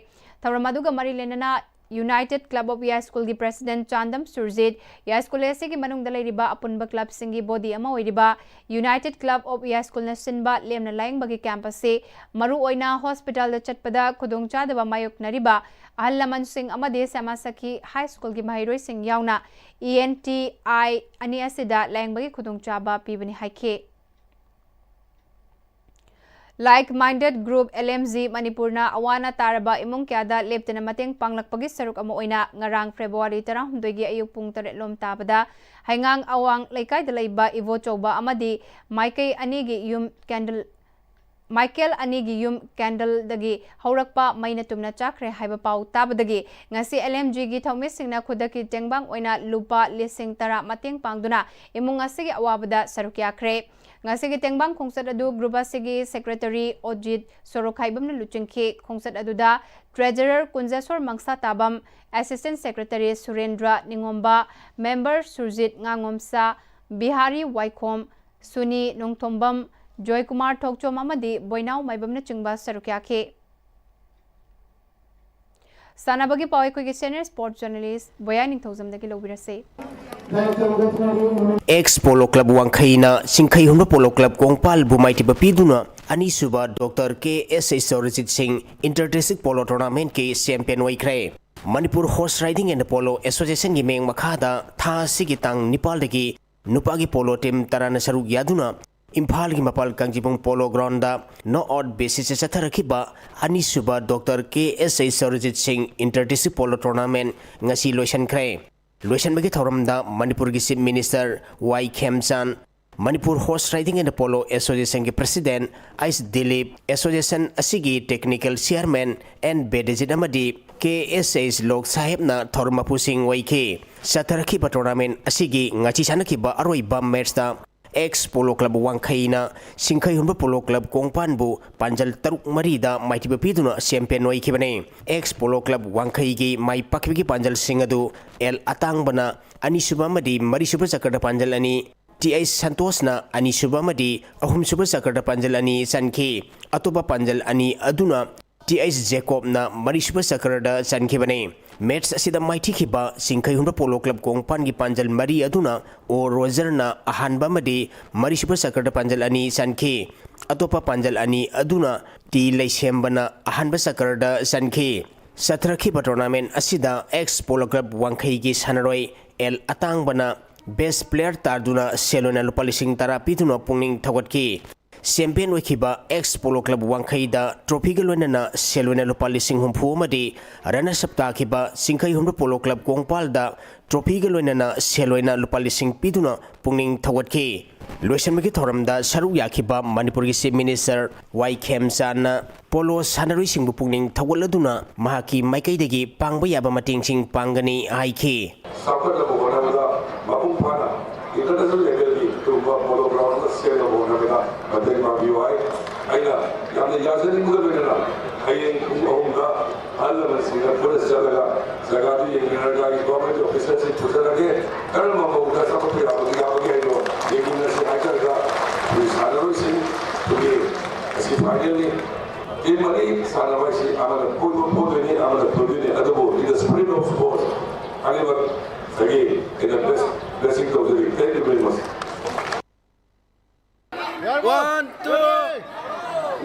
ꯊꯧꯔꯝ ꯑꯗꯨꯒ ꯃꯔꯤ ꯂꯩꯅꯅ United Club of ꯌꯥꯏꯁ꯭ꯀꯨꯜꯒꯤ ꯄ꯭ꯔꯦꯁꯤꯗꯦꯟꯠ ꯆꯥꯟꯗꯝ ꯁꯨꯔꯖꯤꯠ, ꯌꯥꯏꯁ꯭ꯀꯨꯜ ꯑꯁꯤꯒꯤ ꯃꯅꯨꯡꯗ ꯂꯩꯔꯤꯕ ꯑꯄꯨꯟꯕ ꯀ꯭ꯂꯕꯁꯤꯡꯒꯤ ꯕꯣꯗꯤ ꯑꯃ ꯑꯣꯏꯔꯤꯕ United Club of ꯌꯥꯏꯁ꯭ꯀꯨꯜꯅ ꯁꯤꯟꯕ ꯂꯦꯝꯅ ꯂꯥꯌꯦꯡꯕꯒꯤ ꯀꯦꯝꯞ ꯑꯁꯤ ꯃꯔꯨꯑꯣꯏꯅ ꯍꯣꯁꯄꯤꯇꯥꯜꯗ ꯆꯠꯄꯗ ꯈꯨꯗꯣꯡꯆꯥꯗꯕ ꯃꯥꯌꯣꯛꯅꯔꯤꯕ ꯑꯍꯜ ꯂꯃꯟꯁꯤꯡ ꯑꯃꯗꯤ ꯁ꯭ꯌꯥꯃꯥ ꯁꯈꯤ ꯍꯥꯏ ꯁ꯭ꯀꯨꯜꯒꯤ ꯃꯍꯩꯔꯣꯏꯁꯤꯡ ꯌꯥꯎꯅ ENTI ꯑꯅꯤ ꯑꯁꯤꯗ ꯂꯥꯌꯦꯡꯕꯒꯤ ꯈꯨꯗꯣꯡꯆꯥꯕ ꯄꯤꯕꯅꯤ ꯍꯥꯏꯈꯤ꯫ Like Minded Group, LMG, ꯃꯅꯤꯄꯨꯔꯅ ꯑꯋꯥ ꯑꯅꯥ ꯇꯥꯔꯕ ꯏꯃꯨꯡ ꯀꯌꯥꯗ ꯂꯦꯞꯇꯅ ꯃꯇꯦꯡ ꯄꯥꯡꯂꯛꯄꯒꯤ ꯁꯔꯨꯛ ꯑꯃ ꯑꯣꯏꯅ ꯉꯔꯥꯡ ꯐꯦꯕ꯭ꯔꯨꯋꯥꯔꯤ ꯇꯔꯥꯍꯨꯝꯗꯣꯏꯒꯤ ꯑꯌꯨꯛ ꯄꯨꯡ ꯇꯔꯦꯠ ꯂꯣꯝ ꯇꯥꯕꯗ ꯍꯩꯉꯥꯡ ꯑꯋꯥꯡ ꯂꯩꯀꯥꯏꯗ ꯂꯩꯕ ꯏꯕꯣꯆꯧꯕ ꯑꯃꯗꯤ ꯃꯥꯏꯀꯩ ꯑꯅꯤꯒꯤ ꯌꯨꯝ ꯀꯦꯟꯗꯜ ꯃꯥꯏꯀꯦꯜ ꯑꯅꯤꯒꯤ ꯌꯨꯝ ꯀꯦꯟꯗꯜꯗꯒꯤ ꯍꯧꯔꯛꯄ ꯃꯩꯅ ꯇꯨꯝꯅ ꯆꯥꯈ꯭ꯔꯦ ꯍꯥꯏꯕ ꯄꯥꯎ ꯇꯥꯕꯗꯒꯤ ꯉꯁꯤ ꯑꯦꯜ ꯑꯦꯝ ꯖꯤꯒꯤ ꯊꯧꯃꯤꯁꯤꯡꯅ ꯈꯨꯗꯛꯀꯤ ꯇꯦꯡꯕꯥꯡ ꯑꯣꯏꯅ ꯂꯨꯄꯥ ꯂꯤꯁꯤꯡ ꯇꯔꯥ ꯃꯇꯦꯡ ꯄꯥꯡꯗꯨꯅ ꯏꯃꯨꯡ ꯑꯁꯤꯒꯤ ꯑꯋꯥꯕꯗ ꯁꯔꯨꯛ ꯌꯥꯈ꯭ꯔꯦ꯫ ꯉꯁꯤꯒꯤ ꯇꯦꯡꯕꯥꯡ ꯈꯣꯡꯆꯠ ꯑꯗꯨ ꯒ꯭ꯔꯨꯞ ꯑꯁꯤꯒꯤ ꯁꯦꯀ꯭ꯔꯦꯇꯔꯤ ꯑꯣꯖꯤꯠ ꯁꯣꯔꯣꯈꯥꯏꯕꯝꯅ ꯂꯨꯆꯤꯡꯈꯤ꯫ ꯈꯣꯡꯆꯠ ꯑꯗꯨꯗ treasurer Kunjesor Mangsatabam, assistant secretary Surendra ꯅꯤꯉꯣꯝꯕ, ꯃꯦꯝꯕꯔ ꯁꯨꯔꯖꯤꯠ ꯉꯥꯉꯣꯝꯁꯥ, ꯕꯤꯍꯥꯔꯤ ꯋꯥꯏꯈꯣꯝ, ꯁꯨꯅꯤ ꯅꯣꯡꯊꯣꯝꯕꯝ, ꯖꯣꯏꯀꯨꯃꯥꯔ ꯊꯣꯛꯆꯣꯝ ꯑꯃꯗꯤ ꯕꯣꯏꯅꯥꯎ ꯃꯥꯏꯕꯝꯅꯆꯤꯡꯕ ꯁꯔꯨꯛ ꯌꯥꯈꯤ꯫ ꯁꯥꯟꯅꯕꯒꯤ ꯄꯥꯎ ꯑꯩꯈꯣꯏꯒꯤ ꯁꯦꯅꯤꯌꯔ ꯁ꯭ꯄꯣꯔꯠꯁ ꯖꯔꯅꯦꯂꯤꯁ ꯕꯣꯌꯥ ꯅꯤꯡꯊꯧꯖꯝꯗꯒꯤ ꯂꯧꯕꯤꯔꯁꯤ꯫ ꯑꯦꯛꯁ ꯄꯣꯂꯣ ꯀ꯭ꯂꯕ ꯋꯥꯡꯈꯩꯅ ꯆꯤꯡꯈꯩ ꯍꯨꯟꯕ ꯄꯣꯂꯣ ꯀ꯭ꯂꯕ ꯀꯣꯡꯄꯥꯜꯕꯨ ꯃꯥꯏꯊꯤꯕ ꯄꯤꯗꯨꯅ ꯑꯅꯤꯁꯨꯕ ꯗꯣꯛꯇꯔ ꯀꯦ ꯑꯦꯁ H Sourajit Singh inter district polo ꯇꯣꯔꯅꯥꯃꯦꯟꯠꯀꯤ ꯆꯦꯝꯄꯤꯌꯟ ꯑꯣꯏꯈ꯭ꯔꯦ꯫ Manipur horse riding and polo ꯑꯦꯁꯣꯁꯤꯌꯦꯁꯟꯒꯤ ꯃꯤꯠꯌꯦꯡ ꯃꯈꯥꯗ ꯊꯥ ꯑꯁꯤꯒꯤ ꯇꯥꯡ ꯅꯤꯄꯥꯜꯗꯒꯤ ꯅꯨꯄꯥꯒꯤ ꯄꯣꯂꯣ ꯇꯤꯝ ꯇꯔꯥꯅ ꯁꯔꯨꯛ ꯌꯥꯗꯨꯅ ꯏꯝꯐꯥꯜꯒꯤ ꯃꯄꯥꯜ ꯀꯥꯡꯖꯤꯕꯨꯡ ꯄꯣꯂꯣ ꯒ꯭ꯔꯥꯎꯟꯗ ꯅꯣꯛ ꯑꯥꯎꯠ ꯕꯦꯁꯤꯁꯇ ꯆꯠꯊꯔꯛꯈꯤꯕ ꯑꯅꯤꯁꯨꯕ ꯗꯣꯛꯇꯔ ꯀꯦ ꯑꯦꯁ H Sourajit Singh inter district polo tournament ꯉꯁꯤ ꯂꯣꯏꯁꯤꯟꯈ꯭ꯔꯦ꯫ ꯂꯣꯏꯁꯤꯟꯕꯒꯤ ꯊꯧꯔꯝꯗ ꯃꯅꯤꯄꯨꯔꯒꯤ chief minister Y Khemchand, Manipur horse riding and polo ꯑꯦꯁꯣꯁꯤꯌꯦꯁꯟꯒꯤ ꯄ꯭ꯔꯁꯤꯗꯦꯟꯠ ꯑꯩꯆ ꯗꯤꯂꯤꯞ, ꯑꯦꯁꯣꯁꯤꯌꯦꯁꯟ ꯑꯁꯤꯒꯤ ꯇꯦꯛꯅꯤꯀꯦꯜ ꯆꯤꯌꯥꯔꯃꯦꯟ ꯑꯦꯟ ꯕꯦꯗꯖꯤꯠ ꯑꯃꯗꯤ ꯀꯦ ꯑꯦꯁ ꯑꯩꯆ ꯂꯣꯛ ꯁꯥꯍꯦꯕꯅ ꯊꯧꯔꯝ ꯃꯄꯨꯁꯤꯡ ꯑꯣꯏꯈꯤ꯫ ꯆꯠꯊꯔꯛꯈꯤꯕ ꯇꯣꯔꯅꯥꯃꯦꯟꯠ ꯑꯁꯤꯒꯤ ꯉꯁꯤ ꯁꯥꯟꯅꯈꯤꯕ ꯑꯔꯣꯏꯕ ꯃꯦꯠꯆꯇ ꯑꯦꯛꯁ ꯄꯣꯂꯣ ꯀ꯭ꯂꯕ ꯋꯥꯡꯈꯩꯅ ꯆꯤꯡꯈꯩ ꯍꯨꯟꯕ ꯄꯣꯂꯣ ꯀ꯭ꯂꯕ ꯀꯣꯡꯄꯥꯟꯕꯨ ꯄꯥꯟꯖꯜ ꯇꯔꯨꯛ ꯃꯔꯤꯗ ꯃꯥꯏꯊꯤꯕ ꯄꯤꯗꯨꯅ ꯆꯦꯝꯄꯤꯌꯟ ꯑꯣꯏꯈꯤꯕꯅꯤ꯫ ꯑꯦꯛꯁ ꯄꯣꯂꯣ ꯀ꯭ꯂꯕ ꯋꯥꯡꯈꯩꯒꯤ ꯃꯥꯏ ꯄꯥꯛꯈꯤꯕꯒꯤ ꯄꯥꯟꯖꯜꯁꯤꯡ ꯑꯗꯨ ꯑꯦꯜ ꯑꯇꯥꯡꯕꯅ ꯑꯅꯤꯁꯨꯕ ꯑꯃꯗꯤ ꯃꯔꯤꯁꯨꯕ ꯆꯀ꯭ꯔꯗ ꯄꯥꯟꯖꯜ ꯑꯅꯤ, ꯇꯤ ꯑꯩꯆ ꯁꯟꯇꯣꯁꯅ ꯑꯅꯤꯁꯨꯕ ꯑꯃꯗꯤ ꯑꯍꯨꯝꯁꯨꯕ ꯆꯀ꯭ꯔꯗ ꯄꯥꯟꯖꯜ ꯑꯅꯤ ꯆꯟꯈꯤ꯫ ꯑꯇꯣꯞꯄ ꯄꯥꯟꯖꯜ ꯑꯅꯤ ꯑꯗꯨꯅ ꯇꯤ ꯑꯩꯆ ꯖꯦꯀꯣꯕꯅ ꯃꯔꯤꯁꯨꯕ ꯆꯀ꯭ꯔꯗ ꯆꯟꯈꯤꯕꯅꯤ꯫ ꯃꯦꯠꯆ ꯑꯁꯤꯗ ꯃꯥꯏꯊꯤꯈꯤꯕ ꯆꯤꯡꯈꯩ ꯍꯨꯟꯕ ꯄꯣꯂꯣ ꯀ꯭ꯂꯕ ꯀꯣꯡꯄꯥꯟꯒꯤ ꯄꯥꯟꯖꯜ ꯃꯔꯤ ꯑꯗꯨꯅ ꯑꯣ ꯔꯣꯖꯔꯅ ꯑꯍꯥꯟꯕ ꯑꯃꯗꯤ ꯃꯔꯤꯁꯨꯕ ꯆꯀ꯭ꯔꯗ ꯄꯥꯟꯖꯜ ꯑꯅꯤ ꯆꯟꯈꯤ꯫ ꯑꯇꯣꯞꯄ ꯄꯥꯟꯖꯜ ꯑꯅꯤ ꯑꯗꯨꯅ ꯇꯤ ꯂꯩꯁꯦꯝꯕꯅ ꯑꯍꯥꯟꯕ ꯆꯀ꯭ꯔꯗ ꯆꯟꯈꯤ꯫ ꯆꯠꯊꯔꯛꯈꯤꯕ ꯇꯣꯔꯅꯥꯃꯦꯟꯠ ꯑꯁꯤꯗ ꯑꯦꯛꯁ ꯄꯣꯂꯣ ꯀ꯭ꯂꯕ ꯋꯥꯡꯈꯩꯒꯤ ꯁꯥꯟꯅꯔꯣꯏ ꯑꯦꯜ ꯑꯇꯥꯡꯕꯅ ꯕꯦꯁ ꯄ꯭ꯂꯦꯌꯔ ꯇꯥꯗꯨꯅ ꯁꯦꯜ ꯑꯣꯏꯅ ꯂꯨꯄꯥ ꯂꯤꯁꯤꯡ ꯇꯔꯥ ꯄꯤꯗꯨꯅ ꯄꯨꯛꯅꯤꯡ ꯊꯧꯒꯠꯈꯤ꯫ ꯆꯦꯝꯄꯤꯌꯟ ꯑꯣꯏꯈꯤꯕ ꯑꯦꯛꯁ ꯄꯣꯂꯣ ꯀ꯭ꯂꯕ ꯋꯥꯡꯈꯩꯗ ꯇ꯭ꯔꯣꯐꯤꯒ ꯂꯣꯏꯅꯅ ꯁꯦꯜ ꯑꯣꯏꯅ ꯂꯨꯄꯥ ꯂꯤꯁꯤꯡ ꯍꯨꯝꯐꯨ ꯑꯃꯗꯤ ꯔꯅꯔꯁ ꯑꯞ ꯇꯥꯈꯤꯕ ꯆꯤꯡꯈꯩ ꯍꯨꯝꯗ꯭ꯔꯨ ꯄꯣꯂꯣ ꯀ꯭ꯂꯕ ꯀꯣꯡꯄꯥꯜꯗ ꯇ꯭ꯔꯣꯐꯤꯒ ꯂꯣꯏꯅꯅ ꯁꯦꯜ ꯑꯣꯏꯅ ꯂꯨꯄꯥ ꯂꯤꯁꯤꯡ ꯄꯤꯗꯨꯅ ꯄꯨꯛꯅꯤꯡ ꯊꯧꯒꯠꯈꯤ꯫ ꯂꯣꯏꯁꯤꯟꯕꯒꯤ ꯊꯧꯔꯝꯗ ꯁꯔꯨꯛ ꯌꯥꯈꯤꯕ ꯃꯅꯤꯄꯨꯔꯒꯤ ꯆꯤꯐ ꯃꯤꯅꯤꯁꯇꯔ ꯋꯥꯏ ꯈꯦꯝꯆꯥꯟꯅ ꯄꯣꯂꯣ ꯁꯥꯟꯅꯔꯣꯏꯁꯤꯡꯕꯨ ꯄꯨꯛꯅꯤꯡ ꯊꯧꯒꯠꯂꯗꯨꯅ ꯃꯍꯥꯛꯀꯤ ꯃꯥꯏꯀꯩꯗꯒꯤ ꯄꯥꯡꯕ ꯌꯥꯕ ꯃꯇꯦꯡꯁꯤꯡ ꯄꯥꯡꯒꯅꯤ ꯍꯥꯏꯈꯤ꯫ ꯆꯥꯎꯈꯠꯅꯕ ꯍꯣꯠꯅꯕꯗ ꯃꯄꯨꯡ ꯐꯥꯅ international levelꯒꯤ ꯑꯗꯨꯒꯨꯝꯕ ꯄꯣꯂꯣ ground ꯑꯃ ꯁꯦꯝꯅꯕ ꯍꯣꯠꯅꯕꯗ ꯃꯇꯦꯡ ꯄꯥꯡꯕꯤꯌꯨ ꯍꯥꯏ꯫ ꯑꯩꯅ ꯌꯥꯝꯅ ꯌꯥꯖꯅꯤꯡꯕꯒ ꯂꯣꯏꯅꯅ ꯍꯌꯦꯡ ꯄꯨꯡ ꯑꯍꯨꯝꯗ ꯑꯍꯜ ꯂꯃꯟꯁꯤꯡꯒ ꯄꯨꯟꯅ ꯆꯠꯂꯒ ꯖꯒꯥꯗꯨ ꯌꯦꯡꯃꯤꯟꯅꯔꯒ ꯑꯩ government officerꯁꯤꯡ ꯄꯨꯖꯔꯒꯦ꯫ ꯀꯔꯝꯕ ꯃꯑꯣꯡꯗ ꯆꯥꯎꯈꯠꯄ ꯌꯥꯕꯒꯦ, ꯌꯥꯕꯒꯦ ꯍꯥꯏꯗꯣ ꯌꯦꯡꯃꯤꯟꯅꯁꯤ ꯍꯥꯏꯖꯔꯒ ꯑꯩꯈꯣꯏ ꯁꯥꯟꯅꯔꯣꯏꯁꯤꯡ ꯑꯩꯈꯣꯏꯒꯤ ꯉꯁꯤ finalꯅꯤ꯫ Team ꯑꯅꯤ ꯁꯥꯟꯅꯕ ꯍꯥꯏꯁꯤ ꯑꯃꯅ ꯄꯣꯕ ꯄꯣꯗꯣꯏꯅꯤ, ꯑꯃꯅ ꯊꯣꯏꯗꯣꯏꯅꯤ꯫ ꯑꯗꯨꯕꯨ in the spirit of sports ꯑꯅꯤꯃꯛ ꯉꯁꯥꯏꯒꯤ ꯑꯩꯅ best blessing ꯇꯧꯖꯔꯤ꯫ Thank you very much꯫ One, two.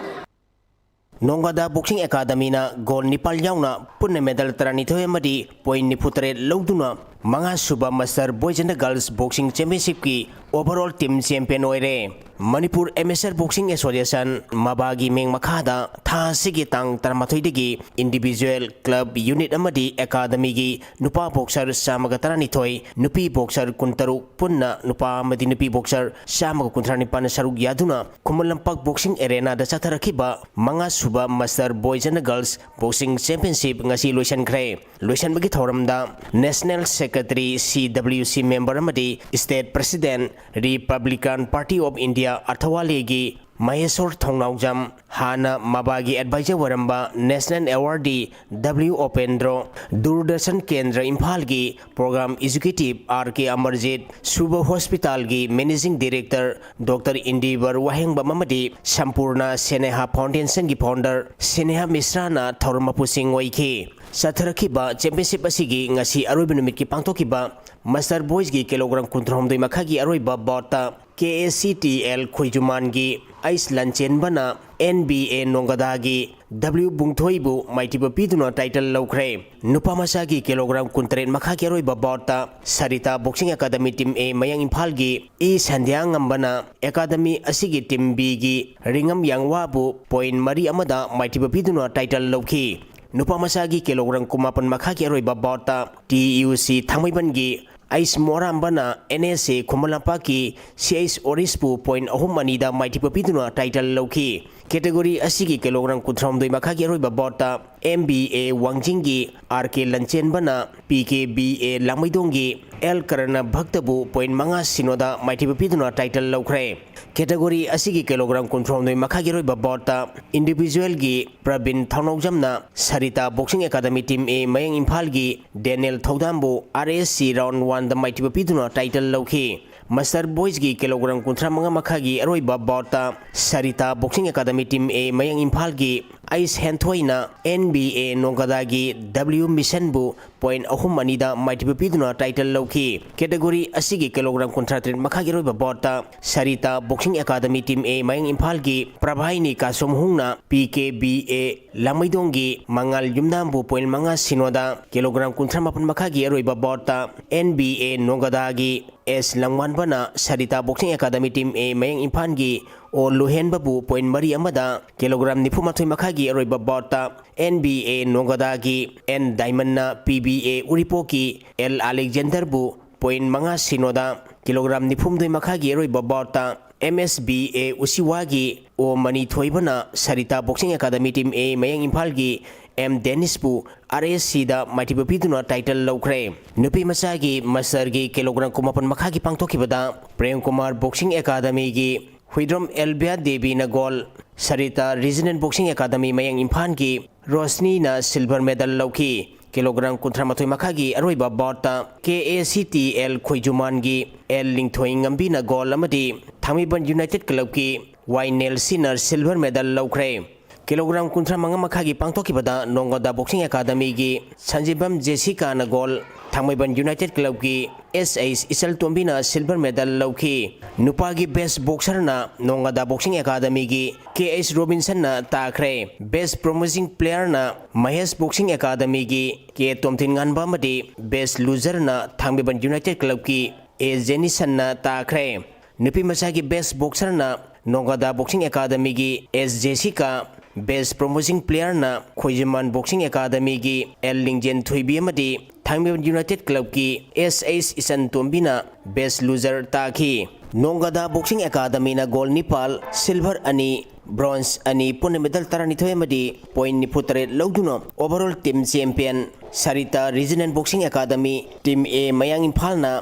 Nongada boxing ꯑꯦꯀꯥꯗꯃꯤꯅ ꯒꯣꯜ ꯅꯤꯄꯥꯜ ꯌꯥꯎꯅ ꯄꯨꯟꯅ ꯃꯦꯗꯜ ꯇꯔꯥꯅꯤꯊꯣꯏ ꯑꯃꯗꯤ ꯄꯣꯏꯟ ꯅꯤꯐꯨꯇꯔꯦꯠ ꯂꯧꯗꯨꯅ ꯃꯉꯥ ꯁꯨꯕ Master Boys and Girls Boxing Championshipꯀꯤ overall team champion ꯑꯣꯏꯔꯦ꯫ ꯃꯅꯤꯄꯨꯔ Amateur Boxing Association, ꯃꯕꯥꯒꯤ ꯃꯤꯡ ꯃꯈꯥꯗ ꯊꯥ ꯑꯁꯤꯒꯤ ꯇꯥꯡ ꯇꯔꯥꯃꯥꯊꯣꯏꯗꯒꯤ individual, club, unit ꯑꯃꯗꯤ ꯑꯦꯀꯥꯗꯃꯤꯒꯤ ꯅꯨꯄꯥ ꯕꯣꯛꯁꯔ ꯆꯥꯝꯃꯒ ꯇꯔꯥꯅꯤꯊꯣꯏ, ꯅꯨꯄꯤ ꯕꯣꯛꯁꯔ ꯀꯨꯟꯇꯔꯨꯛ, ꯄꯨꯟꯅ ꯅꯨꯄꯥ ꯑꯃꯗꯤ ꯅꯨꯄꯤ ꯕꯣꯛꯁꯔ ꯆꯥꯝꯃꯒ ꯀꯨꯟꯊ꯭ꯔꯥ ꯅꯤꯄꯥꯟꯅ ꯁꯔꯨꯛ ꯌꯥꯗꯨꯅ ꯈꯨꯃꯟ ꯂꯝꯄꯥꯛ ꯕꯣꯛꯁꯤꯡ ꯑꯦꯔꯦꯅꯥꯗ ꯆꯠꯊꯔꯛꯈꯤꯕ ꯃꯉꯥ ꯁꯨꯕ Master Boys and Girls Boxing Championship ꯉꯁꯤ ꯂꯣꯏꯁꯤꯟꯈ꯭ꯔꯦ꯫ ꯂꯣꯏꯁꯤꯟꯕꯒꯤ ꯊꯧꯔꯝꯗ National Secretary C W C member ꯑꯃꯗꯤ State President, Republican Party of India, ꯑꯔꯊꯋꯥꯂꯦꯒꯤ ꯃꯍꯦꯁꯣꯔ ꯊꯧꯅꯥꯎꯖꯝ, ꯍꯥꯟꯅ ꯃꯕꯥꯒꯤ advisor ꯑꯣꯏꯔꯝꯕ National Awardee W ꯎꯄꯦꯟꯗ꯭ꯔꯣ, ꯗꯨꯔꯗꯔꯁꯟ ꯀꯦꯟꯗ꯭ꯔ ꯏꯝꯐꯥꯜꯒꯤ Program Executive R K Amarjeet, ꯁꯨꯕ ꯍꯣꯁꯄꯤꯇꯥꯜꯒꯤ Managing Director Doctor ꯏꯟꯗꯤꯕꯔ ꯋꯥꯍꯦꯡꯕꯝ ꯑꯃꯗꯤ ꯁꯝꯄꯨꯔꯅ ꯁꯦꯅꯦꯍꯥ Foundationꯒꯤ founder ꯁꯦꯅꯦꯍꯥ ꯃꯤꯁ꯭ꯔꯥꯅ ꯊꯧꯔꯝ ꯃꯄꯨꯁꯤꯡ ꯑꯣꯏꯈꯤ꯫ ꯆꯠꯊꯔꯛꯈꯤꯕ championship ꯑꯁꯤꯒꯤ ꯉꯁꯤ ꯑꯔꯣꯏꯕ ꯅꯨꯃꯤꯠꯀꯤ ꯄꯥꯡꯊꯣꯛꯈꯤꯕ Master Boysꯀꯤ ꯀꯤꯂꯣꯒ꯭ꯔꯥꯝ ꯀꯨꯟꯊ꯭ꯔꯥꯍꯨꯝꯗꯣꯏ ꯃꯈꯥꯏꯒꯤ ꯑꯔꯣꯏꯕ boutꯇ K A C T L ꯈꯣꯏꯖꯨꯃꯥꯟꯒꯤ ꯑꯩꯁ ꯂꯟꯆꯦꯟꯕꯅ ꯑꯦꯟ ꯕꯤ ꯑꯦ ꯅꯣꯡꯒꯗꯥꯒꯤ ꯗꯕ꯭ꯂꯤꯎ ꯕꯨꯡꯊꯣꯏꯕꯨ ꯃꯥꯏꯊꯤꯕ ꯄꯤꯗꯨꯅ title ꯂꯧꯈ꯭ꯔꯦ꯫ ꯅꯨꯄꯥ ꯃꯆꯥꯒꯤ ꯀꯤꯂꯣꯒ꯭ꯔꯥꯝ ꯀꯨꯟꯇꯔꯦꯠ ꯃꯈꯥꯒꯤ ꯑꯔꯣꯏꯕ bout ꯇ Sarita Boxing Academy Team A ꯃꯌꯥꯡ ꯏꯝꯐꯥꯜꯒꯤ ꯏ ꯁꯟꯙ꯭ꯌꯥ ꯉꯝꯕꯅ academy ꯑꯁꯤꯒꯤ Team B ꯒꯤ ꯔꯤꯉꯝ ꯌꯥꯡꯋꯥꯕꯨ point ꯃꯔꯤ ꯑꯃꯗ ꯃꯥꯏꯊꯤꯕ ꯄꯤꯗꯨꯅ title ꯂꯧꯈꯤ꯫ ꯅꯨꯄꯥ ꯃꯆꯥꯒꯤ ꯀꯤꯂꯣꯒ꯭ꯔꯥꯝ ꯀꯨꯟꯃꯥꯄꯟ ꯃꯈꯥꯒꯤ ꯑꯔꯣꯏꯕ bout ꯇ ꯇꯤ ꯌꯨ ꯁꯤ ꯊꯥꯡꯃꯩꯕꯟꯒꯤ ꯑꯩꯁ ꯃꯣꯔꯥꯝꯕꯅ ꯑꯦꯟ ꯑꯦꯁ ꯑꯦ ꯈꯨꯃꯟ ꯂꯝꯄꯥꯛꯀꯤ ꯁꯤ ꯑꯩꯁ ꯑꯣꯔꯤꯁꯄꯨ point ꯑꯍꯨꯝ ꯑꯅꯤꯗ ꯃꯥꯏꯊꯤꯕ ꯄꯤꯗꯨꯅ title ꯂꯧꯈꯤ꯫ Category ꯑꯁꯤꯒꯤ ꯀꯤꯂꯣꯒ꯭ꯔꯥꯝ ꯀꯨꯟꯊ꯭ꯔꯥꯍꯨꯝꯗꯣꯏ ꯃꯈꯥꯒꯤ ꯑꯔꯣꯏꯕ bout ꯇ ꯑꯦꯝ ꯕꯤ ꯑꯦ ꯋꯥꯡꯖꯤꯡꯒꯤ ꯑꯥꯔ ꯀꯦ ꯂꯟꯆꯦꯟꯕꯅ ꯄꯤ ꯀꯦ ꯕꯤ ꯑꯦ ꯂꯥꯡꯃꯩꯗꯣꯡꯒꯤ ꯑꯦꯜ ꯀꯔꯅ ꯚꯛꯇꯕꯨ point ꯃꯉꯥ ꯁꯤꯅꯣꯗ ꯃꯥꯏꯊꯤꯕ ꯄꯤꯗꯨꯅ title ꯂꯧꯈ꯭ꯔꯦ꯫ Category ꯑꯁꯤꯒꯤ ꯀꯤꯂꯣꯒ꯭ꯔꯥꯝ ꯀꯨꯟꯊ꯭ꯔꯥꯍꯨꯝꯗꯣꯏ ꯃꯈꯥꯒꯤ ꯑꯔꯣꯏꯕ bout ꯇ individual ꯒꯤ Praveen ꯊꯧꯅꯧꯖꯝꯅ Sarita Boxing Academy Team A ꯃꯌꯥꯡ ꯏꯝꯐꯥꯜꯒꯤ ꯗꯦꯅꯤꯌꯦꯜ ꯊꯧꯗꯥꯝꯕꯨ R S C round one ꯗ ꯃꯥꯏꯊꯤꯕ ꯄꯤꯗꯨꯅ title ꯂꯧꯈꯤ꯫ Master Boys ꯒꯤ ꯀꯤꯂꯣꯒ꯭ꯔꯥꯝ ꯀꯨꯟꯊ꯭ꯔꯥ ꯃꯉꯥ ꯃꯈꯥꯒꯤ ꯑꯔꯣꯏꯕ bout ꯇ Sarita Boxing Academy Team A ꯃꯌꯥꯡ ꯏꯝꯐꯥꯜꯒꯤ ꯑꯩꯁ ꯍꯦꯟꯊꯣꯏꯅ ꯑꯦꯟ ꯕꯤ ꯑꯦ ꯅꯣꯡꯒꯗꯥꯒꯤ ꯗꯕ꯭ꯂꯤꯎ ꯃꯤꯁꯟꯕꯨ point ꯑꯍꯨꯝ ꯑꯅꯤꯗ ꯃꯥꯏꯊꯤꯕ ꯄꯤꯗꯨꯅ title ꯂꯧꯈꯤ꯫ Category ꯑꯁꯤꯒꯤ ꯀꯤꯂꯣꯒ꯭ꯔꯥꯝ ꯀꯨꯟꯊ꯭ꯔꯥ ꯇꯔꯦꯠ ꯃꯈꯥꯒꯤ ꯑꯔꯣꯏꯕ bout ꯇ Sarita Boxing Academy Team A ꯃꯌꯥꯡ ꯏꯝꯐꯥꯜꯒꯤ ꯄ꯭ꯔꯚꯥꯏꯅꯤ ꯀꯥꯁꯣꯝꯍꯨꯡꯅ ꯄꯤ ꯀꯦ ꯕꯤ ꯑꯦ ꯂꯥꯡꯃꯩꯗꯣꯡꯒꯤ ꯃꯉꯥꯜ ꯌꯨꯝꯅꯥꯝꯕꯨ point ꯃꯉꯥ ꯁꯤꯅꯣꯗ, ꯀꯤꯂꯣꯒ꯭ꯔꯥꯝ ꯀꯨꯟꯊ꯭ꯔꯥ ꯃꯥꯄꯟ ꯃꯈꯥꯒꯤ ꯑꯔꯣꯏꯕ bout ꯇ ꯑꯦꯟ ꯕꯤ ꯑꯦ ꯅꯣꯡꯒꯗꯥꯒꯤ ꯑꯦꯁ ꯂꯪꯋꯥꯟꯕꯅ Sarita Boxing Academy Team A ꯃꯌꯥꯡ ꯏꯝꯐꯥꯜꯒꯤ ꯑꯣ ꯂꯨꯍꯦꯟꯕꯕꯨ point ꯃꯔꯤ ꯑꯃꯗ, ꯀꯤꯂꯣꯒ꯭ꯔꯥꯝ ꯅꯤꯐꯨ ꯃꯥꯊꯣꯏ ꯃꯈꯥꯒꯤ ꯑꯔꯣꯏꯕ bout ꯇ ꯑꯦꯟ ꯕꯤ ꯑꯦ ꯅꯣꯡꯒꯗꯥꯒꯤ ꯑꯦꯟ ꯗꯥꯏꯃꯟꯅ ꯄꯤ ꯕꯤ ꯑꯦ ꯎꯔꯤꯄꯣꯛꯀꯤ ꯑꯦꯜ ꯑꯂꯦꯛꯖꯦꯟꯗꯔꯕꯨ point ꯃꯉꯥ ꯁꯤꯅꯣꯗ, ꯀꯤꯂꯣꯒ꯭ꯔꯥꯝ ꯅꯤꯐꯨ ꯍꯨꯝꯗꯣꯏ ꯃꯈꯥꯒꯤ ꯑꯔꯣꯏꯕ bout ꯇ ꯑꯦꯝ ꯑꯦꯁ ꯕꯤ ꯑꯦ ꯎꯁꯤꯋꯥꯒꯤ ꯑꯣ ꯃꯅꯤ ꯊꯣꯏꯕꯅ Sarita Boxing Academy Team A ꯃꯌꯥꯡ ꯏꯝꯐꯥꯜꯒꯤ ꯑꯦꯝ ꯗꯦꯅꯤꯁꯄꯨ ꯑꯥꯔ ꯑꯦꯁ ꯁꯤꯗ ꯃꯥꯏꯊꯤꯕ ꯄꯤꯗꯨꯅ title ꯂꯧꯈ꯭ꯔꯦ꯫ ꯅꯨꯄꯤ ꯃꯆꯥꯒꯤ ꯃꯁꯇꯔꯒꯤ ꯀꯤꯂꯣꯒ꯭ꯔꯥꯝ ꯀꯨꯟꯃꯥꯄꯟ ꯃꯈꯥꯒꯤ ꯄꯥꯡꯊꯣꯛꯈꯤꯕꯗ ꯄ꯭ꯔꯦꯝ ꯀꯨꯃꯥꯔ Boxing Academy ꯒꯤ Huidrom ꯑꯦꯜꯕꯤꯌꯥ ꯗꯦꯕꯤꯅ gold, Sarita Regional Boxing Academy ꯃꯌꯥꯡ ꯏꯝꯐꯥꯜꯒꯤ ꯔꯣꯁꯅꯤꯅ silver medal ꯂꯧꯈꯤ꯫ ꯀꯤꯂꯣꯒ꯭ꯔꯥꯝ ꯀꯨꯟꯊ꯭ꯔꯥ ꯃꯥꯊꯣꯏ ꯃꯈꯥꯒꯤ ꯑꯔꯣꯏꯕ bout ꯇ K A C T L ꯈꯣꯏꯖꯨꯃꯥꯟꯒꯤ ꯑꯦꯜ ꯂꯤꯡꯊꯣꯏ ꯉꯝꯕꯤꯅ gold ꯑꯃꯗꯤ ꯊꯥꯡꯃꯩꯕꯟ United Club ꯀꯤ ꯋꯥꯏ ꯅꯦꯜꯁꯤꯅ silver medal ꯂꯧꯈ꯭ꯔꯦ꯫ ꯀꯤꯂꯣꯒ꯭ꯔꯥꯝ ꯀꯨꯟꯊ꯭ꯔꯥ ꯃꯉꯥ ꯃꯈꯥꯒꯤ ꯄꯥꯡꯊꯣꯛꯈꯤꯕꯗ ꯅꯣꯡꯒꯣꯗꯥ Boxing Academy ꯒꯤ ꯁꯟꯖꯤꯕꯝ ꯖꯦꯁꯤꯀꯥꯅ gold, ꯊꯥꯡꯃꯩꯕꯟ ꯌꯨꯅꯥꯏꯇꯦꯗ ꯀ꯭ꯂꯕꯀꯤ ꯑꯦꯁ ꯑꯩꯆ ꯏꯆꯜꯇꯣꯝꯕꯤꯅ ꯁꯤꯜꯚꯔ ꯃꯦꯗꯜ ꯂꯧꯈꯤ꯫ ꯅꯨꯄꯥꯒꯤ ꯕꯦꯁ ꯕꯣꯛꯁꯔꯅ ꯅꯣꯡꯒꯥꯗꯥ ꯕꯣꯛꯁꯤꯡ ꯑꯦꯀꯥꯗꯃꯤꯒꯤ ꯀꯦ ꯑꯩꯆ ꯔꯣꯕꯤꯟꯁꯟꯅ ꯇꯥꯈ꯭ꯔꯦ꯫ ꯕꯦꯁ ꯄ꯭ꯔꯣꯃꯤꯁꯤꯡ ꯄ꯭ꯂꯦꯌꯔꯅ ꯃꯍꯦꯁ ꯕꯣꯛꯁꯤꯡ ꯑꯦꯀꯥꯗꯃꯤꯒꯤ ꯀꯦ ꯇꯣꯝꯊꯤꯟꯉꯥꯟꯕ ꯑꯃꯗꯤ ꯕꯦꯁ ꯂꯨꯖꯔꯅ ꯊꯥꯡꯃꯩꯕꯟ ꯌꯨꯅꯥꯏꯇꯦꯗ ꯀ꯭ꯂꯕꯀꯤ ꯑꯦ ꯖꯦꯅꯤꯁꯟꯅ ꯇꯥꯈ꯭ꯔꯦ꯫ ꯅꯨꯄꯤ ꯃꯆꯥꯒꯤ ꯕꯦꯁ ꯕꯣꯛꯁꯔꯅ ꯅꯣꯡꯒꯥꯗꯥ ꯕꯣꯛꯁꯤꯡ ꯑꯦꯀꯥꯗꯃꯤꯒꯤ ꯑꯦꯁ ꯖꯦꯁꯤꯀꯥ, ꯕꯦꯁ ꯄ꯭ꯔꯣꯃꯤꯁꯤꯡ ꯄ꯭ꯂꯦꯌꯔꯅ ꯈꯣꯏꯖꯨꯃꯥꯟ ꯕꯣꯛꯁꯤꯡ ꯑꯦꯀꯥꯗꯃꯤꯒꯤ ꯑꯦꯜ ꯂꯤꯡꯖꯦꯟ ꯊꯣꯏꯕꯤ ꯑꯃꯗꯤ ꯊꯥꯡꯃꯩꯕꯟ ꯌꯨꯅꯥꯏꯇꯦꯗ ꯀ꯭ꯂꯕꯀꯤ ꯑꯦꯁ ꯑꯩꯆ ꯏꯆꯟꯇꯣꯝꯕꯤꯅ ꯕꯦꯁ ꯂꯨꯖꯔ ꯇꯥꯈꯤ꯫ ꯅꯣꯡꯒꯥꯗꯥ ꯕꯣꯛꯁꯤꯡ ꯑꯦꯀꯥꯗꯃꯤꯅ ꯒꯣꯜ ꯅꯤꯄꯥꯜ, ꯁꯤꯜꯚꯔ ꯑꯅꯤ, ꯕ꯭ꯔꯣꯟꯖ ꯑꯅꯤ, ꯄꯨꯟꯅ ꯃꯦꯗꯜ ꯇꯔꯥꯅꯤꯊꯣꯏ ꯑꯃꯗꯤ ꯄꯣꯏꯟ ꯅꯤꯐꯨ ꯇꯔꯦꯠ ꯂꯧꯗꯨꯅ overall team champion Sarita regional boxing academy, team A, ꯃꯌꯥꯡ ꯏꯝꯐꯥꯜꯅ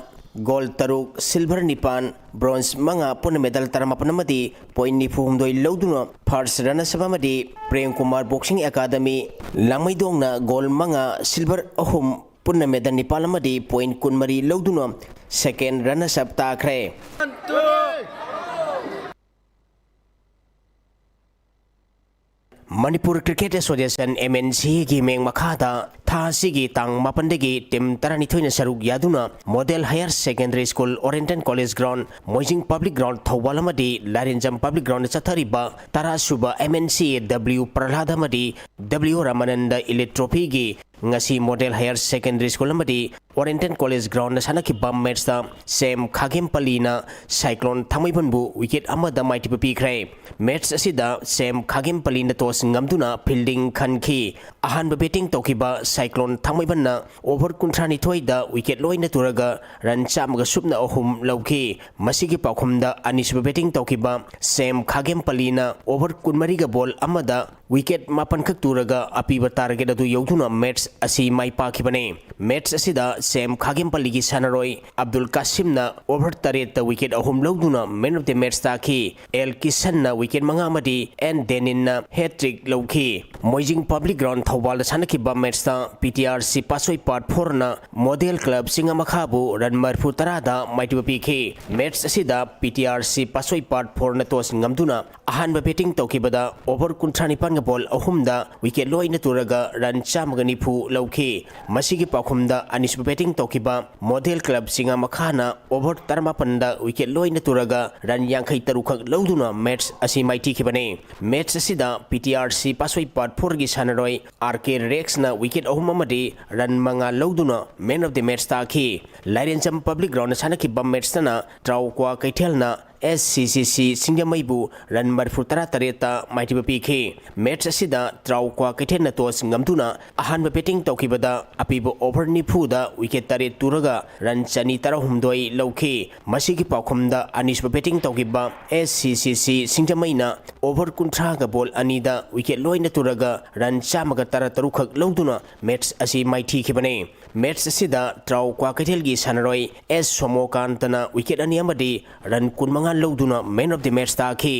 ꯒꯣꯜ ꯇꯔꯨꯛ, ꯁꯤꯜꯚꯔ ꯅꯤꯄꯥꯟ, ꯕ꯭ꯔꯣꯟꯖ ꯃꯉꯥ, ꯄꯨꯟꯅ ꯃꯦꯗꯜ ꯇꯔꯥꯃꯥꯄꯟ ꯑꯃꯗꯤ ꯄꯣꯏꯟ ꯅꯤꯐꯨ ꯍꯨꯝꯗꯣꯏ ꯂꯧꯗꯨꯅ ꯐꯥꯔꯁ ꯔꯅꯔꯁ ꯑꯞ ꯑꯃꯗꯤ ꯄ꯭ꯔꯦꯝ ꯀꯨꯃꯥꯔ ꯕꯣꯛꯁꯤꯡ ꯑꯦꯀꯥꯗꯃꯤ, ꯂꯥꯡꯃꯩꯗꯣꯡꯅ ꯒꯣꯜ ꯃꯉꯥ, ꯁꯤꯜꯚꯔ ꯑꯍꯨꯝ, ꯄꯨꯟꯅ ꯃꯦꯗꯜ ꯅꯤꯄꯥꯜ ꯑꯃꯗꯤ ꯄꯣꯏꯟ ꯀꯨꯟꯃꯔꯤ ꯂꯧꯗꯨꯅ ꯁꯦꯀꯦꯟ ꯔꯅꯔꯁ ꯑꯞ ꯇꯥꯈ꯭ꯔꯦ꯫ Manipur cricket association, M N C ꯑꯦꯒꯤ ꯃꯤꯡ ꯃꯈꯥꯗ ꯊꯥ ꯑꯁꯤꯒꯤ ꯇꯥꯡ ꯃꯥꯄꯟꯗꯒꯤ ꯇꯤꯝ ꯇꯔꯥꯅꯤꯊꯣꯏꯅ ꯁꯔꯨꯛ ꯌꯥꯗꯨꯅ model higher secondary school, oriental college ground, Moijing public ground, Thoubal ꯑꯃꯗꯤ ꯂꯥꯏꯔꯦꯟꯖꯝ ꯄꯕ꯭ꯂꯤꯛ ꯒ꯭ꯔꯥꯎꯟꯗ ꯆꯠꯊꯔꯤꯕ ꯇꯔꯥ ꯁꯨꯕ ꯑꯦꯝ ꯑꯦꯟ ꯁꯤ ꯑꯦ ꯗꯕ꯭ꯂꯤꯌꯨ ꯄ꯭ꯔꯍ꯭ꯂꯥꯗ ꯑꯃꯗꯤ ꯗꯕ꯭ꯂꯤꯌꯨ ꯔꯥꯃꯥꯅꯟꯗ ꯏꯂꯤꯠ ꯇ꯭ꯔꯣꯐꯤꯒꯤ ꯉꯁꯤ ꯃꯣꯗꯦꯜ ꯍꯥꯌꯔ ꯁꯦꯀꯦꯟꯗꯔꯤ ꯁ꯭ꯀꯨꯜ ꯑꯃꯗꯤ ꯑꯣꯔꯦꯟꯇꯦꯟ ꯀꯣꯂꯦꯖ ꯒ꯭ꯔꯥꯎꯟꯗ ꯁꯥꯟꯅꯈꯤꯕ ꯃꯦꯠꯁꯇ ꯁꯦꯝ ꯈꯥꯒꯦꯝꯄꯜꯂꯤꯅ ꯁꯥꯏꯀ꯭ꯂꯣꯟ ꯊꯥꯡꯃꯩꯕꯟꯕꯨ ꯋꯤꯀꯦꯠ ꯑꯃꯗ ꯃꯥꯏꯊꯤꯕ ꯄꯤꯈ꯭ꯔꯦ꯫ ꯃꯦꯠꯁ ꯑꯁꯤꯗ ꯁꯦꯝ ꯈꯥꯒꯦꯝꯄꯜꯂꯤꯅ ꯇꯣꯁ ꯉꯝꯗꯨꯅ ꯐꯤꯜꯗꯤꯡ ꯈꯟꯈꯤ꯫ ꯑꯍꯥꯟꯕ ꯕꯦꯇꯤꯡ ꯇꯧꯈꯤꯕ ꯁꯥꯏꯀ꯭ꯂꯣꯟ ꯊꯥꯡꯃꯩꯕꯟꯅ ꯑꯣꯚꯔ ꯀꯨꯟꯊ꯭ꯔꯥꯅꯤꯊꯣꯏꯗ ꯋꯤꯀꯦꯠ ꯂꯣꯏꯅ ꯇꯨꯔꯒ ꯔꯟ ꯆꯥꯝꯃꯒ ꯁꯨꯞꯅ ꯑꯍꯨꯝ ꯂꯧꯈꯤ꯫ ꯃꯁꯤꯒꯤ ꯄꯥꯎꯈꯨꯝꯗ ꯑꯅꯤꯁꯨꯕ ꯕꯦꯇꯤꯡ ꯇꯧꯈꯤꯕ ꯁꯦꯝ ꯈꯥꯒꯦꯝꯄꯜꯂꯤꯅ ꯑꯣꯚꯔ ꯀꯨꯟꯃꯔꯤꯒ ꯕꯣꯜ ꯑꯃꯗ ꯋꯤꯀꯦꯠ ꯃꯥꯄꯟꯈꯛ ꯇꯨꯔꯒ ꯑꯄꯤꯕ ꯇꯥꯔꯒꯦꯠ ꯑꯗꯨ ꯌꯧꯗꯨꯅ ꯃꯦꯠꯁ ꯑꯁꯤ ꯃꯥꯏ ꯄꯥꯛꯈꯤꯕꯅꯤ꯫ ꯃꯦꯠꯁ ꯑꯁꯤꯗ ꯁꯦꯝ ꯈꯥꯒꯦꯝꯄꯜꯂꯤꯒꯤ ꯁꯥꯟꯅꯔꯣꯏ ꯑꯕꯗꯨꯜ ꯀꯥꯁꯤꯝꯅ ꯑꯣꯚꯔ ꯇꯔꯦꯠꯇ ꯋꯤꯀꯦꯠ ꯑꯍꯨꯝ ꯂꯧꯗꯨꯅ ꯃꯦꯟ ꯑꯣꯐ ꯗ ꯃꯦꯠꯁ ꯇꯥꯈꯤ꯫ ꯑꯦꯜ ꯀꯤꯁꯟꯅ ꯋꯤꯀꯦꯠ ꯃꯉꯥ ꯑꯃꯗꯤ ꯑꯦꯟ ꯗꯦꯅꯤꯟꯅ ꯍꯦꯠ ꯇ꯭ꯔꯤꯛ ꯂꯧꯈꯤ꯫ ꯃꯣꯏꯖꯤꯡ ꯄꯕ꯭ꯂꯤꯛ ꯒ꯭ꯔꯥꯎꯟ ꯊꯧꯕꯥꯜꯗ ꯁꯥꯟꯅꯈꯤꯕ ꯃꯦꯠꯁꯇ ꯄꯤ T R C Patsoi part ꯐꯣꯔꯅ ꯃꯣꯗꯦꯜ ꯀ꯭ꯂꯕ ꯆꯤꯡꯉꯥꯃꯈꯥꯕꯨ ꯔꯟ ꯃꯔꯤꯐꯨ ꯇꯔꯥꯗ ꯃꯥꯏꯊꯤꯕ ꯄꯤꯈꯤ꯫ ꯃꯦꯠꯆ ꯑꯁꯤꯗ ꯄꯤ T R C Patsoi part ꯐꯣꯔꯅ toss ꯉꯝꯗꯨꯅ ꯑꯍꯥꯟꯕ ꯕꯦꯇꯤꯡ ꯇꯧꯈꯤꯕꯗ ꯑꯣꯚꯔ ꯀꯨꯟꯊ꯭ꯔꯥ ꯅꯤꯄꯥꯟꯒ ꯕꯣꯜ ꯑꯍꯨꯝꯗ ꯋꯤꯀꯦꯠ ꯂꯣꯏꯅ ꯇꯨꯔꯒ ꯔꯟ ꯆꯥꯝꯃꯒ ꯅꯤꯐꯨ ꯂꯧꯈꯤ꯫ ꯃꯁꯤꯒꯤ ꯄꯥꯎꯈꯨꯝꯗ ꯑꯅꯤꯁꯨꯕ ꯕꯦꯇꯤꯡ ꯇꯧꯈꯤꯕ ꯃꯣꯗꯦꯜ ꯀ꯭ꯂꯕ ꯆꯤꯡꯉꯥꯃꯈꯥꯅ ꯑꯣꯚꯔ ꯇꯔꯥꯃꯥꯄꯟꯗ ꯋꯤꯀꯦꯠ ꯂꯣꯏꯅ ꯇꯨꯔꯒ ꯔꯟ ꯌꯥꯡꯈꯩ ꯇꯔꯨꯛ ꯈꯛ ꯂꯧꯗꯨꯅ ꯃꯦꯠꯆ ꯑꯁꯤ ꯃꯥꯏꯊꯤꯈꯤꯕꯅꯤ꯫ ꯃꯦꯠꯆ ꯑꯁꯤꯗ ꯄꯤ T R C Patsoi part ꯐꯣꯔꯒꯤ ꯁꯥꯟꯅꯔꯣꯏ ꯑꯥꯔ ꯀꯦ ꯔꯦꯛꯁꯅ ꯋꯤꯀꯦꯠ ꯑꯍꯨꯝ ꯑꯃꯗꯤ ꯔꯟ ꯃꯉꯥ ꯂꯧꯗꯨꯅ ꯃꯦꯟ ꯑꯣꯐ ꯗꯤ ꯃꯦꯠꯆ ꯇꯥꯈꯤ꯫ ꯂꯥꯏꯔꯦꯟꯆꯝ ꯄꯕ꯭ꯂꯤꯛ ꯒ꯭ꯔꯥꯎꯟꯗ ꯁꯥꯟꯅꯈꯤꯕ ꯃꯦꯠꯆꯇꯅ ꯇ꯭ꯔꯥꯎ ꯀ꯭ꯋꯥ ꯀꯩꯊꯦꯜꯅ ꯑꯦꯁ ꯁꯤ ꯁꯤ ꯁꯤ ꯁꯤꯡꯖꯃꯩꯕꯨ ꯔꯟ ꯃꯔꯤꯐꯨ ꯇꯔꯥ ꯇꯔꯦꯠꯇ ꯃꯥꯏꯊꯤꯕ ꯄꯤꯈꯤ꯫ ꯃꯦꯠꯆ ꯑꯁꯤꯗ ꯇ꯭ꯔꯥꯎ ꯀ꯭ꯋꯥ ꯀꯩꯊꯦꯜꯅ ꯇꯣꯁ ꯉꯝꯗꯨꯅ ꯑꯍꯥꯟꯕ ꯕꯦꯇꯤꯡ ꯇꯧꯈꯤꯕꯗ ꯑꯄꯤꯕ ꯑꯣꯚꯔ ꯅꯤꯐꯨꯗ ꯋꯤꯀꯦꯠ ꯇꯔꯦꯠ ꯇꯨꯔꯒ ꯔꯟ ꯆꯅꯤ ꯇꯔꯥꯍꯨꯝꯗꯣꯏ ꯂꯧꯈꯤ꯫ ꯃꯁꯤꯒꯤ ꯄꯥꯎꯈꯨꯝꯗ ꯑꯅꯤꯁꯨꯕ ꯕꯦꯇꯤꯡ ꯇꯧꯈꯤꯕ ꯑꯦꯁ ꯁꯤ ꯁꯤ ꯁꯤ ꯁꯤꯡꯖꯃꯩꯅ ꯑꯣꯚꯔ ꯀꯨꯟꯊ꯭ꯔꯥꯒ ꯕꯣꯜ ꯑꯅꯤꯗ ꯋꯤꯀꯦꯠ ꯂꯣꯏꯅ ꯇꯨꯔꯒ ꯔꯟ ꯆꯥꯝꯃꯒ ꯇꯔꯥ ꯇꯔꯨꯛ ꯈꯛ ꯂꯧꯗꯨꯅ ꯃꯦꯠꯆ ꯑꯁꯤ ꯃꯥꯏꯊꯤꯈꯤꯕꯅꯤ꯫ ꯃꯦꯠꯆ ꯑꯁꯤꯗ ꯇ꯭ꯔꯥꯎ ꯀ꯭ꯋꯥꯀꯩꯊꯦꯜꯒꯤ ꯁꯥꯟꯅꯔꯣꯏ ꯑꯦꯁ ꯁꯣꯃꯣꯀꯥꯟꯇꯅ ꯋꯤꯀꯦꯠ ꯑꯅꯤ ꯑꯃꯗꯤ ꯔꯟ ꯀꯨꯟꯃꯉꯥ ꯂꯧꯗꯨꯅ ꯃꯦꯟ ꯑꯣꯐ ꯗꯤ ꯃꯦꯠꯆ ꯇꯥꯈꯤ꯫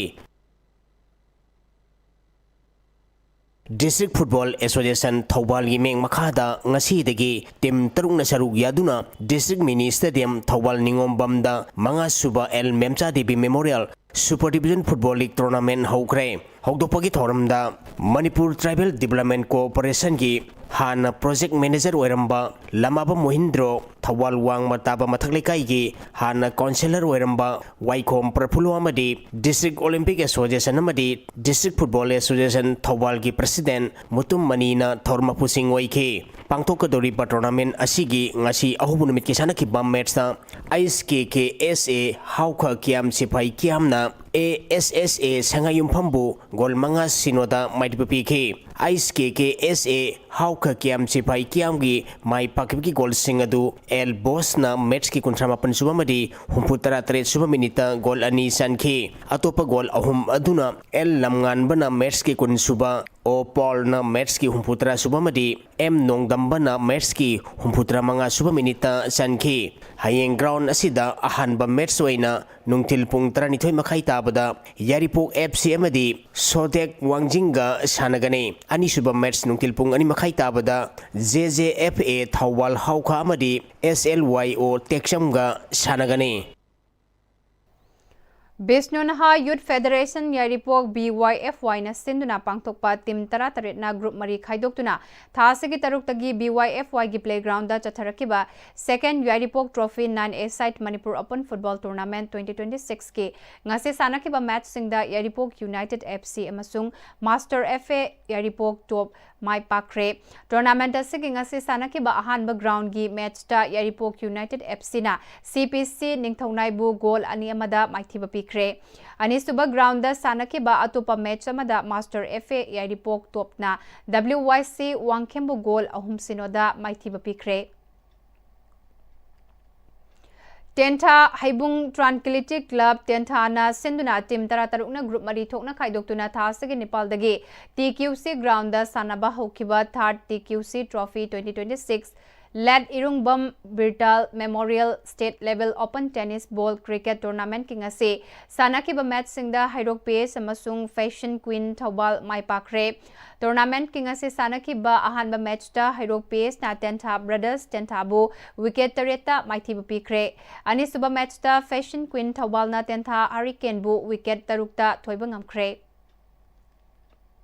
ꯗꯤꯁꯇ꯭ꯔꯤꯛ ꯐꯨꯠꯕꯣꯜ ꯑꯦꯁꯣꯁꯤꯌꯦꯁꯟ ꯊꯧꯕꯥꯜꯒꯤ ꯃꯤꯠꯌꯦꯡ ꯃꯈꯥꯗ ꯉꯁꯤꯗꯒꯤ ꯇꯤꯝ ꯇꯔꯨꯛꯅ ꯁꯔꯨꯛ ꯌꯥꯗꯨꯅ ꯗꯤꯁꯇ꯭ꯔꯤꯛ ꯃꯤꯅꯤ ꯁ꯭ꯇꯦꯗꯤꯌꯝ ꯊꯧꯕꯥꯜ ꯅꯤꯉꯣꯝꯕꯝꯗ ꯃꯉꯥꯁꯨꯕ L Memcha Devi memorial super division football league tournament ꯍꯧꯈ꯭ꯔꯦ꯫ ꯍꯧꯗꯣꯛꯄꯒꯤ ꯊꯧꯔꯝꯗ ꯃꯅꯤꯄꯨꯔ ꯇ꯭ꯔꯥꯏꯕꯦꯜ ꯗꯤꯕꯦꯂꯞꯃꯦꯟ ꯀꯣꯑꯣꯄꯔꯦꯁꯟꯒꯤ ꯍꯥꯟꯅ ꯄ꯭ꯔꯣꯖꯦꯛ ꯃꯦꯅꯦꯖꯔ ꯑꯣꯏꯔꯝꯕ ꯂꯃꯥꯕꯝ ꯃꯣꯍꯤꯟꯗ꯭ꯔꯣ, ꯊꯧꯕꯥꯜ ꯋꯥꯡꯃ ꯇꯥꯕ ꯃꯊꯛ ꯂꯩꯀꯥꯏꯒꯤ ꯍꯥꯟꯅ ꯀꯥꯎꯟꯁꯤꯂꯔ ꯑꯣꯏꯔꯝꯕ ꯋꯥꯏꯈꯣꯝ ꯄ꯭ꯔꯐꯨꯜꯂꯣ ꯑꯃꯗꯤ ꯗꯤꯁꯇ꯭ꯔꯤꯛ ꯑꯣꯂꯤꯝꯄꯤꯛ ꯑꯦꯁꯣꯁꯤꯌꯦꯁꯟ ꯑꯃꯗꯤ district football association ꯊꯧꯕꯥꯜꯒꯤ president Mutum ꯃꯅꯤꯅ ꯊꯧꯔꯝ ꯃꯄꯨꯁꯤꯡ ꯑꯣꯏꯈꯤ꯫ ꯄꯥꯡꯊꯣꯛꯀꯗꯧꯔꯤꯕ ꯇꯣꯔꯅꯥꯃꯦꯟ ꯑꯁꯤꯒꯤ ꯉꯁꯤ ꯑꯍꯧꯕ ꯅꯨꯃꯤꯠꯀꯤ ꯁꯥꯟꯅꯈꯤꯕ ꯃꯦꯠꯆꯇ ꯑꯩꯁ ꯀꯦ ꯀꯦ ꯑꯦꯁ ꯑꯦ ꯍꯥꯎꯈ ꯀꯤꯌꯥꯝ ꯁꯤꯐꯥꯏ ꯀꯤꯌꯥꯝꯅ A S S A ꯁꯉꯥꯏꯌꯨꯝꯐꯝꯕꯨ goal ꯃꯉꯥ ꯁꯤꯅꯣꯗ ꯃꯥꯏꯊꯤꯕ ꯄꯤꯈꯤ꯫ ꯑꯩꯁ ꯀꯦ ꯀꯦ ꯑꯦꯁ ꯑꯦ ꯍꯥꯎꯈ ꯀꯤꯌꯥꯝ ꯁꯤꯐꯥꯏ ꯀꯤꯌꯥꯝꯒꯤ ꯃꯥꯏ ꯄꯥꯛꯈꯤꯕꯒꯤ ꯒꯣꯜꯁꯤꯡ ꯑꯗꯨ ꯑꯦꯜ ꯕꯣꯁꯅ ꯃꯦꯠꯆꯀꯤ ꯀꯨꯟꯊ꯭ꯔꯥ ꯃꯥꯄꯟ ꯁꯨꯕ ꯑꯃꯗꯤ ꯍꯨꯝꯐꯨ ꯇꯔꯥ ꯇꯔꯦꯠ ꯁꯨꯕ ꯃꯤꯅꯤꯠꯇ ꯒꯣꯜ ꯑꯅꯤ ꯆꯟꯈꯤ꯫ ꯑꯇꯣꯞꯄ ꯒꯣꯜ ꯑꯍꯨꯝ ꯑꯗꯨꯅ ꯑꯦꯜ ꯂꯝꯉꯥꯟꯕꯅ ꯃꯦꯠꯆꯀꯤ ꯀꯨꯟ ꯁꯨꯕ, ꯑꯣ ꯄꯥꯎꯜꯅ ꯃꯦꯠꯁꯀꯤ ꯍꯨꯝꯐꯨꯇꯔꯥ ꯁꯨꯕ ꯑꯃꯗꯤ ꯑꯦꯝ ꯅꯣꯡꯗꯝꯕꯅ ꯃꯦꯠꯁꯀꯤ ꯍꯨꯝꯐꯨꯇꯔꯥ ꯃꯉꯥ ꯁꯨꯕ ꯃꯤꯅꯤꯠꯇ ꯆꯟꯈꯤ꯫ ꯍꯌꯦꯡ ꯒ꯭ꯔꯥꯎꯟ ꯑꯁꯤꯗ ꯑꯍꯥꯟꯕ ꯃꯦꯠꯁ ꯑꯣꯏꯅ ꯅꯨꯡꯊꯤꯜ ꯄꯨꯡ ꯇꯔꯥꯅꯤꯊꯣꯏ ꯃꯈꯥꯏ ꯇꯥꯕꯗ ꯌꯥꯏꯔꯤꯄꯣꯛ ꯑꯦꯐ ꯁꯤ ꯑꯃꯗꯤ ꯁꯣꯗꯦꯛ ꯋꯥꯡꯖꯤꯡꯒ ꯁꯥꯟꯅꯒꯅꯤ꯫ ꯑꯅꯤꯁꯨꯕ ꯃꯦꯠꯁ ꯅꯨꯡꯊꯤꯜ ꯄꯨꯡ ꯑꯅꯤ ꯃꯈꯥꯏ ꯇꯥꯕꯗ J J F A Thoubal ꯍꯥꯎꯈꯥ ꯑꯃꯗꯤ ꯑꯦꯁ ꯑꯦꯜ ꯋꯥꯏ ꯑꯣ ꯇꯦꯛꯆꯝꯒ ꯁꯥꯟꯅꯒꯅꯤ꯫ ꯕꯤꯁꯅꯨ ꯅꯍꯥ ꯌꯨꯠ ꯐꯦꯗꯔꯦꯁꯟ ꯌꯥꯏꯔꯤꯄꯣꯛ, ꯕꯤ ꯋꯥꯏ ꯑꯦꯐ ꯋꯥꯏꯅ ꯁꯤꯟꯗꯨꯅ ꯄꯥꯡꯊꯣꯛꯄ ꯇꯤꯝ ꯇꯔꯥꯇꯔꯦꯠꯅ ꯒ꯭ꯔꯨꯞ ꯃꯔꯤ ꯈꯥꯏꯗꯣꯛꯇꯨꯅ ꯊꯥ ꯑꯁꯤꯒꯤ ꯇꯔꯨꯛꯇꯒꯤ ꯕꯤ ꯋꯥꯏ ꯑꯦꯐ ꯋꯥꯏꯒꯤ ꯄ꯭ꯂꯦꯒ꯭ꯔꯥꯎꯟꯗ ꯆꯠꯊꯔꯛꯈꯤꯕ Sekan Yairipok trophy nine A side Manipur open football tournament twenty twenty ꯁꯤꯛꯁꯀꯤ ꯉꯁꯤ ꯁꯥꯟꯅꯈꯤꯕ ꯃꯦꯠꯆꯁꯤꯡꯗ ꯌꯥꯏꯔꯤꯄꯣꯛ ꯌꯨꯅꯥꯏꯇꯦꯗ ꯑꯦꯐ ꯁꯤ ꯑꯃꯁꯨꯡ master F A Yairipok top ꯃꯥꯏ ꯄꯥꯛꯈ꯭ꯔꯦ꯫ ꯇꯣꯔꯅꯥꯃꯦꯟꯠ ꯑꯁꯤꯒꯤ ꯉꯁꯤ ꯁꯥꯟꯅꯈꯤꯕ ꯑꯍꯥꯟꯕ ꯒ꯭ꯔꯥꯎꯟꯒꯤ ꯃꯦꯠꯆꯇ ꯌꯥꯏꯔꯤꯄꯣꯛ ꯌꯨꯅꯥꯏꯇꯦꯗ ꯑꯦꯐ ꯁꯤꯅ ꯁꯤ ꯄꯤ ꯁꯤ ꯅꯤꯡꯊꯧꯅꯥꯏꯕꯨ ꯒꯣꯜ ꯑꯅꯤ ꯑꯃꯗ ꯃꯥꯏꯊꯤꯕ ꯄꯤꯈ꯭ꯔꯦ꯫ ꯑꯅꯤꯁꯨꯕ ꯒ꯭ꯔꯥꯎꯟꯗ ꯁꯥꯟꯅꯈꯤꯕ ꯑꯇꯣꯞꯄ ꯃꯦꯠꯆ ꯑꯃꯗ master F A Yairipok ꯇꯣꯞꯅ W ꯋꯥꯏ ꯁꯤ ꯋꯥꯡꯈꯦꯝꯕꯨ ꯒꯣꯜ ꯑꯍꯨꯝ ꯁꯤꯅꯣꯗ ꯃꯥꯏꯊꯤꯕ ꯄꯤꯈ꯭ꯔꯦ꯫ ꯇꯦꯟꯊꯥ ꯍꯩꯕꯨꯡ ꯇ꯭ꯔꯥꯟꯀ꯭ꯋꯤꯂꯤꯇꯤ ꯀ꯭ꯂꯕ ꯇꯦꯟꯊꯥꯅ ꯁꯤꯟꯗꯨꯅ ꯇꯤꯝ ꯇꯔꯥꯇꯔꯨꯛꯅ ꯒ꯭ꯔꯨꯞ ꯃꯔꯤ ꯊꯣꯛꯅ ꯈꯥꯏꯗꯣꯛꯇꯨꯅ ꯊꯥ ꯑꯁꯤꯒꯤ ꯅꯤꯄꯥꯜꯗꯒꯤ ꯇꯤ ꯀ꯭ꯌꯨ ꯁꯤ ꯒ꯭ꯔꯥꯎꯟꯗ ꯁꯥꯟꯅꯕ ꯍꯧꯈꯤꯕ Tharat T Q C trophy twenty twenty six late Irungbam Birtal memorial state level open tennis ball cricket ꯇꯣꯔꯅꯥꯃꯦꯟꯠꯀꯤ ꯉꯁꯤ ꯁꯥꯟꯅꯈꯤꯕ ꯃꯦꯠꯆꯁꯤꯡꯗ ꯍꯩꯔꯣꯛ ꯄꯤ ꯑꯦꯁ ꯑꯃꯁꯨꯡ ꯐꯦꯁꯟ ꯀ꯭ꯋꯤꯟ ꯊꯧꯕꯥꯜ ꯃꯥꯏ ꯄꯥꯛꯈ꯭ꯔꯦ꯫ ꯇꯣꯔꯅꯥꯃꯦꯟꯠꯀꯤ ꯉꯁꯤ ꯁꯥꯟꯅꯈꯤꯕ ꯑꯍꯥꯟꯕ ꯃꯦꯠꯆꯇ ꯍꯩꯔꯣꯛ ꯄꯤ ꯑꯦꯁꯅ ꯇꯦꯟꯊꯥ ꯕ꯭ꯔꯗꯔꯁ ꯇꯦꯟꯊꯥꯕꯨ ꯋꯤꯀꯦꯠ ꯇꯔꯦꯠꯇ ꯃꯥꯏꯊꯤꯕ ꯄꯤꯈ꯭ꯔꯦ꯫ ꯑꯅꯤꯁꯨꯕ ꯃꯦꯠꯆꯇ ꯐꯦꯁꯟ ꯀ꯭ꯋꯤꯟ ꯊꯧꯕꯥꯜꯅ ꯇꯦꯟꯊꯥ ꯍꯔꯤꯀꯦꯟꯕꯨ ꯋꯤꯀꯦꯠ ꯇꯔꯨꯛꯇ ꯊꯣꯏꯕ ꯉꯝꯈ꯭ꯔꯦ꯫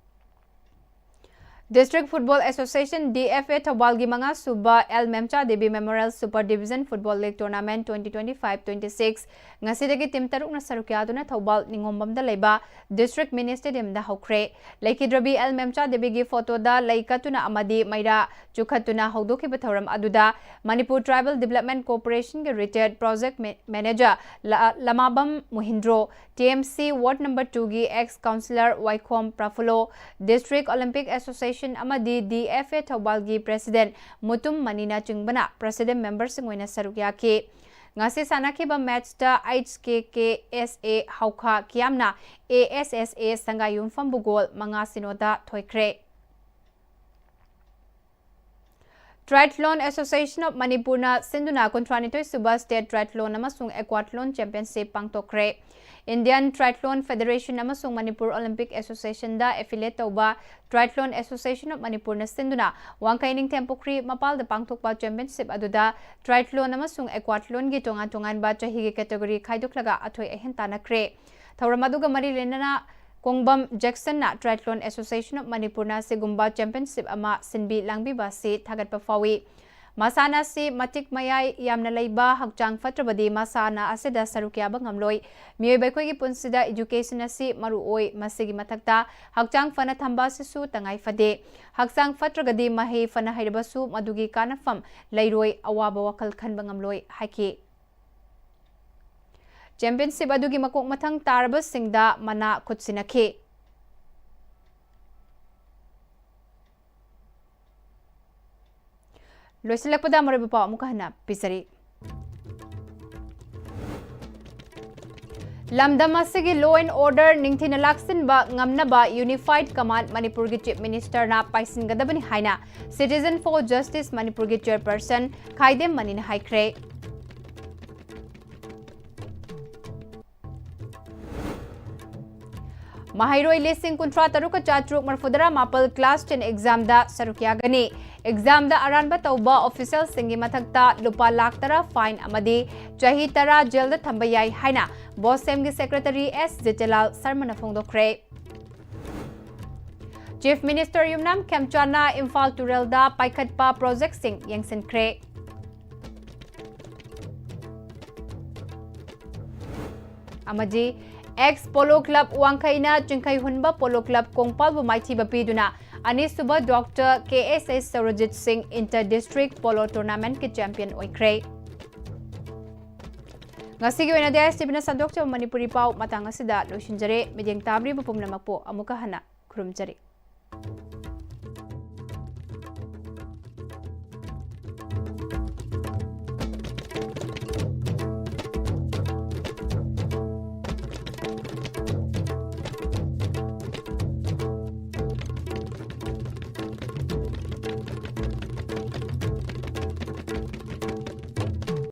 District football association, D F A, ꯊꯧꯕꯥꯜꯒꯤ ꯃꯉꯥꯁꯨꯕ L Memcha Devi memorial super division football league tournament twenty twenty five twenty six ꯉꯁꯤꯗꯒꯤ ꯇꯤꯝ ꯇꯔꯨꯛꯅ ꯁꯔꯨꯛ ꯌꯥꯗꯨꯅ ꯊꯧꯕꯥꯜ ꯅꯤꯉꯣꯝꯕꯝꯗ ꯂꯩꯕ ꯗꯤꯁꯇ꯭ꯔꯤꯛ ꯃꯤꯅꯤ ꯁ꯭ꯇꯦꯗꯤꯌꯝꯗ ꯍꯧꯈ꯭ꯔꯦ꯫ ꯂꯩꯈꯤꯗ꯭ꯔꯕꯤ ꯑꯦꯜ ꯃꯦꯝꯆꯥ ꯗꯦꯕꯤꯒꯤ ꯐꯣꯇꯣꯗ ꯂꯩ ꯀꯠꯇꯨꯅ ꯑꯃꯗꯤ ꯃꯩꯔꯥ ꯆꯨꯈꯠꯇꯨꯅ ꯍꯧꯗꯣꯛꯈꯤꯕ ꯊꯧꯔꯝ ꯑꯗꯨꯗ ꯃꯅꯤꯄꯨꯔ ꯇ꯭ꯔꯥꯏꯕꯦꯜ ꯗꯤꯕꯦꯂꯞꯃꯦꯟꯠ ꯀꯣꯔꯄꯣꯔꯦꯁꯟꯒꯤ ꯔꯤꯇꯥꯌꯔꯗ ꯄ꯭ꯔꯣꯖꯦꯛꯠ ꯃꯦ-, ꯃꯦꯅꯦꯖꯔ ꯂ-, Lamabam Muhindro, T M C ward number ꯇꯨꯒꯤ ex councillor Waikhom Prafullo, district olympic association ꯑꯃꯗꯤ ꯗꯤ ꯑꯦꯐ ꯑꯦ ꯊꯧꯕꯥꯜꯒꯤ ꯄ꯭ꯔꯦꯁꯤꯗꯦꯟꯠ ꯃꯨꯇꯨꯝ ꯃꯅꯤꯅꯆꯤꯡꯕꯅ ꯄ꯭ꯔꯦꯁꯤꯗꯦꯟꯠ ꯃꯦꯝꯕꯔꯁꯤꯡ ꯑꯣꯏꯅ ꯁꯔꯨꯛ ꯌꯥꯈꯤ꯫ ꯉꯁꯤ ꯁꯥꯟꯅꯈꯤꯕ ꯃꯦꯠꯆꯇ H K K S A ꯍꯧꯈꯥ ꯀꯤꯌꯥꯝꯅ A S S A ꯁꯪꯒꯥꯏꯌꯨꯝꯐꯝꯕꯨ ꯒꯣꯜ ꯃꯉꯥ ꯁꯤꯅꯣꯗ ꯊꯣꯏꯈ꯭ꯔꯦ꯫ Triathlon Association of ꯃꯅꯤꯄꯨꯔꯅ ꯁꯤꯟꯗꯨꯅ ꯀꯨꯟꯊ꯭ꯔꯥꯅꯤꯊꯣꯏ ꯁꯨꯕ State Triathlon ꯑꯃꯁꯨꯡ Aquathlon Championship ꯄꯥꯡꯊꯣꯛꯈ꯭ꯔꯦ꯫ Indian Triathlon Federation ꯑꯃꯁꯨꯡ ꯃꯅꯤꯄꯨꯔ Olympic Associationꯗ affiliate ꯇꯧꯕ Triathlon Association of ꯃꯅꯤꯄꯨꯔꯅ ꯁꯤꯟꯗꯨꯅ ꯋꯥꯡꯈꯩ ꯅꯤꯡꯊꯦꯝ ꯄꯨꯈ꯭ꯔꯤ ꯃꯄꯥꯜꯗ ꯄꯥꯡꯊꯣꯛꯄ championship ꯑꯗꯨꯗ triathlon ꯑꯃꯁꯨꯡ aquathlonꯒꯤ ꯇꯣꯉꯥꯟ ꯇꯣꯉꯥꯟꯕ ꯆꯍꯤꯒꯤ category ꯈꯥꯏꯗꯣꯛꯂꯒ ꯑꯊꯣꯏ ꯑꯍꯦꯟ ꯇꯥꯟꯅꯈ꯭ꯔꯦ꯫ ꯊꯧꯔꯝ ꯑꯗꯨꯒ ꯃꯔꯤ ꯂꯩꯅꯅ ꯀꯣꯡꯕꯝ ꯖꯦꯛꯁꯟꯅ Triathlon Association of ꯃꯅꯤꯄꯨꯔꯅ ꯁꯤꯒꯨꯝꯕ championship ꯑꯃ ꯁꯤꯟꯕꯤ ꯂꯥꯡꯕꯤꯕ ꯑꯁꯤ ꯊꯥꯒꯠꯄ ꯐꯥꯎꯏ꯫ ꯃꯁꯥꯟꯅ ꯑꯁꯤ ꯃꯇꯤꯛ ꯃꯌꯥꯏ ꯌꯥꯝꯅ ꯂꯩꯕ, ꯍꯛꯆꯥꯡ ꯐꯠꯇ꯭ꯔꯕꯗꯤ ꯃꯁꯥꯟꯅ ꯑꯁꯤꯗ ꯁꯔꯨꯛ ꯌꯥꯕ ꯉꯝꯂꯣꯏ꯫ ꯃꯤꯑꯣꯏꯕ ꯑꯩꯈꯣꯏꯒꯤ ꯄꯨꯟꯁꯤꯗ education ꯑꯁꯤ ꯃꯔꯨ ꯑꯣꯏ꯫ ꯃꯁꯤꯒꯤ ꯃꯊꯛꯇ ꯍꯛꯆꯥꯡ ꯐꯅ ꯊꯝꯕ ꯑꯁꯤꯁꯨ ꯇꯉꯥꯏ ꯐꯗꯦ꯫ ꯍꯛꯆꯥꯡ ꯐꯠꯇ꯭ꯔꯒꯗꯤ ꯃꯍꯩ ꯐꯅ ꯍꯩꯔꯕꯁꯨ ꯃꯗꯨꯒꯤ ꯀꯥꯟꯅꯐꯝ ꯂꯩꯔꯣꯏ, ꯑꯋꯥꯕ ꯋꯥꯈꯜ ꯈꯟꯕ ꯉꯝꯂꯣꯏ ꯍꯥꯏꯈꯤ꯫ Championship ꯑꯗꯨꯒꯤ ꯃꯀꯣꯛ ꯃꯊꯪ ꯇꯥꯔꯕꯁꯤꯡꯗ ꯃꯅꯥ ꯈꯨꯠꯁꯤꯟꯅꯈꯤ꯫ ꯂꯣꯏꯁꯤꯜꯂꯛꯄꯗ ꯃꯔꯨꯑꯣꯏꯕ ꯄꯥꯎ ꯑꯃꯨꯛꯀ ꯍꯟꯅ ꯄꯤꯖꯔꯤ꯫ ꯂꯝꯗꯝ ꯑꯁꯤꯒꯤ law and order ꯅꯤꯡꯊꯤꯅ ꯂꯥꯛꯁꯤꯟꯕ ꯉꯝꯅꯕ Unified Command ꯃꯅꯤꯄꯨꯔꯒꯤ Chief Ministerꯅ ꯄꯥꯏꯁꯤꯟꯒꯗꯕꯅꯤ ꯍꯥꯏꯅ Citizen for Justice ꯃꯅꯤꯄꯨꯔꯒꯤ Chairperson ꯈꯥꯏꯗꯦꯝ ꯃꯅꯤꯅ ꯍꯥꯏꯈ꯭ꯔꯦ꯫ ꯃꯍꯩꯔꯣꯏ ꯂꯤꯁꯤꯡ ꯀꯨꯟꯊ꯭ꯔꯥ ꯇꯔꯨꯛꯀ ꯆꯥꯇ꯭ꯔꯨꯛ ꯃꯔꯤꯐꯨꯇꯔꯥ ꯃꯥꯄꯜ class ten examꯗ ꯁꯔꯨꯛ ꯌꯥꯒꯅꯤ꯫ Examꯗ ꯑꯔꯥꯟꯕ ꯇꯧꯕ officialꯁꯤꯡꯒꯤ ꯃꯊꯛꯇ ꯂꯨꯄꯥ ꯂꯥꯈ ꯇꯔꯥ fine ꯑꯃꯗꯤ ꯆꯍꯤ ꯇꯔꯥ jailꯗ ꯊꯝꯕ ꯌꯥꯏ ꯍꯥꯏꯅ BOSEMꯒꯤ Secretary S ꯖꯤꯇꯦꯂꯥꯜ ꯁꯔꯃꯅ ꯐꯣꯡꯗꯣꯛꯈ꯭ꯔꯦ꯫ Chief Minister ꯌꯨꯝꯅꯥꯝ ꯈꯦꯝꯆꯥꯟꯅ ꯏꯝꯐꯥꯜ ꯇꯨꯔꯦꯜꯗ ꯄꯥꯏꯈꯠꯄ projectꯁꯤꯡ ꯌꯦꯡꯁꯤꯟꯈ꯭ꯔꯦ꯫ ꯑꯃꯗꯤ Ex Polo Club ꯋꯥꯡꯈꯩꯅ ꯆꯤꯡꯈꯩ ꯍꯨꯟꯕ Polo Club ꯀꯣꯡꯄꯥꯜꯕꯨ ꯃꯥꯏꯊꯤꯕ ꯄꯤꯗꯨꯅ ꯑꯅꯤꯁꯨꯕ Doctor K S S Surjit ꯁꯤꯡ Inter District Polo Tournamentꯀꯤ champion ꯑꯣꯏꯈ꯭ꯔꯦ꯫ ꯉꯁꯤꯒꯤ ꯑꯣꯏꯅꯗꯤ ISTVꯅ ꯁꯟꯗꯣꯛꯆꯕ ꯃꯅꯤꯄꯨꯔꯤ ꯄꯥꯎ ꯃꯇꯥꯡ ꯑꯁꯤꯗ ꯂꯣꯏꯁꯤꯟꯖꯔꯦ꯫ ꯃꯤꯠꯌꯦꯡ ꯇꯥꯕꯤꯔꯤꯕ ꯄꯨꯝꯅꯃꯛꯄꯨ ꯑꯃꯨꯛꯀ ꯍꯟꯅ ꯈꯨꯔꯨꯝꯖꯔꯤ꯫